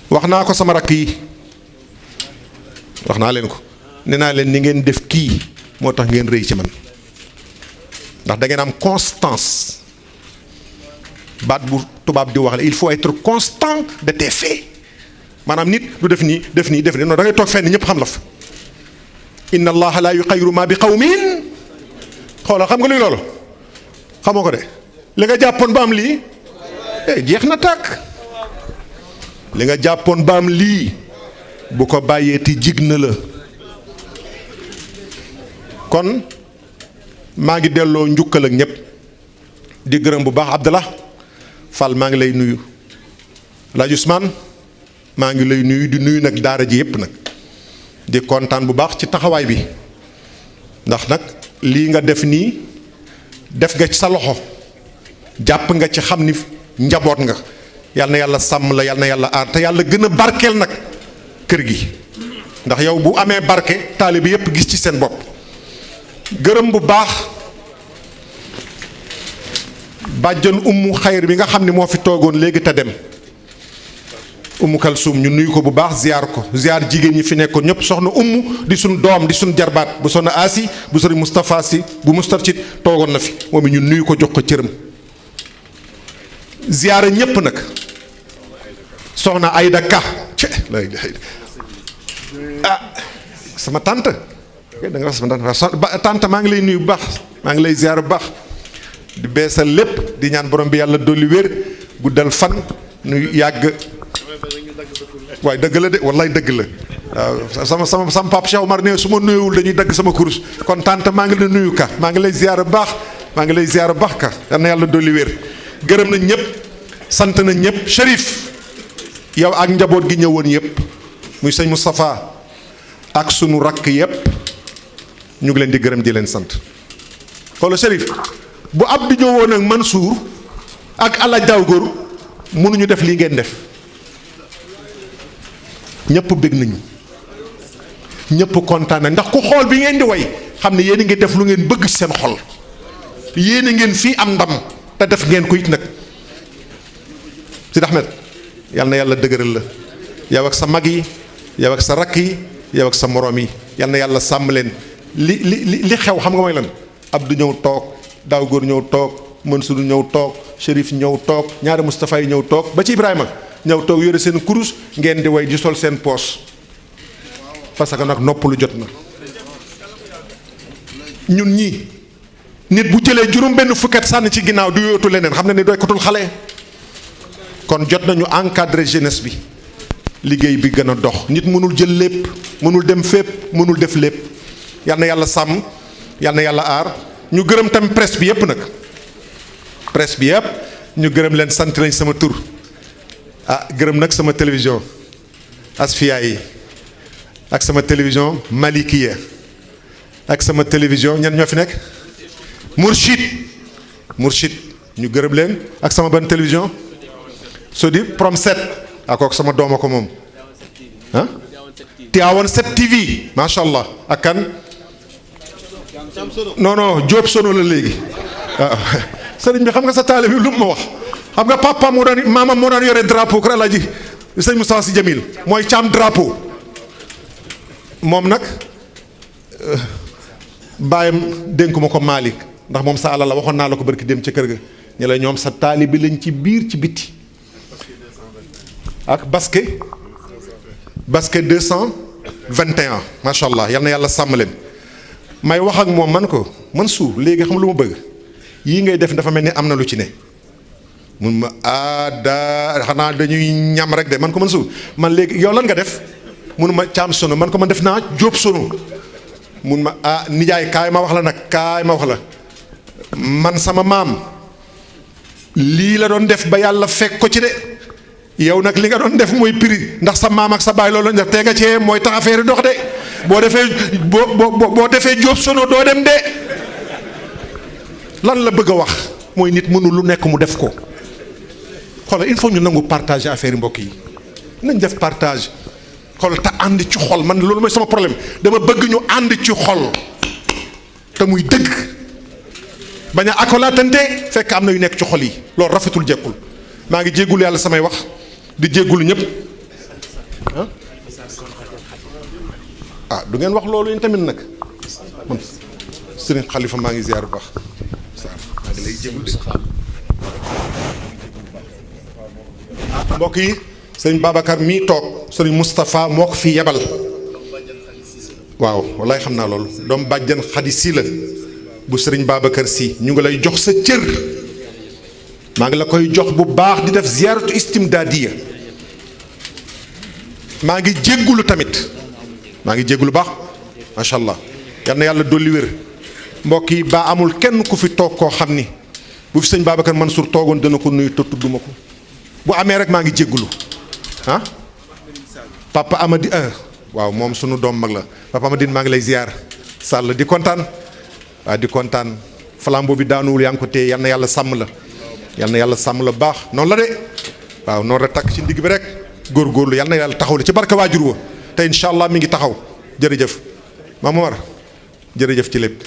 wax naa ko sama rakk yi wax naa leen ko nee naa leen ni ngeen def kii moo tax ngeen rëy ci man ndax da ngeen am constance baat bu tubaab di wax la il faut être constant de tes faits maanaam nit du def nii def nii non da ngay toog fenn ñëpp xam la fa inna allaha la yuxayyiru ma bi qawmin xoolal xam nga luy loolu xamoo ko de li nga jàppoon ba am lii jeex na tàkk li nga jàppoon ba am lii bu ko bàyyeeti jig na la kon maa ngi delloo njukkal ak ñëpp di gërëm bu baax Abdallah Fall maa ngi lay nuyu Alaaji Ousmane maa ngi lay nuyu di nuyu nag daara ji yëpp nag di kontaan bu baax ci taxawaay bi ndax nag lii nga def nii def nga ci sa loxo jàpp nga ci xam ni njaboot nga yal na yàlla sàmm la yal na yàlla aar te yàlla gën a barkeel nag kër gi ndax yow bu amee barke taalibe yëpp gis ci seen bopp gërëm bu baax bàjjan ummu xayr bi nga xam ne moo fi toogoon léegi te dem ummu kalsum ñu nuyu ko bu baax ziar ko ziar jigéen ñi fi nekkoon ñëpp soxna ummu di suñ doom di suñ jarbaat bu soxna Asi bu sëriñ Moustapha Si bu Moustarchid toogoon na fi moom it ñu nuyu ko jox ko cëram ziara ñëpp nag soxna Ayda Ka sama tante da nga sama tante maa ngi lay nuyu bu baax maa ngi lay ziar bu baax di beesal lépp di ñaan borom bi yàlla dolli wér guddal fan nu yàgg waaye dëgg la de wallaay dëgg la waaw sama pap Cheikh Omar ne su ma nuyuwul dañuy dagg sama kurus kon tante maa ngi la nuyu ka maa ngi lay ziar bu baax maa ngi lay ziar bu baax ka yal na yàlla dolli wér gërëm nañ ñëpp sant nañ ñëpp Chérif yow ak njaboot gi ñëwoon yëpp muy sëñ Moustapha ak sunu rakk yëpp ñu ngi leen di gërëm di leen sant xoolal Chérif bu Abdou ñëwoon ak Mansour ak Alaaji Daaw Góor mënuñu def lii ngeen def ñëpp bëgg nañu ñëpp kontaan na ndax ku xool bi ngeen di way xam ne yéen a ngi def lu ngeen bëgg ci seen xol yéen a ngeen fii am ndam te def ngeen ko it nag Sidi Ahmed yal na yàlla dëgëral la yow ak sa mag yi yow ak sa rakk yi yow ak sa moroom yi yal na yàlla sàmm leen li xew xam nga mooy lan Abdou ñëw toog Daaw Góor ñëw toog Mansour ñëw toog Chérif ñëw toog ñaari Moustapha yi ñëw toog ba ci Ibrahima ñëw toog yore seen kurus ngeen di way di sol seen poos parce que nag nopp lu jot na ñun ñii nit bu jëlee juróom benn fukkat sànni ci ginnaaw du yootu leneen xam ne ni doy kotul xale kon jot nañu encadrer jeunesse bi liggéey bi gën a dox nit mënul jël lépp mënul dem fépp mënul def lépp yal na yàlla sàmm yal na yàlla aar ñu gërëm tam presse bi yépp nag presse bi yépp ñu gërëm leen sant lañ sama tur gërëm nag sama télévision Asfiya yi ak sama télévision Malikiya ak sama télévision ñan ñoo fi nekk Mourchid ñu gërëm leen ak sama ban télévision Sodi Prom 7 kooku sama dooma ko moom Tivaouane 7 TV macha allah ak kan non Diop Sono la léegi waaw sëriñ bi xam nga sa taalibe bi lu mu ma wax xam nga papa moo daan maamam moo daan yore drapeau kër Alaaji sëñ Moussa Sy Jamil mooy caam drapeau moom nag bàyyam dénku ma ko Malick ndax moom sa alal la waxoon naa la ko barki dem ca kër ga ñu la ñoom sa taalibe lañ ci biir ci bitti ak basket 221 macha allah yal na yàlla sàmm leen may wax ak moom man ko Mansour léegi xam lu ma bëgg yii ngay def dafa mel ni am na lu ci ne mun ma xanaa dañuy ñam rek de man ko Mansour man léegi yow lan nga def mun ma caam sono man ko man def naa Jóob sono mun ma nijaay kaay ma wax la nag kaay ma wax la man sama maam lii la doon def ba yàlla fekk ko ci de yow nag li nga doon def mooy prix ndax sa maam ak sa baay loolu def tee nga cee mooy tax affaire dox de boo defee Jóob sono doo dem de lan la bëgg a wax mooy nit mënul lu nekk mu def ko xoolal il faut ñu nangu partager affaire yi mbokk yi nañ def partage xool te ànd ci xol man loolu mooy sama problème dama bëgg ñu ànd ci xol te muy dëgg bañ a akolaatante fekk am na yu nekk ci xol yi loolu rafetul jekkul maa ngi jéggulu yàlla samay wax di jéggulu ñëpp du ngeen wax loolu yéen tamit nag man sëriñ Xalifa maa ngi ziar bu baax maa ngi lay jéggul de mbokk yi sëriñ Babacar mii toog sëriñ Moustapha moo ko fi yebal waaw wallaay xam naa loolu doom bàjjan Xadi Si la bu sëriñ Babacar Si ñu ngi lay jox sa cër maa ngi la koy jox bu baax di def ziaratu istimdaadiya maa ngi jéggulu tamit maa ngi jéggulu baax macha allah yal na yàlla dolli wér mbokk yi ba amul kenn ku fi toog koo xam ni bu fi sëñ Babacar Mansour toogoon dana ko nuyu te tudduma ko bu amee rek maa ngi jéggulu ah papa Amady waaw moom sunu doom mag la papa Amadine maa ngi lay ziar Sall di kontaan waaw di kontaan flambeau bi daanuwul yaa ngi ko téye yal na yàlla sàmm la yal na yàlla sàmm la baax noonu la de waaw noonu rek takk ci ndigg bi rek góorgóorlu yal na yàlla taxaw la ci barka waajur wa te incha allah mi ngi taxaw jërëjëf Maam Omar jërëjëf ci lépp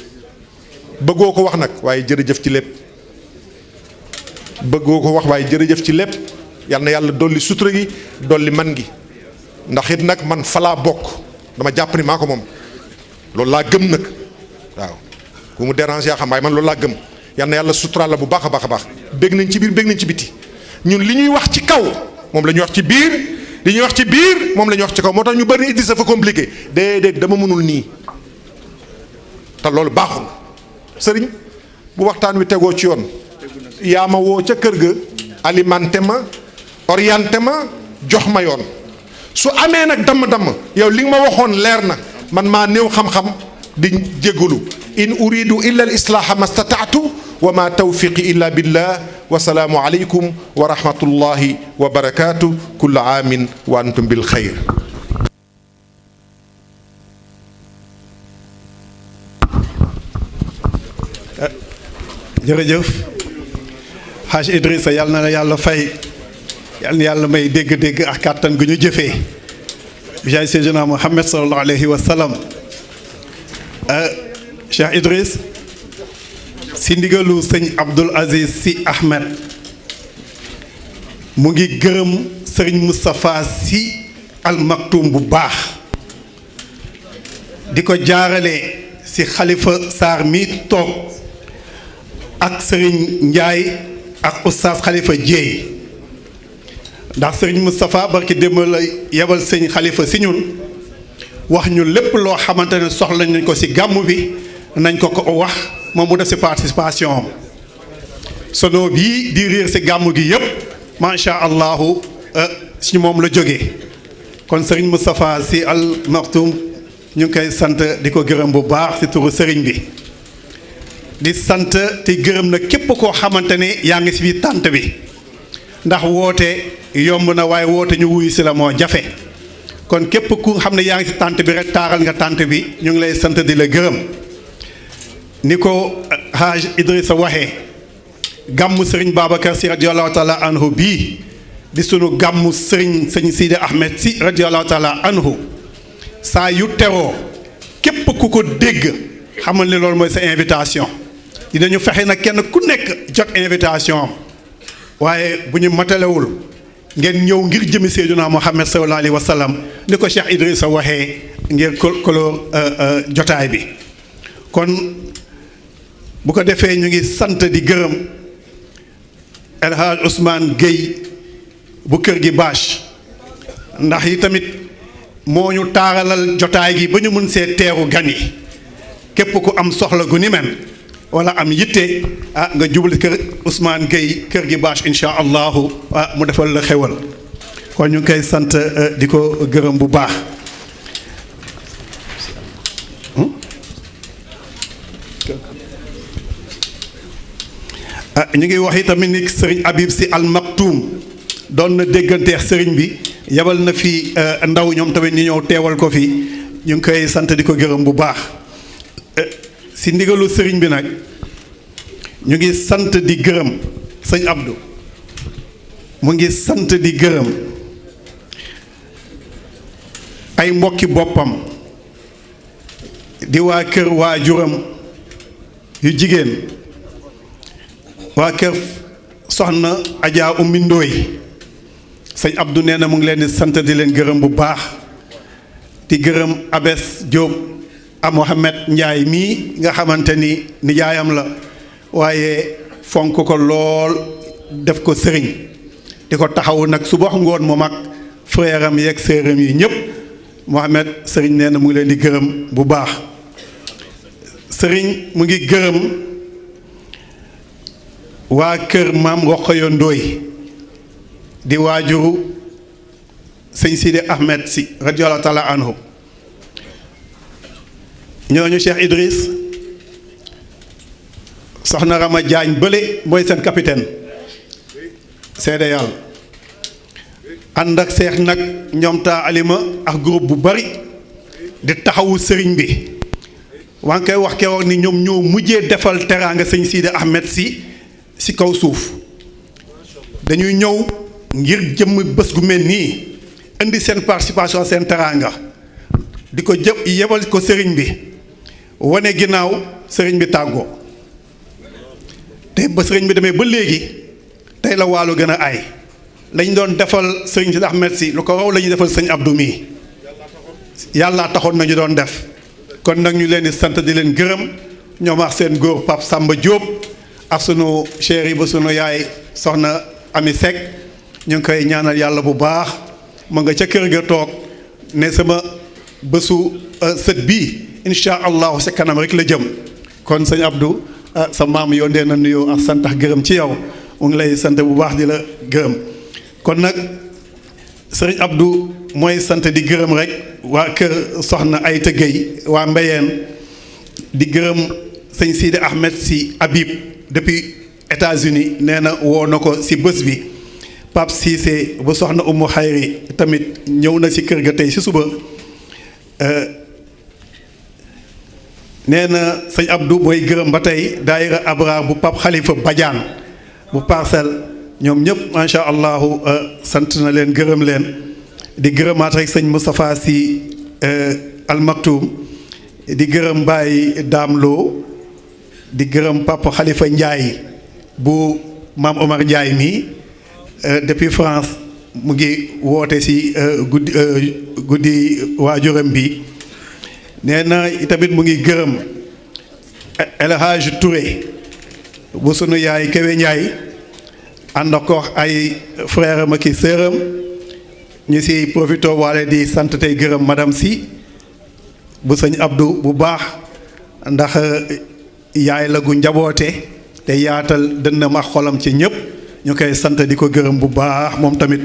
bëggoo ko wax nag waaye jërëjëf ci lépp bëggoo ko wax waaye jërëjëf ci lépp yal na yàlla dolli sutura gi dolli man gi ndax it nag man falaa bokk dama jàpp ni maa ko moom loolu laa gëm nag waaw ku mu dérange yaa xam waaye man loolu laa gëm yal na yàlla suturaal la bu baax a baax a baax bég nañ ci biir bég nañ ci biti ñun li ñuy wax ci kaw moom la ñuy wax ci biir li ñuy wax ci biir moom la ñuy wax ci kaw moo tax ñu bëri Idrissa fa compliqué déedéet dama mënul nii te loolu baaxul sëriñ bu waxtaan wi tegoo ci yoon yaa ma woo ca kër ga alimenté ma orienté ma jox ma yoon su amee nag damm-damm yow li nga ma waxoon leer na man maa néew xam-xam di jégalu in uridu illa al islaaha ma stataatu wa ma tawfiqi illa billah wa salaamu aleykum wa rahmatullahi wa barakaatu kulla aamin wa antum bil xayr jërëjëf Haj Idrissa yal na la yàlla fay yal na yàlla may dégg-dégg ak kàttan gu ñu jëfee bi jaay Seydina Muhammad sallallahu alayhi wa sallam Cheikh Idriss si ndigalu sëñ Abdoul Aziz Sy Ahmed mu ngi gërëm sëriñ Moustapha Sy Al Maktoum bu baax di ko jaarale si Khalifa Sarr mi toog ak sëriñ Ndiaye ak oustaz Khalifa Dieye ndax sëriñ Moustapha barki démb la yebal sëñ Khalifa si ñun wax ñu lépp loo xamante ne soxla nañ ko si gàmmu bi nañ ko ko wax moom mu def si participation am sono bii di riir si gàmmu gi yëpp macha allahu si moom la jógee kon sëriñ Moustapha Sy Al Maktoum ñu ngi koy sant di ko gërëm bu baax si turu sëriñ bi di sant te gërëm na képp koo xamante ne yaa ngi si biir tànt bi ndax woote yomb na waaye woote ñu wuyu si la moo jafe kon képp ku xam ne yaa ngi si tànt bi rek taaral nga tànt bi ñu ngi lay sant di la gërëm ni ko Haj Idrissa waxee gàmmu sëriñ Babacar Sy radiallahu taala anhu bii di sunu gàmmu sëñ Sidi Ahmed Sy radiallahu taala anhu saa yu teroo képp ku ko dégg xamal ne loolu mooy sa invitation dinañu fexe nag kenn ku nekk jot invitation am waaye bu ñu matalewul ngeen ñëw ngir jëmi Seydina Muhammad sallallahu alayhi wa sallam ni ko Cheikh Idrissa waxee ngir koloo jotaay bi kon bu ko defee ñu ngi sant di gërëm El Hadj Ousmane Gueye bu kër gi bâche ndax yi tamit moo ñu taaralal jotaay gi ba ñu mën see teeru gan yi képp ku am soxla gu ni men wala am yitte nga jubal kër Ousmane Gueye kër gi bâche incha allahu mu defal la xewal kon ñu ngi koy sant di ko gërëm bu baax ñu ngi wax itamit ni sëriñ Habib Sy Al Maktoum doon na dégganteex sëriñ bi yabal na fi ndaw ñoom tamit ñu ñëw teewal ko fi ñu ngi koy sant di ko gërëm bu baax si ndigalu sëriñ bi nag ñu ngi sant di gërëm sëñ Abdou mu ngi sant di gërëm ay mbokki boppam di waa kër waajuram yu jigéen waa kër soxna Adja Oumy Ndoye sëñ Abdou nee na mu ngi leen di sant di leen gërëm bu baax di gërëm Abes Diop a Mohamed Ndiaye mii nga xamante ni nijaayam la waaye fonk ko lool def ko sëriñ di ko taxawu nag suba ngoon moom ak frère am yeeg sœuram yi ñëpp Mohamed sëriñ nee na mu ngi leen di gërëm bu baax sëriñ mu ngi gërëm waa kër maam Rokhaya Ndoye di waajuru sëñ Sidi Ahmed si radiyallahu taala anhu ñooñu Cheikh Idriss soxna Rama Diagne bële mooy seen capitaine seede yàlla ànd ak seex nag ñoom taa alima ak groupe bu bari di taxawu sëriñ bi waa ngi koy wax keroog ni ñoom ñoo mujjee defal teraanga sëñ Sidi Ahmed si kaw suuf dañuy ñëw ngir jëmm bés gu mel nii indi seen participation seen teraanga di ko yebal ko sëriñ bi wane ginnaaw sëriñ bi tàggoo te ba sëriñ bi demee ba léegi tey la waalo gën a aay lañ doon defal sëriñ Sidi Ahmed si lu ko raw la ñuy defal sëñ Abdou mii yàlla taxoon nañu doon def kon nag ñu leen di sant di leen gërëm ñoom ak seen góor Pape Samba Diop ak sunu chéri ba sunu yaay soxna Ami Seck ñu ngi koy ñaanal yàlla bu baax mu nga ca kër ga toog ne sama bésu sët bii incha allahu sa kanam rek la jëm kon sëñ Abdou sa maam yónnee na nuyoo ak sant ak gërëm ci yow mu ngi lay sant bu baax di la gërëm kon nag sëriñ Abdou mooy sant di gërëm rek waa kër soxna Ayta Gueye waa Mbeyeen di gërëm sëñ Sidi Ahmed si Habib depuis États-Unis nee na woo na ko si bés bi Pape Cissé bu soxna Umu Xayri tamit ñëw na si kër ga tey si suba nee na sëñ Abdou booy gërëm ba tey daayira Abraar bu Pape Khalifa Badiane bu Parcelles ñoom ñëpp macha allahu sant na leen gërëm leen di gërëmaat rek sëñ Moustapha Sy Al Maktoum di gërëm Baye Dame Lo di gërëm Papa Khalifa Ndiaye bu Maam Omar Ndiaye mii depuis France mu ngi woote si guddi waajuram bi nee na tamit mu ngi gërëm El Hadj Touré bu sunu yaay Kewe Ndiaye ànd ko ay frère am ak i sœuram ñu si profité waale di sant tey gërëm madame si bu sëñ Abdou bu baax ndax yaay la gu njaboote te yaatal dënnam ak xolam ci ñëpp ñu koy sant di ko gërëm bu baax moom tamit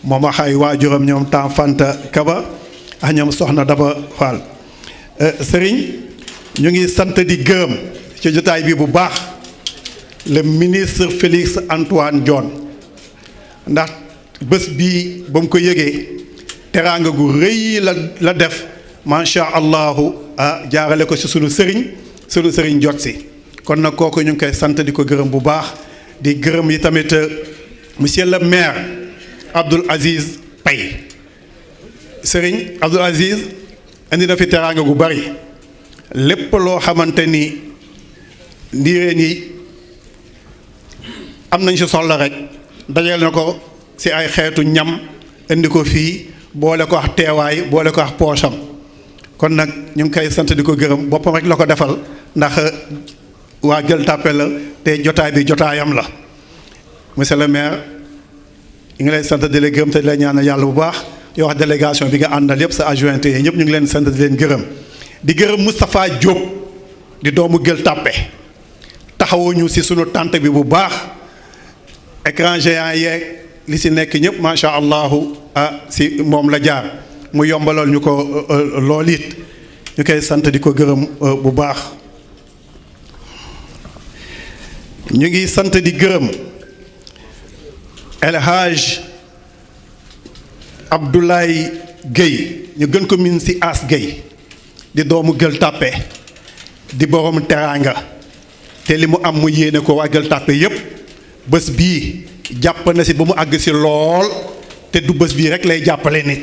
moom ak ay waajuram ñoom temps Fanta Kaba ak ñoom soxna Daba Fall sëriñ ñu ngi sant di gërëm ci jotaay bi bu baax le ministre Félix Antoine Diome ndax bés bii ba mu ko yëgee teraanga gu rëy la def macha allahu jaarale ko si sunu sëriñ jot si kon nag kooku ñu ngi koy sant di ko gërëm bu baax di gërëm yi tamit monsieur le maire Abdoul Aziz Paye sëriñ Abdoul Aziz indi na fi teraanga gu bari lépp loo xamante ni ndiireen yi am nañ si soxla rek dajale na ko si ay xeetu ñam indi ko fii boole ko ak teewaay boole ko ak poosam kon nag ñu ngi koy sant di ko gërëm boppam rek la ko defal ndax waa Gueule Tapée la te jotaay bi jotaayam la monsieur le maire ñu ngi lay sant di la gërëm te di la ñaanal yàlla bu baax yoo wax délégation bi nga àndal yëpp sa adjoint yi ñëpp ñu ngi leen sant di leen gërëm di gërëm Moustapha Diop di doomu Gueule Tapée taxawuñu si sunu tànt bi bu baax écran géant yeeg li si nekk ñëpp macha allahu si moom la jaar mu yombalool ñu ko lool it ñu koy sant di ko gërëm bu baax ñu ngi sant di gërëm El Hadj Abdoulaye Gueye ñu gën ko min si As Gueye di doomu Gueule Tapée di borom teraanga te li mu am mu yéene ko waa Gueule Tapée yépp bés bii jàpp na si ba mu àgg si lool te du bés bii rek lay jàppale nit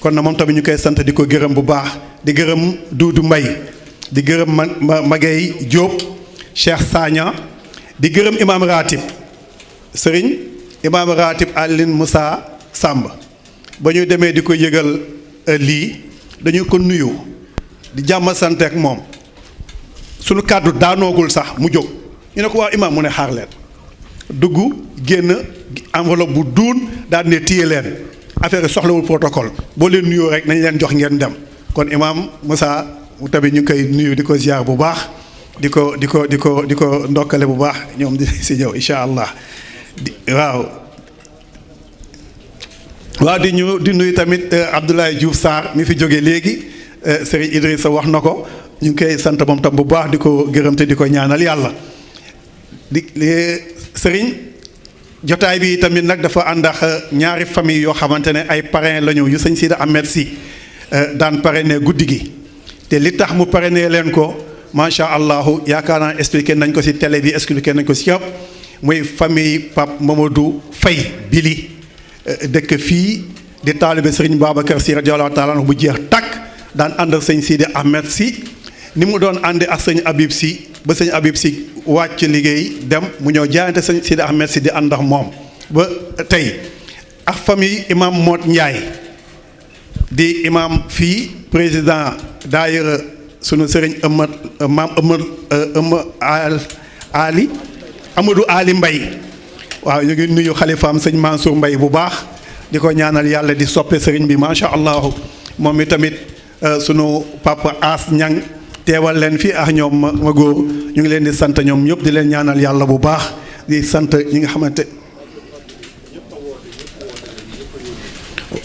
kon na moom tamit ñu koy sant di ko gërëm bu baax di gërëm Doudou Mbaye di gërëm Magay Diop Cheikh Sagna di gërëm imam ratib sëriñ imam ratib Aline Moussa Samb ba ñu demee di ko yëgal lii dañu ko nuyu di jàmm sant ak moom sunu kàddu daanoogul sax mu jóg ñu ne ko waaw imam mu ne xaar leen dugg génn enveloppe bu duun daal ne téye leen affaire soxlawul protocole boo leen nuyoo rek nañ leen jox ngeen dem kon imam Moussa mu tamit ñu ngi koy nuyu di ko ziar bu baax di ko ndokkale bu baax ñoom di si ñëw incha allah waaw waaw di nuyu tamit Abdoulaye Diouf Sarr mi fi jóge léegi Serigne Idrissa wax na ko ñu ngi koy sant moom tam bu baax di ko gërëm te di ko ñaanal yàlla di Serigne jotaay bi tamit nag dafa ànd ak ñaari famille yoo xamante ne ay parrain la ñu yu sëñ Sidi Ahmed Sy daan parrainé guddi gi te li tax mu parrainé leen ko macha allah yaakaar naa expliqué nañ ko ci télé bi expliqué nañ ko ci yëpp muy famille Pape Mamadou Faye Bili dëkk fii di taalibe Serigne Babacar Sy radiyallahu taala bu jeex takk daan ànd ak sëñ Sidi Ahmed Sy ni mu doon àndi ak sëñ Habib Sy ba sëñ Habib Sy wàcc liggéey dem mu ñëw jaayante sëñ Sidi Ahmed Sy di ànd ak moom ba tey ak famille imam Mot Ndiaye di imam fii président daayira sunu sëriñ maam Amadou Ali Mbaye waaw ñu ngi nuyu xalifaam sëñ Mansour Mbaye bu baax di ko ñaanal yàlla di soppe sëriñ bi macha allah moom mi tamit sunu papa As Ñang teewal leen fii ak ñoom ma góor ñu ngi leen di sant ñoom ñëpp di leen ñaanal yàlla bu baax di sant ñi nga xamante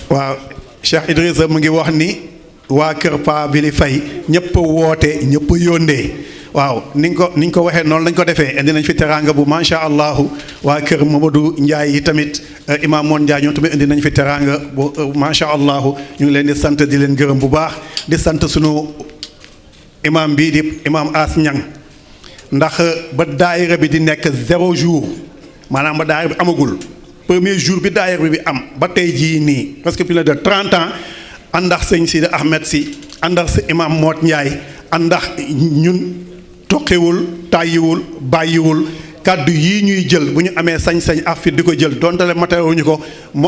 waaw Cheikh Idrissa mu ngi wax ni waa kër Pa Bili Faye ñëpp a woote ñëpp a yónnee waaw ni nga ko waxee noonu lañ ko defee indi nañ fi teraanga bu macha allah waa kër Mamadou Ndiaye yi tamit imam Moon Ndiaye ñoom tamit indi nañ fi teraanga bu macha allah ñu ngi leen di sant di leen gërëm bu baax di sant sunu imam bii di imam As Ñang ndax ba daayira bi di nekk 0 jour maanaam ba daayira bi amagul premier jour bi daayira bi am ba tey jii nii presque plus de 30 ans àndax sëñ Sidi Ahmed Sy àndax sa imam Moot Ndiaye àndax ñun toqiwul tàyyiwul bàyyiwul kàddu yii ñuy jël bu ñu amee sañ-sañ ak fit di ko jël donte le matériel ko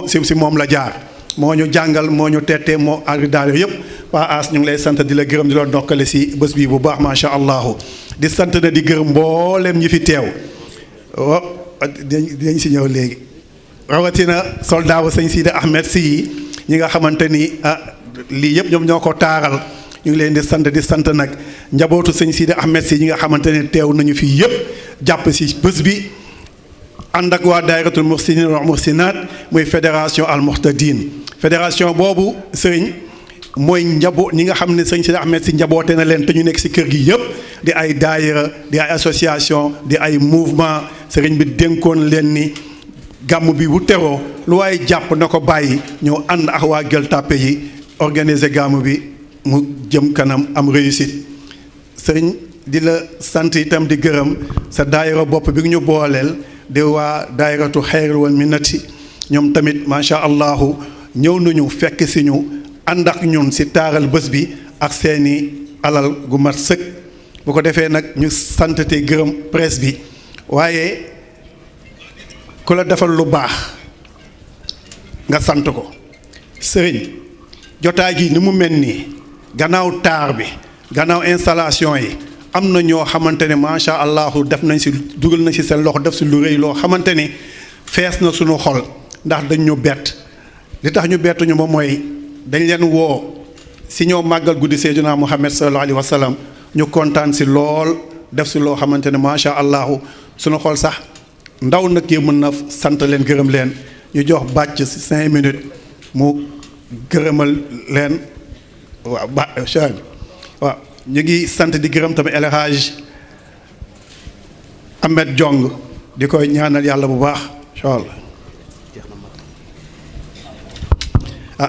si moom la jaar moo ñu jàngal moo ñu tettee moo agri daal yëpp waa As ñu ngi lay sant di la gërëm di la ndokkale si bés bii bu baax macha allah di sant na di gërëm mboolem ñi fi teew dinañ si ñëw léegi rawatina soldat wu sëñ Sidi Ahmed Sy yi ñi nga xamante ni lii yëpp ñoom ñoo ko taaral ñu ngi leen di sant nag njabootu sëñ Sidi Ahmed Sy ñi nga xamante ne teew nañu fii yëpp jàpp si bés bi ànd ak waa daayiratul muhsinin wal muhsinat muy fédération al muhtadin fédération boobu sëriñ mooy njaboot ñi nga xam ne sëñ Sidi Ahmed Sy njaboote na leen te ñu nekk si kër gi yëpp di ay daayira di ay association di ay mouvement sëriñ bi dénkoon leen ni gàmm bi bu teroo lu waaye jàpp na ko bàyyi ñëw ànd ak waa Gueule Tapée yi organiser gàmm bi mu jëm kanam am réussite sëriñ di la sant itam di gërëm sa daayira bopp bi ñu booleel di waa daayiratu xayril wal minnati ñoom tamit macha allahu ñëw nañu fekk si ñu ànd ak ñun si taaral bés bi ak seeni alal gu mat sëkk bu ko defee nag ñu sant te gërëm presse bi waaye ku la defal lu baax nga sant ko sëriñ jotaay gi ni mu mel nii gannaaw taar bi gannaaw installation yi am na ñoo xamante ne macha allah def nañ si dugal nañ si seen loxo def si lu rëy loo xamante ni fees na suñu xol ndax dañ ñu bett li tax ñu bett ñu moom mooy dañ leen woo si ñoo màggal guddi Seydina Muhammad sallallahu alayhi wa sallam ñu kontaan si lool def si loo xamante ne macha allah suñu xol sax ndaw nag yi mën na sant leen gërëm leen ñu jox bàcc si 5 minutes mu gërëmal leen waaw waaw ñu ngi sant di gërëm tamit El Hadj Ahmed Jong di koy ñaanal yàlla bu baax incha allah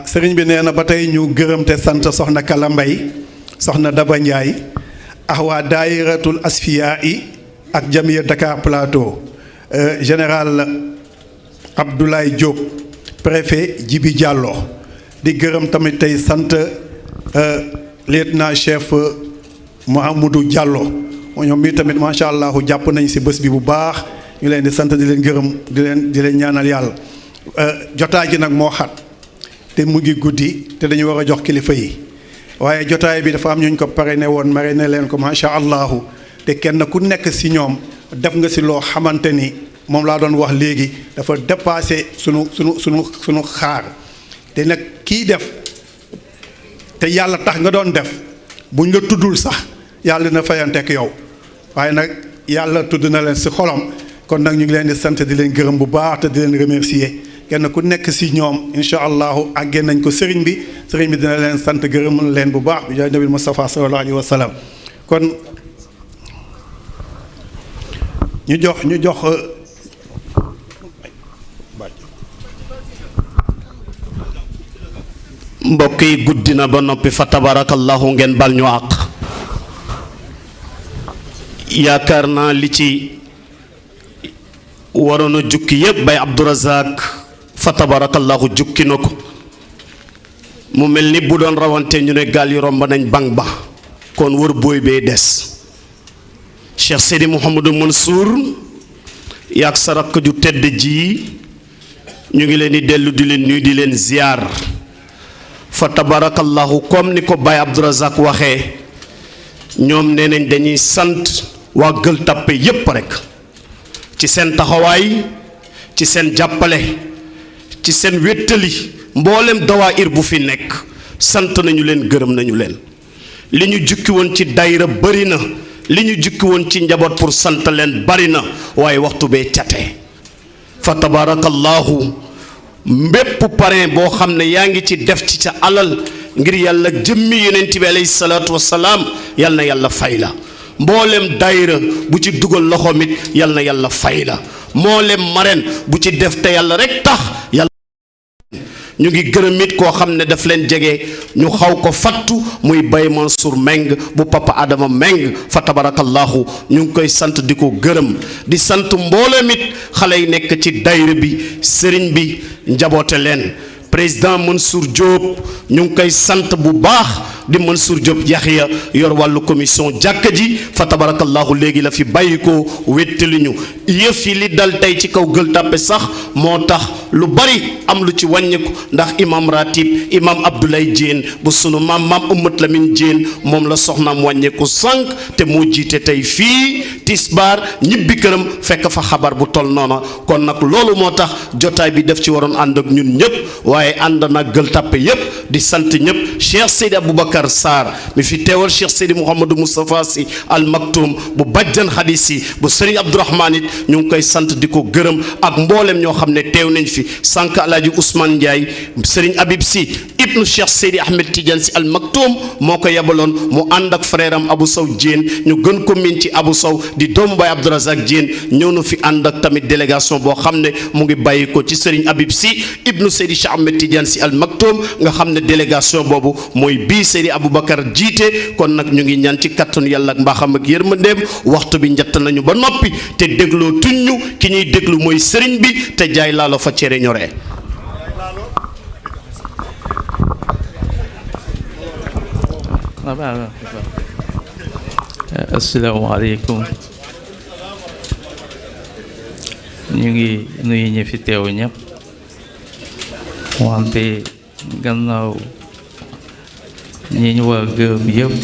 sëriñ bi nee na ba tey ñu gërëm te sant soxna Kala Mbay soxna Daba Ndiaye ak waa daayiratul asfiya yi ak jamiya Dakar Plateau général Abdoulaye Diop préfet Djibi Diallo di gërëm tamit tey sant lieutenant chef Mouhamadou Diallo ñoom mii tamit macha allah jàpp nañ si bés bi bu baax ñu leen di sant di leen gërëm di leen ñaanal yàlla jotaay ji nag moo xat te mu ngi guddi te dañu war a jox kilifa yi waaye jotaay bi dafa am ñu ko parrainé woon marraine leen ko macha allah te kenn ku nekk si ñoom def nga si loo xamante ni moom laa doon wax léegi dafa dépassé sunu xaar te nag kii def te yàlla tax nga doon def buñ la tuddul sax yàlla dina fayanteek yow waaye nag yàlla tudd na leen si xolam kon nag ñu ngi leen di sant di leen gërëm bu baax te di leen remercier kenn ku nekk si ñoom incha allahu àggee nañ ko sëriñ bi dina leen sant gërëmal leen bu baax bi jaay nabil Mustafa sallallahu alayhi wa sallam kon ñu jox mbokk yi guddi na ba noppi fa tabarakallahu ngeen bal ñu àq yaakaar naa li ci waroon a jukki yépp bay Abdourazaq fa tabarakallahu jukki na ko mu mel ni bu doon rawante ñu ne gaal yi romb nañ bang ba kon wër booy bee des Cheikh Seydi Mouhamadou Mansour yaag sa rakk ju tedd ji ñu ngi leen di dellu di leen nuyu di leen ziyaar fa tabarakallahu comme ni ko Baye Abdourazaq waxee ñoom nee nañ dañuy sant waa Gueule Tapée yépp rekk ci seen taxawaay ci seen jàppale ci seen wéttali mboolem dawaayir bu fi nekk sant nañu leen gërëm nañu leen li ñu jukki woon ci dayra bari na li ñu jukki woon ci njaboot pour sant leen bari na waaye waxtu bee cate fa tabarakallahu mbépp parrain boo xam ne yaa ngi ci def ci sa alal ngir yàlla jëmmi yonent bi alayhi salaatu wassalaam yal na yàlla fay la mboolem daayira bu ci dugal loxoom it yal na yàlla fay la mboolem marraine bu ci def te yàlla rek tax yàlla ñu ngi gërëm it koo xam ne daf leen jege ñu xaw ko fattu muy Baye Mansour Meng bu papa Adama Meng fa tabarakallahu ñu ngi koy sant di ko gërëm di sant mboolem it xale yi nekk ci daayira bi sëriñ bi njaboote leen président Mansour Diop ñu ngi koy sant bu baax di Mansour Diop Yaxya yor wàllu commission jàkka ji fa tabarakallahu léegi la fi bàyyi ko wéttali ñu yëf yi li dal tey ci kaw Gueule Tapée sax moo tax lu bari am lu ci wàññiku ndax imam ratib imam Abdoulaye Diène bu sunu maam Oumat Lamine Diène moom la soxnaam wàññeeku sànq te moo jiite tey fii tisbaar ñibbi këram fekk fa xabar bu toll noona kon nag loolu moo tax jotaay bi def ci waroon ànd ak ñun ñëpp waaye ànd nag Gueule Tapée yëpp di sant ñëpp Cheikh Seydi Aboubacar Sarr mi fi teewal Cheikh Seydi Mouhamadou Moustapha Sy Al Maktoum bu bajjan xadis yi bu Serigne Abdourahmane it ñu ngi koy sant di ko gërëm ak mboolem ñoo xam ne teew nañ fi sànq Alaaji Ousmane Ndiaye Serigne Habib Sy ibnu Cheikh Seydi Ahmed Tidiane Sy Al Maktoum moo ko yebaloon mu ànd ak frère am Abou Sow Diène ñu gën ko min ci Abou Sow di doomu Baye Abdourazaq Diène ñëw na fi ànd ak tamit délégation boo xam ne mu ngi bàyyi ko ci Serigne Habib Sy ibnu Seydi Cheikh Ahmed Tidiane Sy Al Maktoum nga xam ne délégation boobu mooy bii Seydi Aboubacar jiite kon nag ñu ngi ñaan ci kattanu yàlla ak mbaaxam ak yërmandeem waxtu bi njëtt nañu ba noppi te dégloo tuñu ki ñuy déglu mooy sëriñ bi te jaay laalo fa cere ñoree asalaamaaleykum ñu ngi nuyu ñi fi teew ñëpp wante gannaaw ñi ñu war gërëm yëpp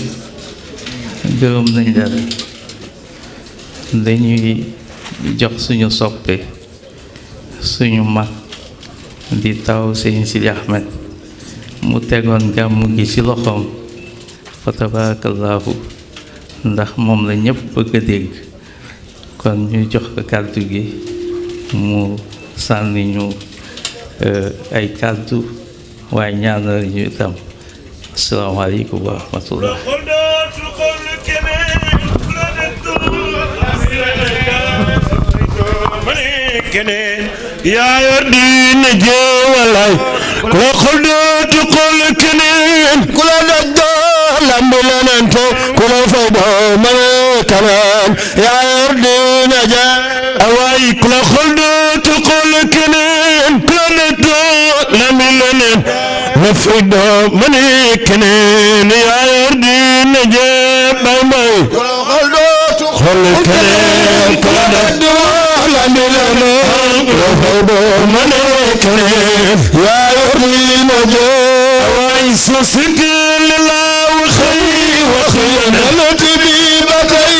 gërëm nañ leen dañuy jox suñu soppe suñu mag di taw Sëñ Sidi Ahmed mu tegoon gàmmu gi ci loxoom fa tabarakallahu ndax moom la ñëpp bëgg a dégg kon ñu jox ko kàddu gi mu sànni ñu ay kàddu waaye ñaanal ñu itam asalaamaaleykum wa rahmatullah yaa yor diine jeewalay ku la xol dootu xol keneen ku la daj doo lamb lenente ku la fay doo mane kanaan yaa yor diine jeewalay ku la xol dootu xol keneen ku la daj doo lamb leneen na fay doo mane keneen yaa yor diine jeewalay ku la xol dootu xol keneen ku la daj doo lamb leneen يا يرمي المجال وعيس سكن لله وخير وخيانة بيبتي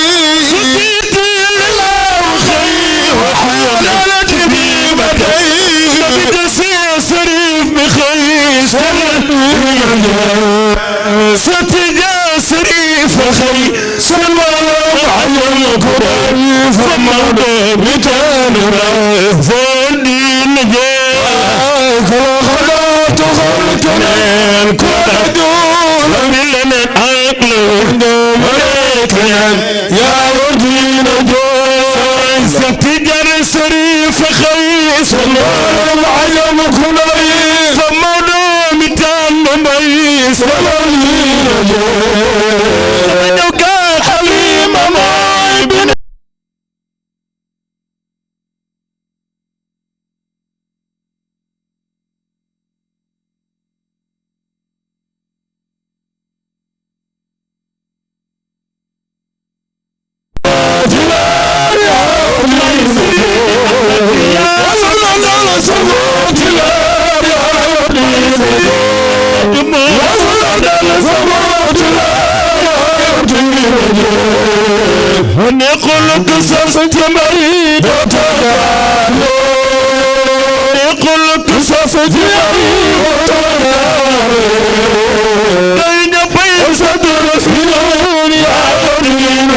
سكن لله وخير وخيانة بيبتي بتسير سريف بخير ستجا سريف خير سلمى على القرآن فما بتاننا فالدين جاء كنن كردون من عقل ولكن يا ودين جون ستجر سريف خيس العلم كنين فمونا متان ميس ولين جون كان حليم ماي بن نقول قصص جمعي نقول قصص جمعي بين بين صدر سنون يا ودين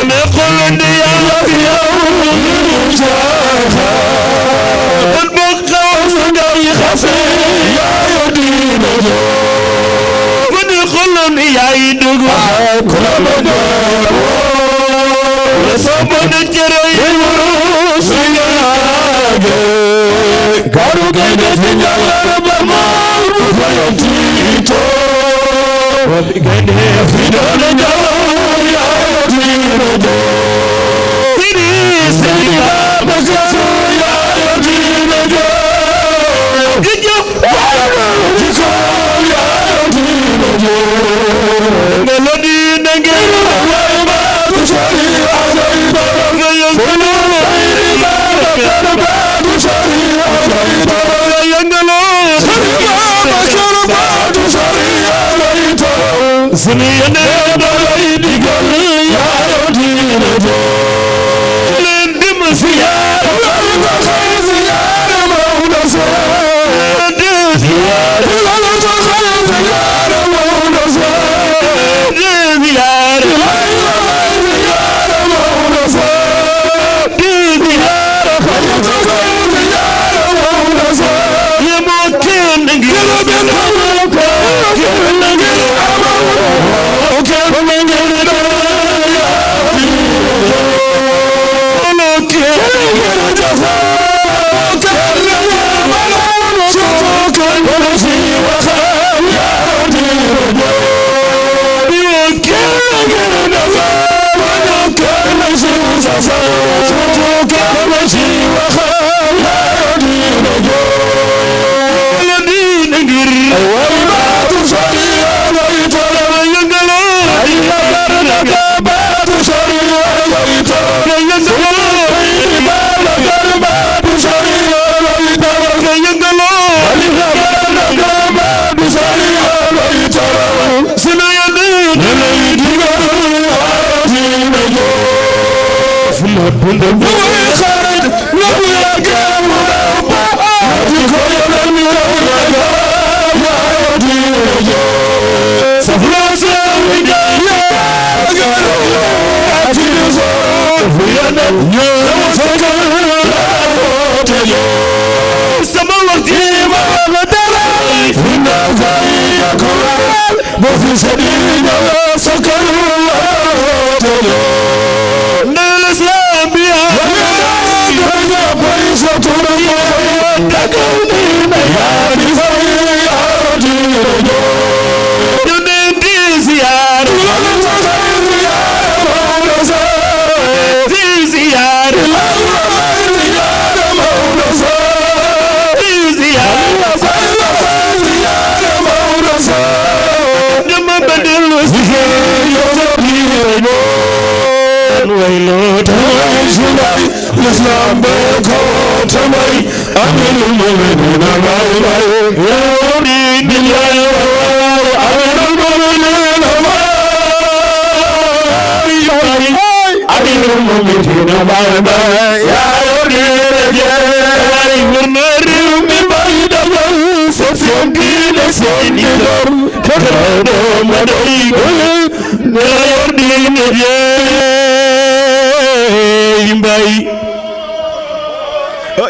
نقول ديالك يوم الجاخة البقى وصدري خفي يا ودين ونقول يا يدوك كل مدار وصبنا الجري وسياق قالوا قيدة جلال بمار ويتيتو وبقينا في دون جلال يا يتيم دور سيدي سيدي بكسو يا يتيم دور جيجو جيجو يا يتيم دور ملودي نجيل وما تشري علينا فيسكنون بعد شري علينا فينقلون بعد شري علينا سنينا بليد قل يا يدين دور لندم سيارة لندم سيارة مونا سيارة سيارة لندم سيارة مونا سيارة سيارة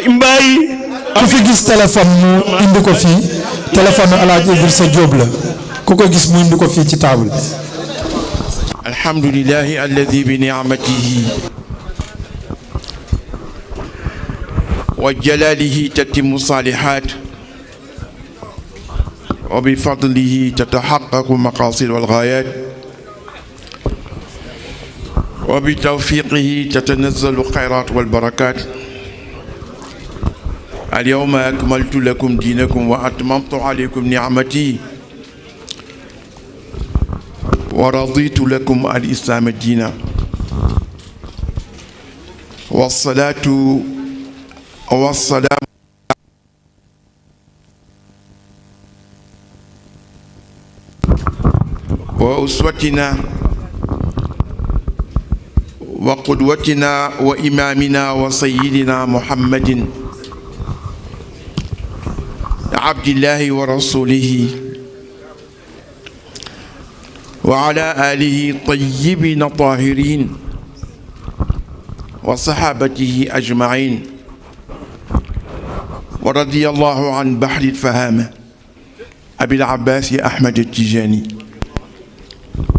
Mbaye ku fi gis téléphone mu indi ko fii téléphone Alaaji Idrissa Diop la ku ko gis mu indi ko fii ci table bi. alhamdulillahi alladi bi ni'matihi wa jalalihi tatimu salihat wa bi fadlihi tatahaqqaqu maqasid wal ghayat wa bi tawfiqihi tatanazzalu khayrat wal barakat. اليوم أكملت لكم دينكم وأتممت عليكم نعمتي ورضيت لكم الإسلام دينا والصلاة والسلام وأسوتنا وقدوتنا وإمامنا وسيدنا محمد عبد الله ورسوله وعلى آله الطيبين الطاهرين وصحابته أجمعين ورضي الله عن بحر الفهامة أبي العباس أحمد التجاني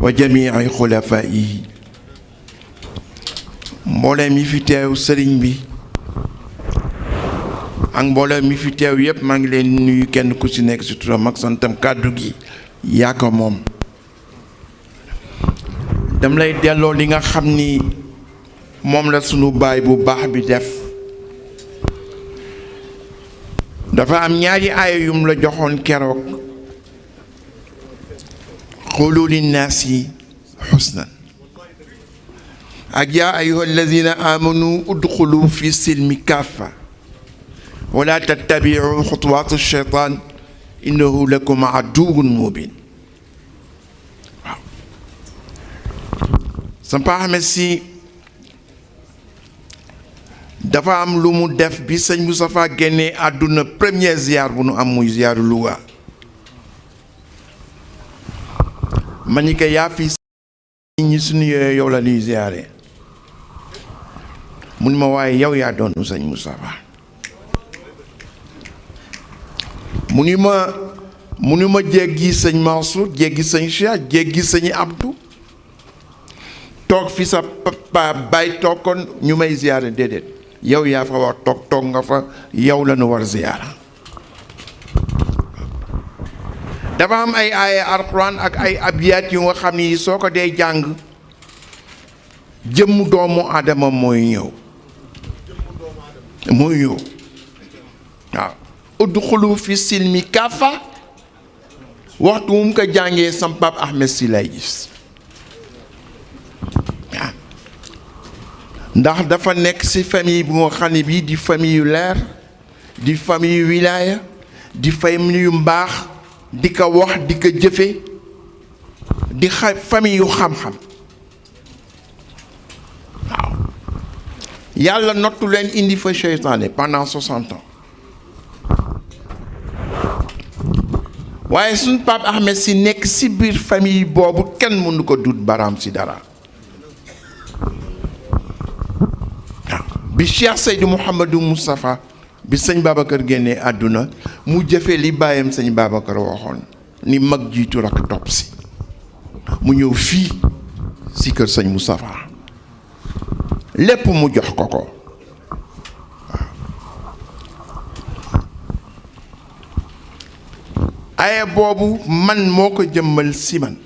وجميع خلفائه مولامي في تاو سرين بي ak mbooloo mi fi teew yépp maa ngi leen nuyu kenn ku ci nekk ci turam ak santam kàddu gi yaa ko moom dam lay delloo li nga xam ni moom la sunu baay bu baax bi def dafa am ñaari aaya yum la joxoon keroog qulu linnaasi xusnan ak yaa ayuha alladina amanu udxulu fi silmi kaffa ولا تتبعوا خطوات الشيطان إنه لكم عدو مبين. Samba Ahmed Sy dafa am lu mu def bi sëñ Moustapha génnee àdduna premier ziar bu nu am muy ziaru Louga ma ni ko yaa fi ñi suñu yooyu yow la ñuy ziare mun ma waaye yow yaa doon sëñ Moustapha munu ma jéggi sëñ Mansour jéggi sëñ Cheikh jéggi sëñ Abdou toog fi sa papa bay toog kon ñu may ziyaara déedéet yow yaa fa war toog nga fa yow la nu war ziyaara dafa am ay aaya alxuraan ak ay abyaat yu nga xam ni soo ko dee jàng jëmm doomu aadama mooy ñëw waaw udxulu fi silmi kaafa waxtu mu ko jàngee sam Pape Ahmed Sy lay gis waaw ndax dafa nekk ci famille bu nga xam ne bii di famille yu leer di famille yu wilaaya di famille yu mbaax di ko wax di ko jëfe di famille yu xam-xam waaw yàlla nottu leen indi fa seytaane pendant 60 ans waaye suñ Pape Ahmed Sy nekk ci biir famille boobu kenn mënu ko dut baraam ci dara waaw bi Cheikh Seydou Mouhamadou Moustapha bi sëñ Babacar génnee àdduna mu jëfee li bàyyam sëñ Babacar waxoon ni mag jiitu rakk topp si mu ñëw fii ci kër sëñ Moustapha lépp mu jox ko ko aye boobu man moo ko jëmmal si man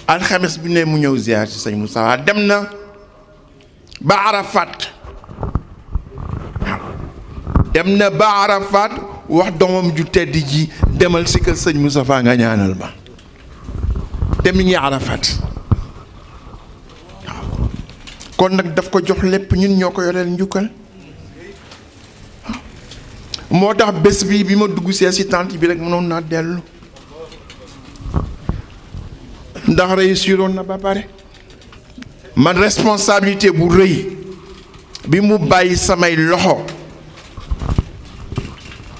alxames bi ne mu ñëw ziar ci sëñ Moussa dem na ba Arafat dem na ba Arafat wax doomam ju tedd ji demal si kër sëñ Moustapha nga ñaanal ma te mi ngi Arafat kon nag daf ko jox lépp ñun ñoo ko yoreel njukkal moo tax bés bi ma dugg see si tànt bi rek mënoon naa dellu ndax réussiroon na ba pare man responsabilité bu rëy bi mu bàyyi samay loxo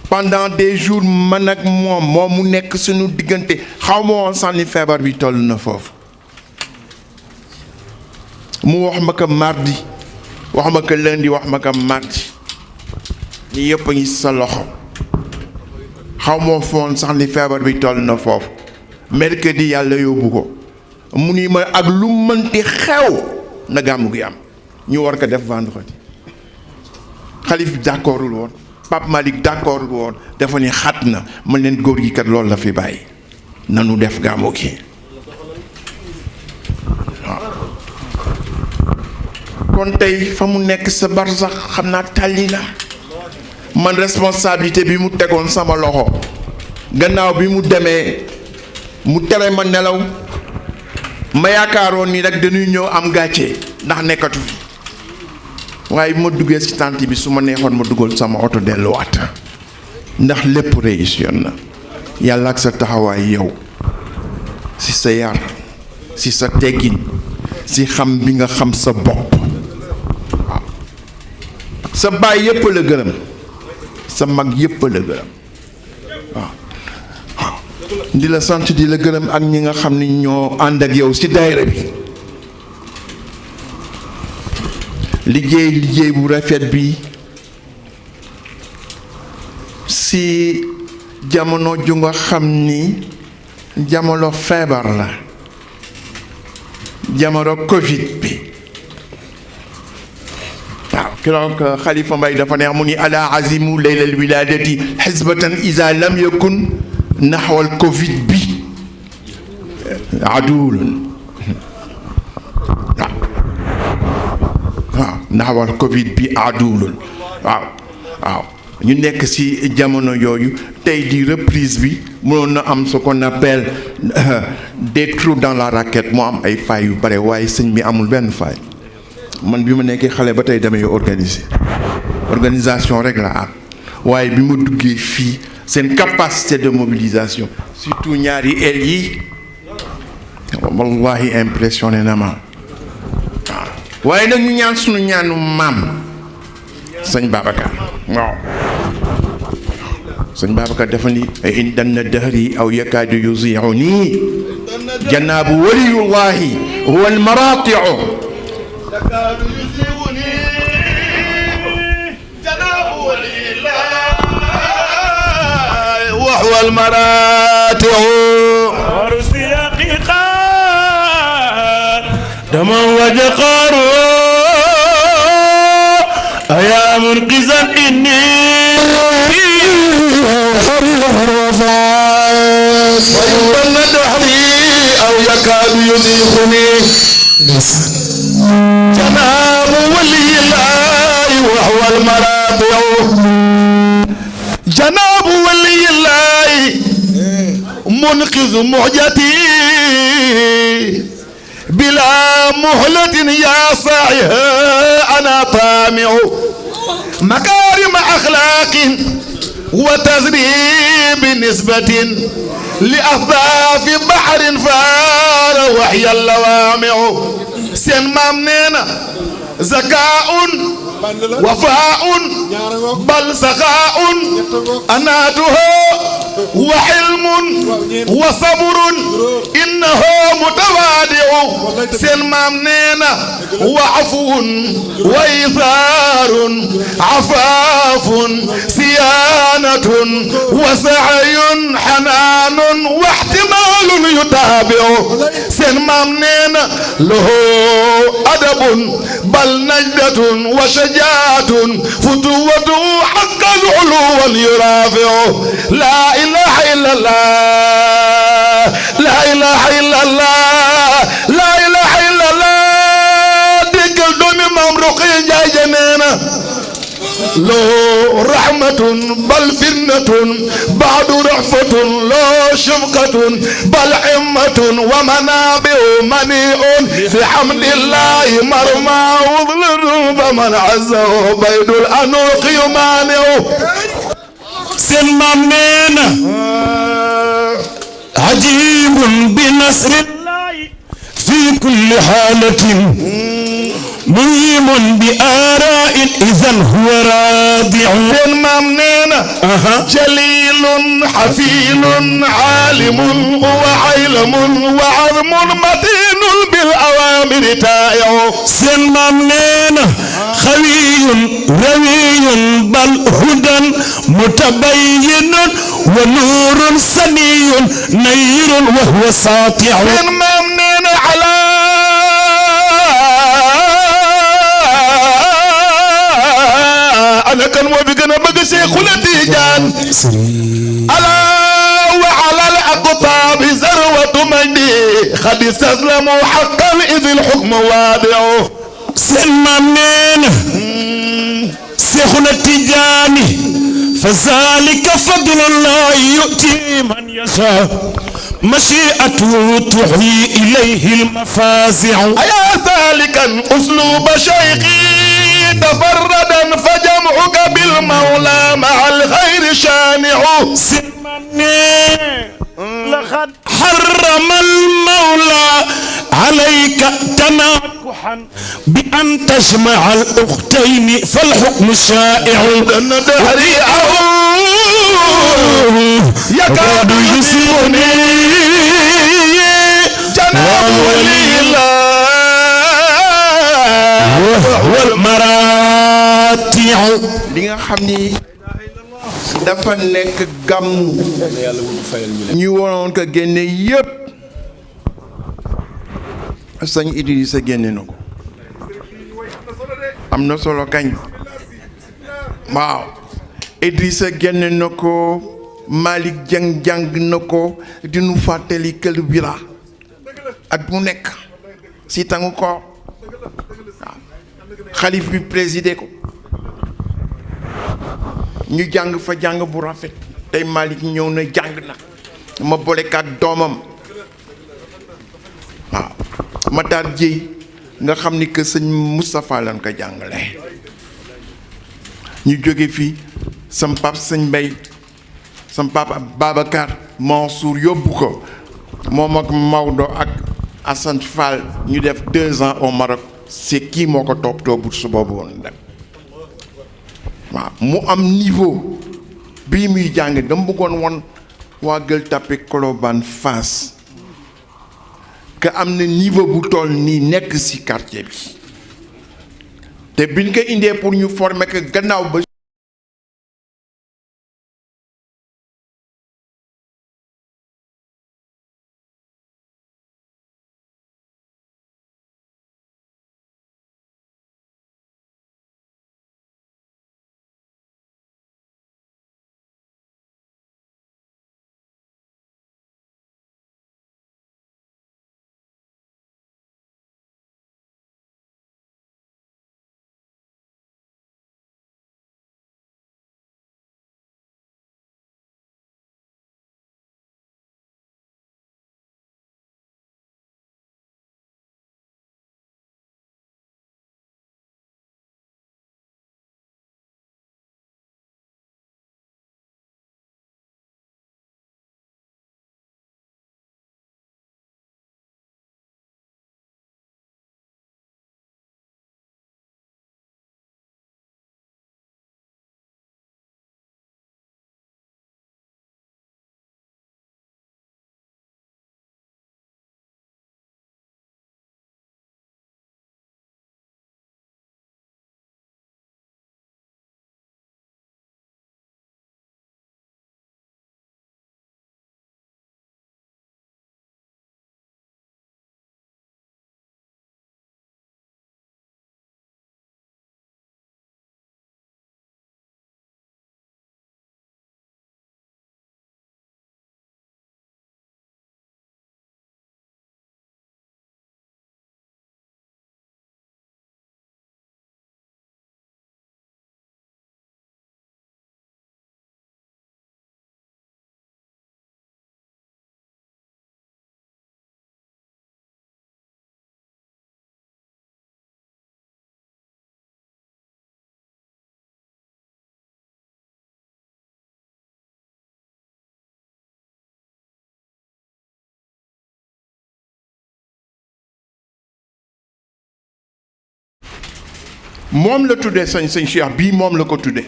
pendant des jours man ak moom mu nekk suñu diggante xaw ma woon sànni feebar bi toll na foofu mu wax ma ko mardi wax ma ko lundi wax ma ko mardi ni yëpp a ngi sa loxo xaw moo foon sax ni feebar bi toll na foofu mercredi yàlla yóbbu ko mu ni ma ak lu mënti xew na gàmmu gi am ñu war ko def vendredi xalif bi d'accordul woon Pape Malick d'accordul woon dafa ni xat na ma leen góor gi kat loolu la fi bàyyi nanu def gàmmu gi kon tey fa mu nekk sa barsax xam naa tàlli na man responsabilité bi mu tegoon sama loxo gannaaw bi mu demee mu tere ma nelaw ma yaakaaroon ni rek dañuy ñëw am gàcce ndax nekkatu fi waaye bi ma duggee ci tànt bi su ma neexoon ma dugal sama oto delluwaat ndax lépp réussir na yàlla ak sa taxawaay yow ci sa yar ci sa teggin ci xam bi nga xam sa bopp waaw sa baay yépp la gërëm sa mag yépp la gërëm waaw di la sant di la gërëm ak ñi nga xam ni ñoo ànd ak yow ci daayira bi liggéey bu rafet bi ci jamono ju nga xam ni jamono feebar la jamono Covid bi waaw keroog Xalifa Mbay dafa neex mu ni ala azimu leylal wiladati xisbatan isa lam yakun naxwal Covid bi aduwulun waaw naxwal Covid bi aduwulun waaw ñu nekk ci jamono yooyu tey di reprise bi mënoon na am ce qu'on appelle des trous dans la raquette moo am ay failles yu bare waaye sëñ bi amul benn faille man bi ma nekkee xale ba tey damay organisation rek la am waaye bi ma duggee fii seen capacité de mobilisation surtout ñaari el yi wallahi impressionné na ma waaw waaye nag ñu ñaan sunu ñaanu maam sëñ Babacar waaw sëñ Babacar dafa ni in danna dahri aw yakaadu yuzi'uni janaabu waliyullahi huwa almarati'u وهو المراتع ورسي قيقان دما وجقار أيا منقذا إني وإن دهري أو يكاد يزيغني جناب ولي الله وهو المراتع جناب ولي الله منقذ مهجتي بلا مهلة يا صاحها أنا طامع مكارم أخلاق وتزريب نسبة لأهداف بحر فار وحي اللوامع سين مامنينا زكاء وفاء بل سخاء أناته وحلم وصبر إنه متوادع سين مامنينا وعفو وإيثار عفاف صيانة وسعي حنان واحتمال يتابع سين مامنينا له أدب بل نجدة وشجاعة فتوة حق العلو يرافع لا إله إلا الله لا إله إلا الله لا إله إلا الله ديكل دومي ممرقين جاي جنينا لو رحمة بل فنة بعد رحفة لو شفقة بل عمة ومنابع منيء في حمد الله مرمى وظلل فمن عزه بيد الأنوق يمانع سن مامنينا عجيب بنصر الله في كل حالة مهيم بآراء إذا هو رادع سن مامنينا جليل حفيل عالم وعلم وعظم متين بالأرض الأوامر تائع سلمان نينا خوي روي بل هدى متبين ونور سني نير وهو ساطع سلمان نينا على أنا كان وفقنا بقى شيخ التيجان ألا وعلى الأقطاب ذروة مجدي قد استسلموا حقا إذ الحكم واضع سلمان شيخنا التجاني فذلك فضل الله يؤتي من يشاء مشيئته تحيي إليه المفازع أيا سالكا أسلوب شيخي تفردا فجمعك بالمولى مع الخير شانع لقد حرم المولى عليك تناكحا بأن تجمع الأختين فالحكم شائع يكاد يصيبني جناب ولي الله وهو المراتع li nga xam ni dafa nekk gàmmu ñu waroon ko génne yépp sëñ Idrissa génne na ko am na solo kañ waaw Idrissa génne na ko Malick Dieng jàng na ko di nu fàttali kël bira at mu nekk si tangu ko waaw xalif bi présidé ko ñu jàng fa jàng bu rafet tey Malick ñëw na jàng na ma bolekaat doomam waaw Matar Dieye nga xam ni que sëñ Moustapha lañ ko jàngale ñu jóge fii sam pap sëñ Mbay sam pap Babacar Mansour yóbbu ko moom ak Maodo ak Assane Fall ñu def 2 ans au Maroc c'est kii moo ko toppatoo bu su boobu woon dem waaw mu am niveau bii muy jàng dama bëggoon woon waa Gueule Tapée Colobane Fass que am na niveau bu toll nii nekk ci quartier bi te biñ ko indee pour ñu former que gannaaw ba moom la tuddee sëñ Cheikh bii moom la ko tuddee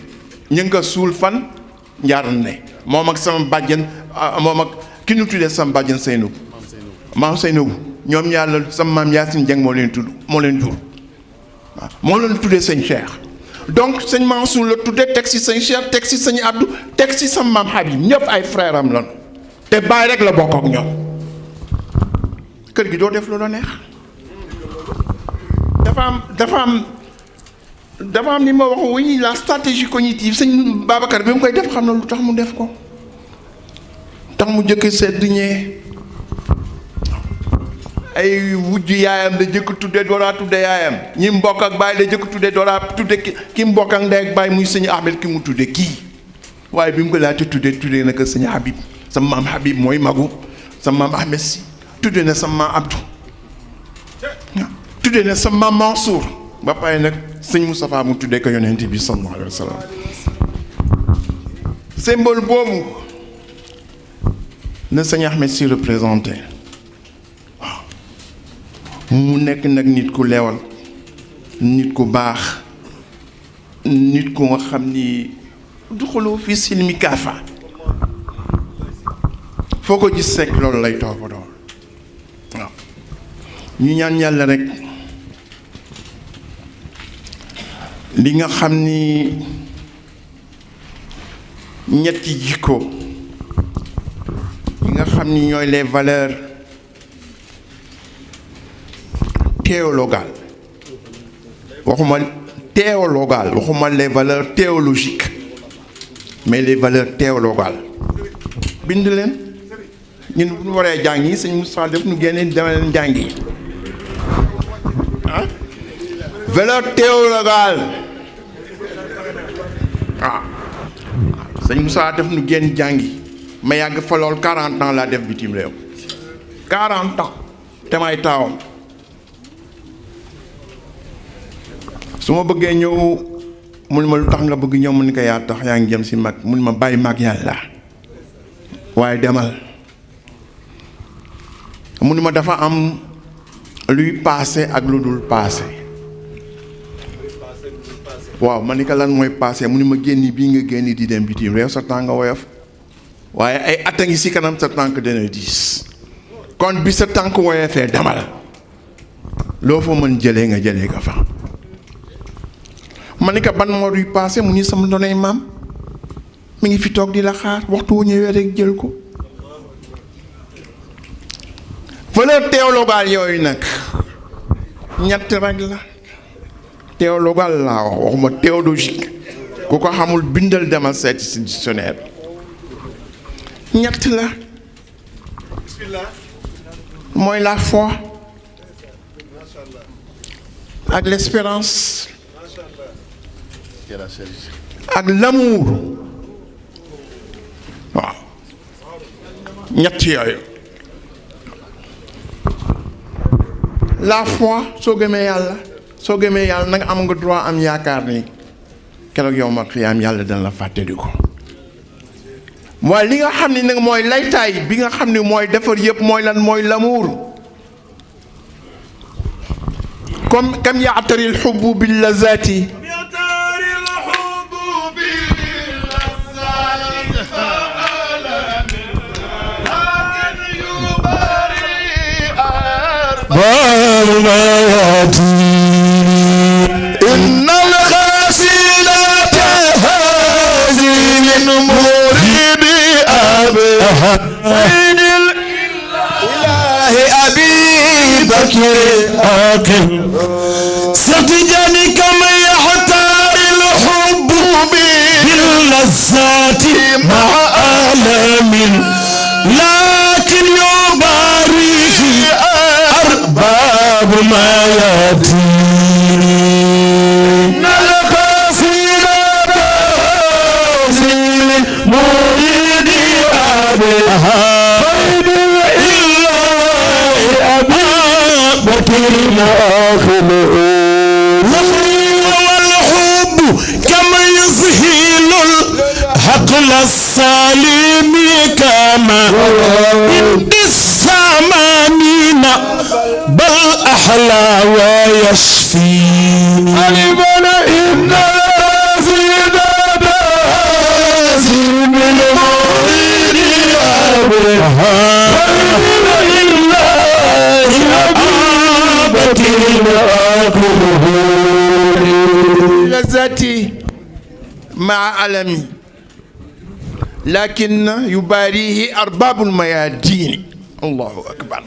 ñu nga suul fan njaaran ne moom ak sama bàjjen moom ak ki ñu tuddee sama bàjjen Seynabou maam Seynabou ñoom yàlla sama maam Yacine Dieng moo leen tudd moo leen jur waaw moo leen tuddee sëñ Cheikh donc sëñ Mansour la tuddee teg si sëñ Cheikh teg si sëñ Abdou teg si sama maam Habib ñëpp ay frère am lan te bàyyi rek la bokk ak ñoom kër gi doo def lu la neex dafa am ni ma wax oui la stratégie cognitive sëñ Babacar bi mu koy def xam na lu tax mu def ko tax mu jëkk sedd ñee ay wujj yaayam la jëkk tudde dooraa tudde yaayam ñi mbokk ak baay la jëkk tudde dooraa tudde ki mbokk ak ndey ak baay muy sëñ Ahmed ki mu tudde kii waaye bi mu ko laata tudde na ko sëñ Habib sama maam Habib mooy magu sama maam Ahmed si tudde na sama maam Abdou tudde na sama maam Mansour ba pare nag sëñ Moustapha mu tuddee ko yonent bi sallallahu alayhi wa sallam symbole boobu na sëñ Ahmed si représenté waaw mu nekk nag nit ku leewal nit ku baax nit ku nga xam ni du xuloo fi silmi kaafa foo ko gis sekk loolu lay toppatoo waaw ñu ñaan yàlla rek li nga xam ni ñetti jikko yi nga xam ni ñooy les valeurs théologales waxuma les valeurs théologiques mais les valeurs théologales bind leen ñun bu ñu waree jàng yi sëñ Moussa def nu génne dama leen jàng yi ah valeur théologale waaw sëñ Moussa def nu génn jàngi ma yàgg fa lool 40 ans laa def bitim réew 40 ans te may taawam su ma bëggee ñëw mun ma lu tax nga bëgg ñëw mu ni ko yaa tax yaa ngi jëm si mag mun ma bàyyi mag yàlla waaye demal mu ni ma dafa am luy passé ak lu dul passé waaw ma ni ko lan mooy passé mu ni ma génni bii nga génni di dem bitim réew sa tànk woyof waaye ay at a ngi si kanam sa tànk dana diis kon bi sa tànk woyofee demal loo fa mën jëlee nga jëlee ko fa ma ni ko ban moo duy passé mu ni sama donay maam mi ngi fi toog di la xaar waxtu wu ñëwee rek jël ko valeur théologale yooyu nag ñett rek la théologale laa wax waxuma théologique ku ko xamul bindal demal seeti si dictionnaire ñett la mooy la foi ak l'espérance ak l'amour waaw ñett yooyu la foi soo gëmee yàlla nag am nga droit am yaakaar ni keroog yow ma xiyaam yàlla dana la fàttali ko waaye li nga xam ni nag mooy laytaay bi nga xam ni mooy defar yëpp mooy lan mooy l'amour comme kam yaatari alxubbu billazati إن الخاسرة هذه من مريد أبي الإله أبي بكر آكل ستجاني كما يحتار الحب باللذات مع آلام لكن يبارك أرباب ما يأتيني القصيدة تنزيل مريد أبي خير الإله أبي بكر آخر والحب كما يذهل الحقل السالم كما عند الثمانين بل أحلى ويشفي ألبنا إن الأزيدة بازم المريد أبرها خير الإله لذاتي مع ألمي لكن يباريه أرباب الميادين الله أكبر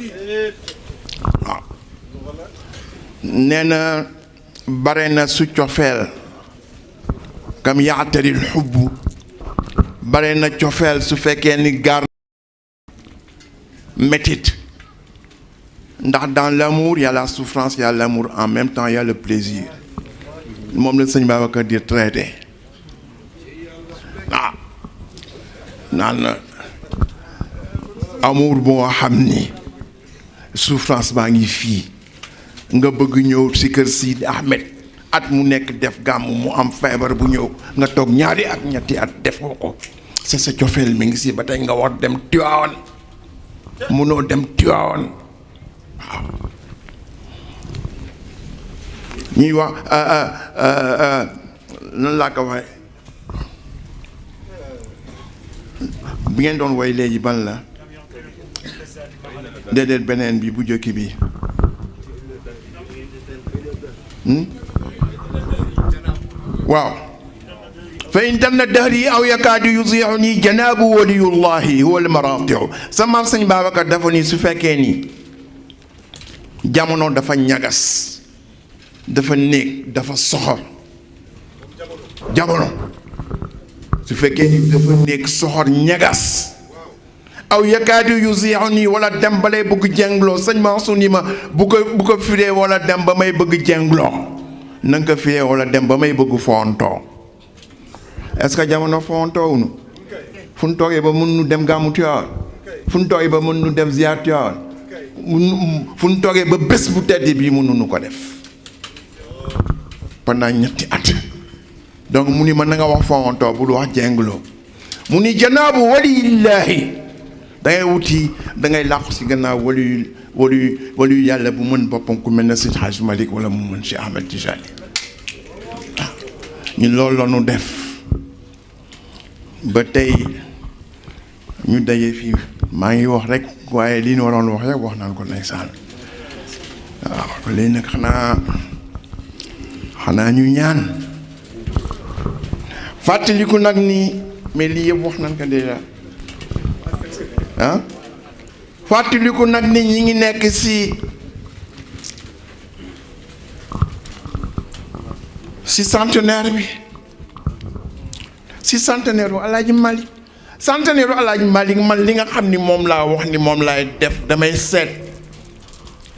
نانا برنا سوتشوفيل كم يعتري الحب برنا تشوفيل سفكيني غار métit ndax dans l'amour il y a la souffrance il y a l'amour en même temps il y a le plaisir moom la sëñ Babacar di traité ah naan amour boo xam ni souffrance baa ngi fii nga bëgg ñëw ci kër Sidi Ahmed at mu nekk def gàmm mu am feebar bu ñëw nga toog ñaari at ñetti at def ko c'est sa cofeel mi ngi si ba tey nga war dem Tiwaawan munoo dem Tiwaawan waaw ñuy wax nan laa ko waxee bi ngeen doon woy léegi ban la déedéet beneen bi bu jëkki bi waaw fa in tanna dahri aw yakaadu yuzixuni janaabu waliyullahi huwa almaratiu sa maam sëñ Babacar dafa ni su fekkee ni jamono dafa ñagas dafa néeg dafa soxor jamono su fekkee ni dafa néeg soxor ñagas aw yakaadu yuzixuni wala dem ba lay bëgg jengloo sëñ Mansour ni ma bu ko firee wala dem ba may bëgg jengloo na nga ko firee wala dem ba may bëgg foontoo est-ce que jamono foontoowunu fu ñu toogee ba mën nu dem gàmmu Tiwaawan fu ñu toogee ba mën nu dem ziyaar Tiwaawan fu ñu toogee ba bés bu tedd bii mënuñu ko def pendant ñetti at donc mu ni ma na nga wax foontoo bul wax jengloo mu ni janaabu waliyillaahi dangay wuti dangay làqu si gannaaw waliyu yàlla bu mën boppam ku mel ne Seydi Hadji Malick wala mu mën Cheikh Ahmed Tijani ñun loolu la ñu def ba tey ñu daje fii maa ngi wax rek waaye li ñu waroon wax rek wax naan ko ndeysaan waaw léegi nag xanaa ñu ñaan fàttaliku nag ni mais lii yëpp wax nañ ko déjà ah fàttaliku nag ni ñi ngi nekk si centenaire bi si centenaire u Alaaji Malick centenaire u Alaaji Malick man li nga xam ni moom laa wax ni moom laay def damay seet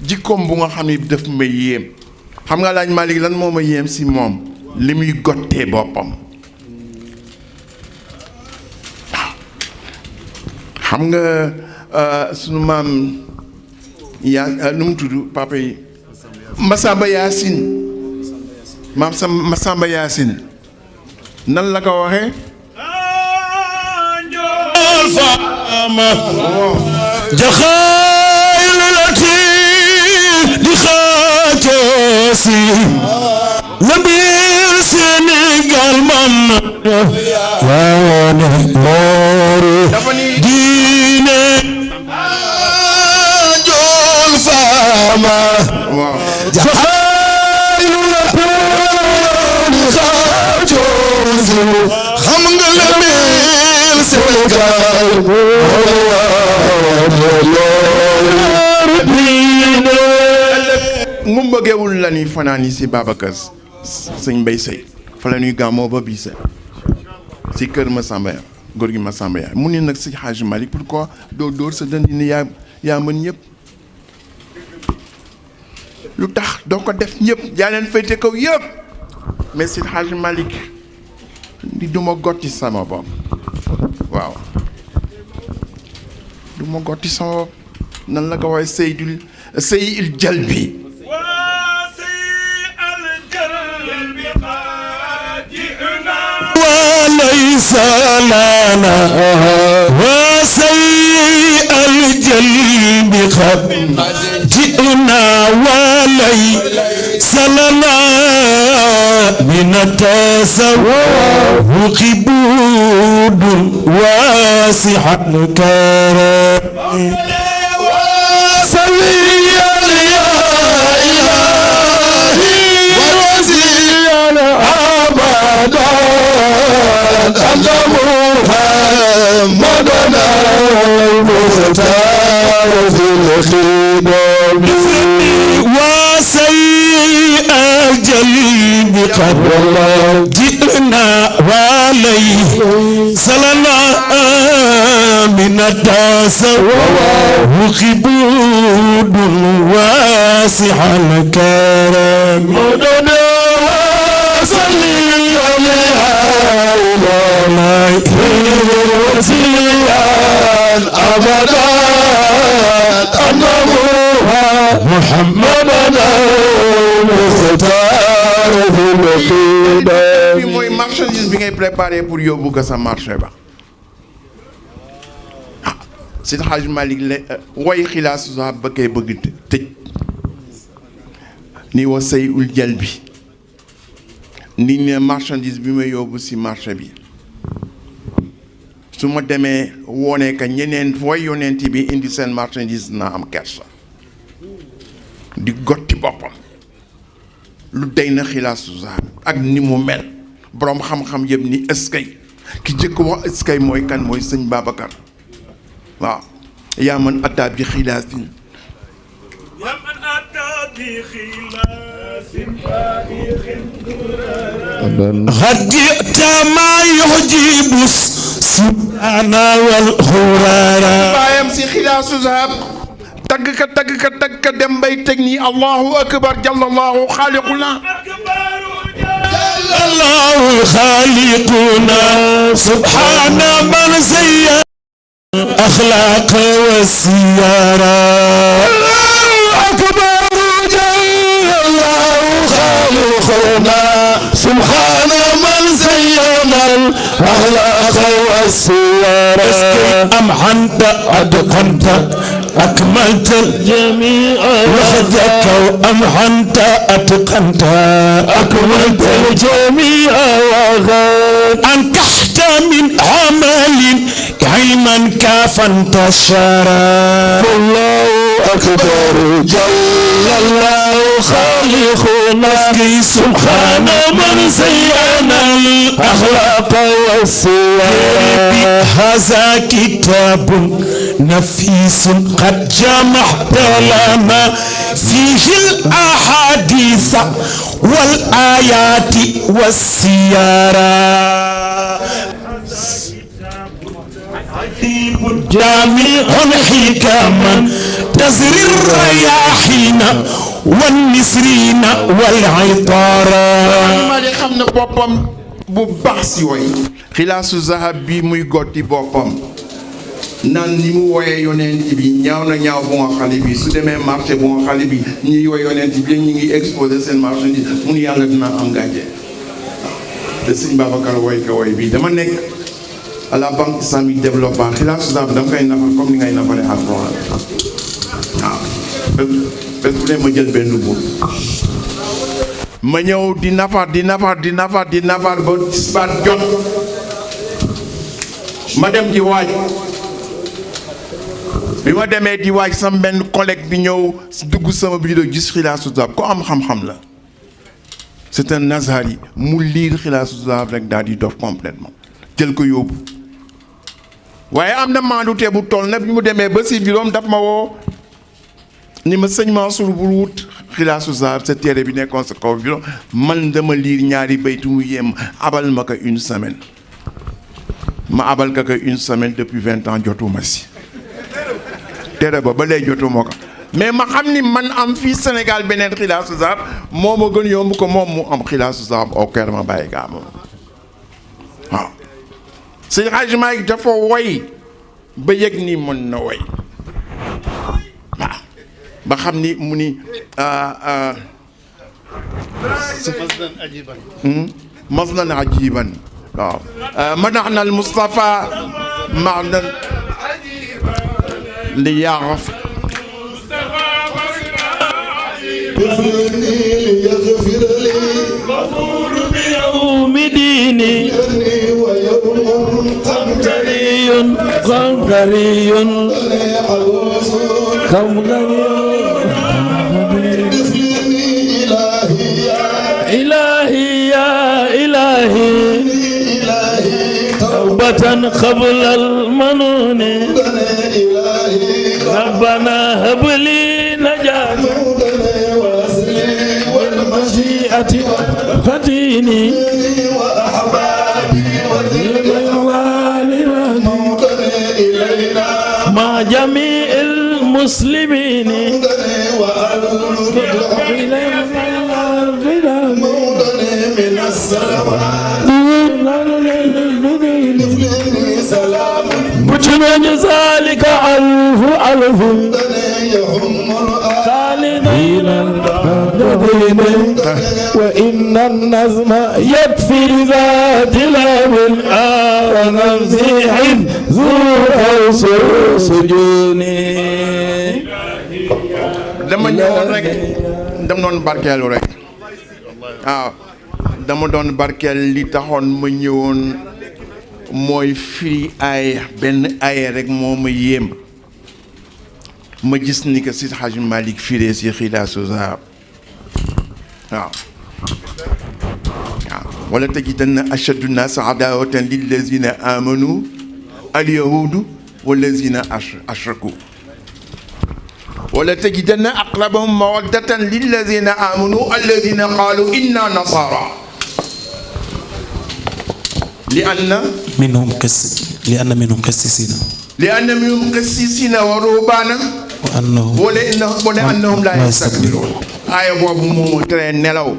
jikkoom bu nga xam ni daf ma yéem xam nga Alaaji Malick lan moo ma yéem si moom li muy gottee boppam xam nga sunu maam yaa nu mu tudd papa yi Masamba Yaasin maam Masamba Yaasin nan la ko waxee jaxaayl lati di xaatoosi la biir Sénégal man waane mooru diine jool faama jaxaayl lati di xaatoosi xam nga la biir Sénégal mu mbëggewul la ñuy fanaan yi si Babacar sëñ Mbay Sey fa la ñuy gàmmoo ba bii si kër Masamba ya góor gi Masamba ya mu ne nag si Hadji Malick pourquoi doo dóor sa dënd ni yaa mën ñëpp lu tax doo ko def ñëpp yaa leen féete kaw yëpp mais si Hadji Malick di duma gotti sama bopp waaw duma gotti sama bopp nan la ko waxee Seydil Jalbi وليس لنا وسيء الجلب قد جئنا وليس لنا من التصوف قبود واسع الكرم سويا يا إلهي محمدنا المختار في الخدم وسيء الجليل قد جئنا وعليه سلنا من التسوى خبود واسع الكرم مدنا صلي عليها وسيئا أبدا أنموها محمدنا مختار في القدم bi mooy marchandise bi ngay préparé pour yóbbu ko sa marché ba Seydi Hadji Malick la way xilaasu sax ba koy bëgg tëj ni wa say ul jël bi ni ne marchandise bi may yóbbu si marché bi su ma demee woone ka ñeneen fooy yonent bi indi seen marchandise naa am kersa di gotti boppam lu dey na xilaasu sax ak ni mu mel boroom xam-xam yëpp ni eskay ki jëkk wax eskay mooy kan mooy sëñ Babacar waaw yaa man ataa bi xilaasin yaa man ataa bi xilaasin غدئت ما يعجب سبحانا والخرارا baayam si xilaasu zahab tagg ka dem bay teg nii allahu akbar jallallahu xaaliquna الله خالقنا سبحان من زين أخلاق والسيارة أكبر جل الله خالقنا سبحان من زين الأخلاق والسيارة أمحنت أتقنت أكملت الجميع وحدك وأمحنت أتقنت أكملت الجميع وغاد أنكحت من عمل علما كافنت الشرف الله أكبر جل الله خالقنا سبحان من زين الأخلاق والسير هذا كتاب نفيس قد جمعت لنا فيه الأحاديث والآيات والسيارة جامع حكما تزري الرياحين والنسرين والعطارة ma di xam ne boppam bu baax si way xilaasu zahab bi muy gotti boppam naan ni mu woyee yonent bi ñaaw na ñaaw bu nga xale bi su demee marché bu nga xale bi ñuy woy yonent bi ñu ngi exposé seen marchandise mun yàlla dina am gàncax te sëñ Babacar woy ko woy bi dama nekk à la banque islamique développement xilaasu zahab dama koy nafar comme ni ngay nafaree alxuraan waaw bés bu ne ma jël benn buur ma ñëw di nafar ba tisbaar jot ma dem di waaj bi ma demee di waaj sama benn collègue bi ñëw dugg sama bureau gis xilaasu zahab ko am xam-xam la c'est un Azhari mu liir xilaasu zahab rek daal di dof complètement jël ko yóbbu waaye am na maandute bu toll na bi mu demee ba si bureau daf ma woo ni ma sëñ Mansour bul wut xilaasu zahab sa téere bi nekkoon sa kaw bureau man dama liir ñaari baytu mu yem abal ma ko une semaine ma abal ko une semaine depuis 20 ans jotuma si téere ba léegi jotuma ko mais ma xam ni man am fii Sénégal beneen xilaasu zahab moo ma gën yomb ko moom mu am xilaasu zahab au Caire ma bàyyi gaa moom waaw Seydi Hadji Malick dafa woy ba yëg ni mën na woy waaw ba xam ni mu ni masnan ajiban waaw madaxna al Mustafa maanan li yaxaf يغفر لي غفور بيوم ديني ويوم قمطري إلهي يا إلهي توبة توبة قبل المنون ربنا هب لي نجاة والمشيئة فتيني مع جميع المسلمين من السلام بجمع ذلك ألف ألف خالدين وإن النظم يكفي ذات لام ونفسي ذو سجوني dama ñëwoon rek dama doon barkeelu rek waaw dama doon barkeel li taxoon ma ñëwoon mooy firi ay benn ay rek moo ma yéem ma gis ni que Seydi Hadji Malick firee si Xilaasu Zahab waaw wala tajidanna ashaddu nnaasi adaawatan lillazina amanu alyahuudu wallazina ashraku wala tajidanna aqrabahum mawaddatan lillazina amanu allazina qaalu inna nasaara لأن منهم قسيسين ورهبانا ولأنهم لا يستكبرون aaya boobu moomu tere nelaw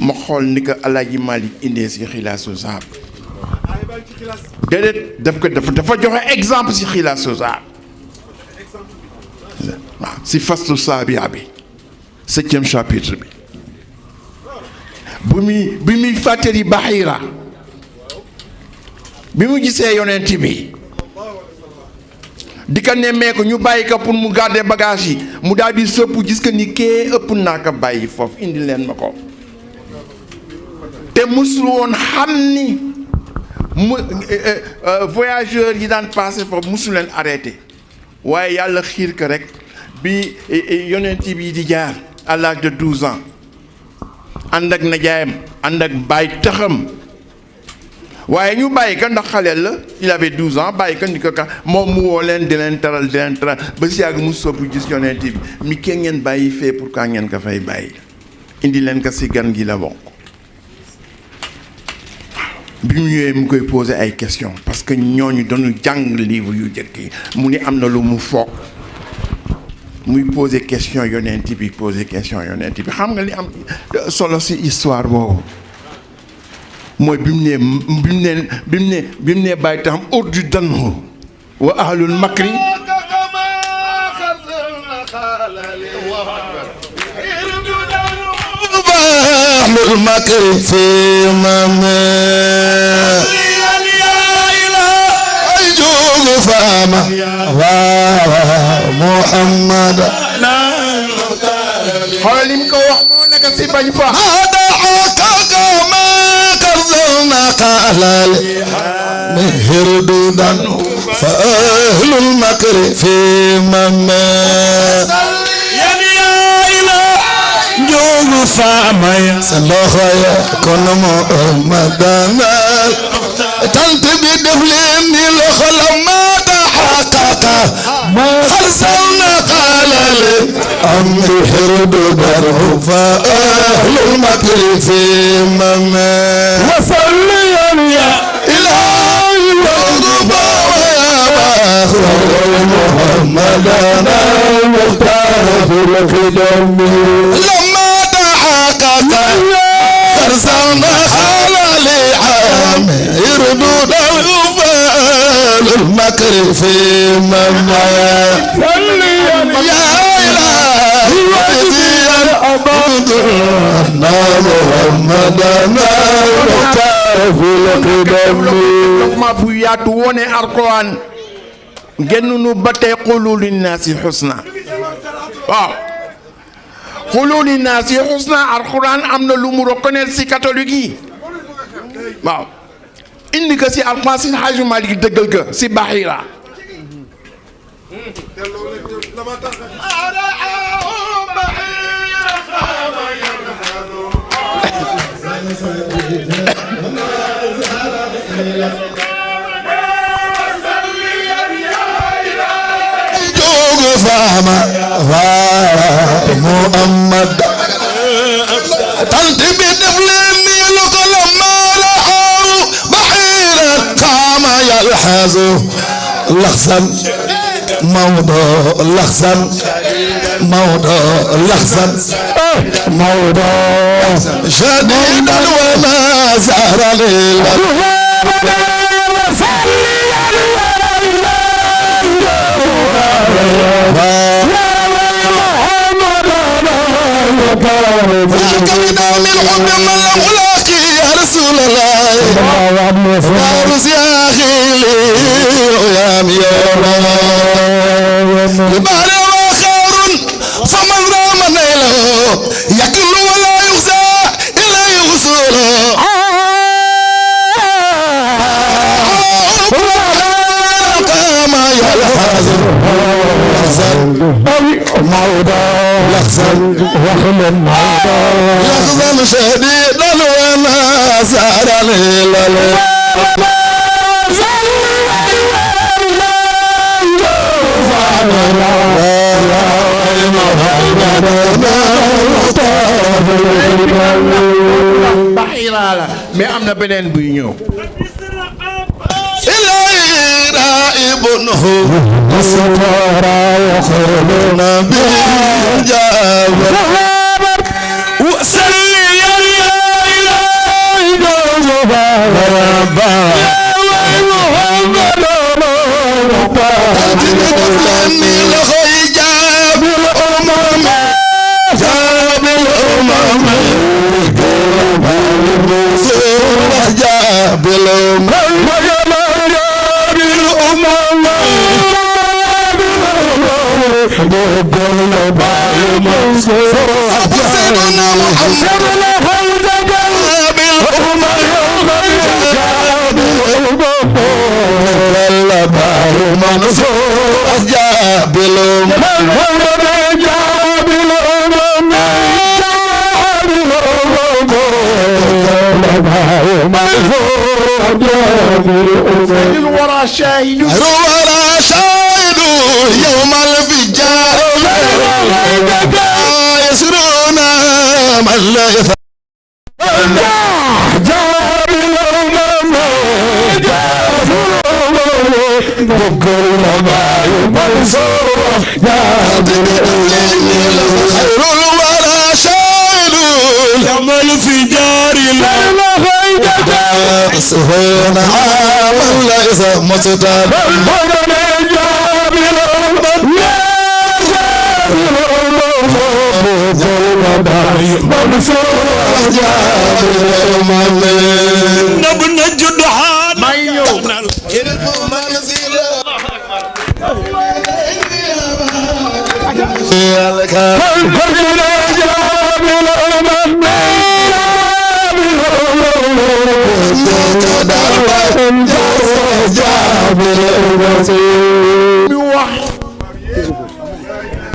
ma xool ni ko Alaaji Malick indee si Xilaasu Zahab déedéet dafa joxe exemple si Xilaasu Zahab waaw si faslu saabia bi 7e chapitre bi bi muy fàttali Bahira bi mu gisee yonent bi di ko nemmeeku ñu bàyyi ko pour mu garder bagage yi mu daal di sëpp gis que ni kee ëpp naa ko bàyyi foofu indi leen ma ko te musul woon xam ni voyageurs yi daan passé foofu musul leen arrêté waaye yàlla xiir ko rek bi yonent bi di jaar à l'âge de 12 ans ànd ak najaayam ànd ak baay taxam waaye ñu bàyyi ko ndax xaleel la il avait 12 ans bàyyi ko ni ko ka moom mu woo leen di leen taral ba si yàgg mu soppi gis yonent bi mi kee ngeen bàyyi fee pourquoi ngeen ko fay bàyyi indi leen ko si gan gi la bokk bi mu ñëwee mu koy poser ay questions parce que ñooñu doonu jàng livre yu jëkk yi mu ni am na lu mu foog muy poser question yonent bi xam nga li am solo si histoire boobu mooy bi mu ne bàyyi taxam urdu danhu wa ahlul makri ahlul makri fi mame ay jógu faama waaw Muhammad xoolal li mu ko wax moo nekk si bañ fa هردودا فأهل المكر في مما يا إله جوج فامي سلخيا كن محمدنا تنتبه دفلين لخلم ما تحقق خلصنا قال لي أمر هردودا فأهل المكر في مما وصلي يا إلهي وارضى ويا باخر محمدنا المختار في الخدم لما تحقق فرسلنا خلال عام يردود الغفال المكر في مما يا إلهي وزي الأبد محمدنا المختار ma bu yaatu wone Alxuraan genn nu ba tey qulu linnaasi xusna waaw qulu linnaasi xusna Alxuraan am na lu mu reconnaître si catholique yi waaw indi ko si Alxuraan si Hadji Malick dëggal ko si Bahira فاما محمد تلتي بدفلني لك لما رأوا بحيرة قام يلحظ لحظا موضوع لحظا موضوع لحظا موضوع شديدا وما زهر ليلا فأكبنا من حب من لم ألاقي يا رسول الله فارس يا أخي لي يا ميولا لبعد خير فمن رام نيله يكل ولا يخزى إليه وصوله كما يلحظ لحظا شديدا وما سار ليلا Bahira la mais am na beneen buy ñëw. ابنه السكارى يخرجون بالجابر وسلي يا إلهي جوزبا ربا محمد ربا تدفلني لخي جاب الأمم جاب الأمم جاب الأمم سيدنا محمد جاب الورى شاهد يوم الفجار يسرون من لا يفعل جاب الأمم بكر ما يمنصور خير الورى شاهد يوم الفجار يسرون من ليس مستدار نبنا جدعان ما يوم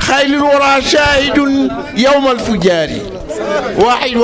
خيل الورى شاهد يوم الفجار واحد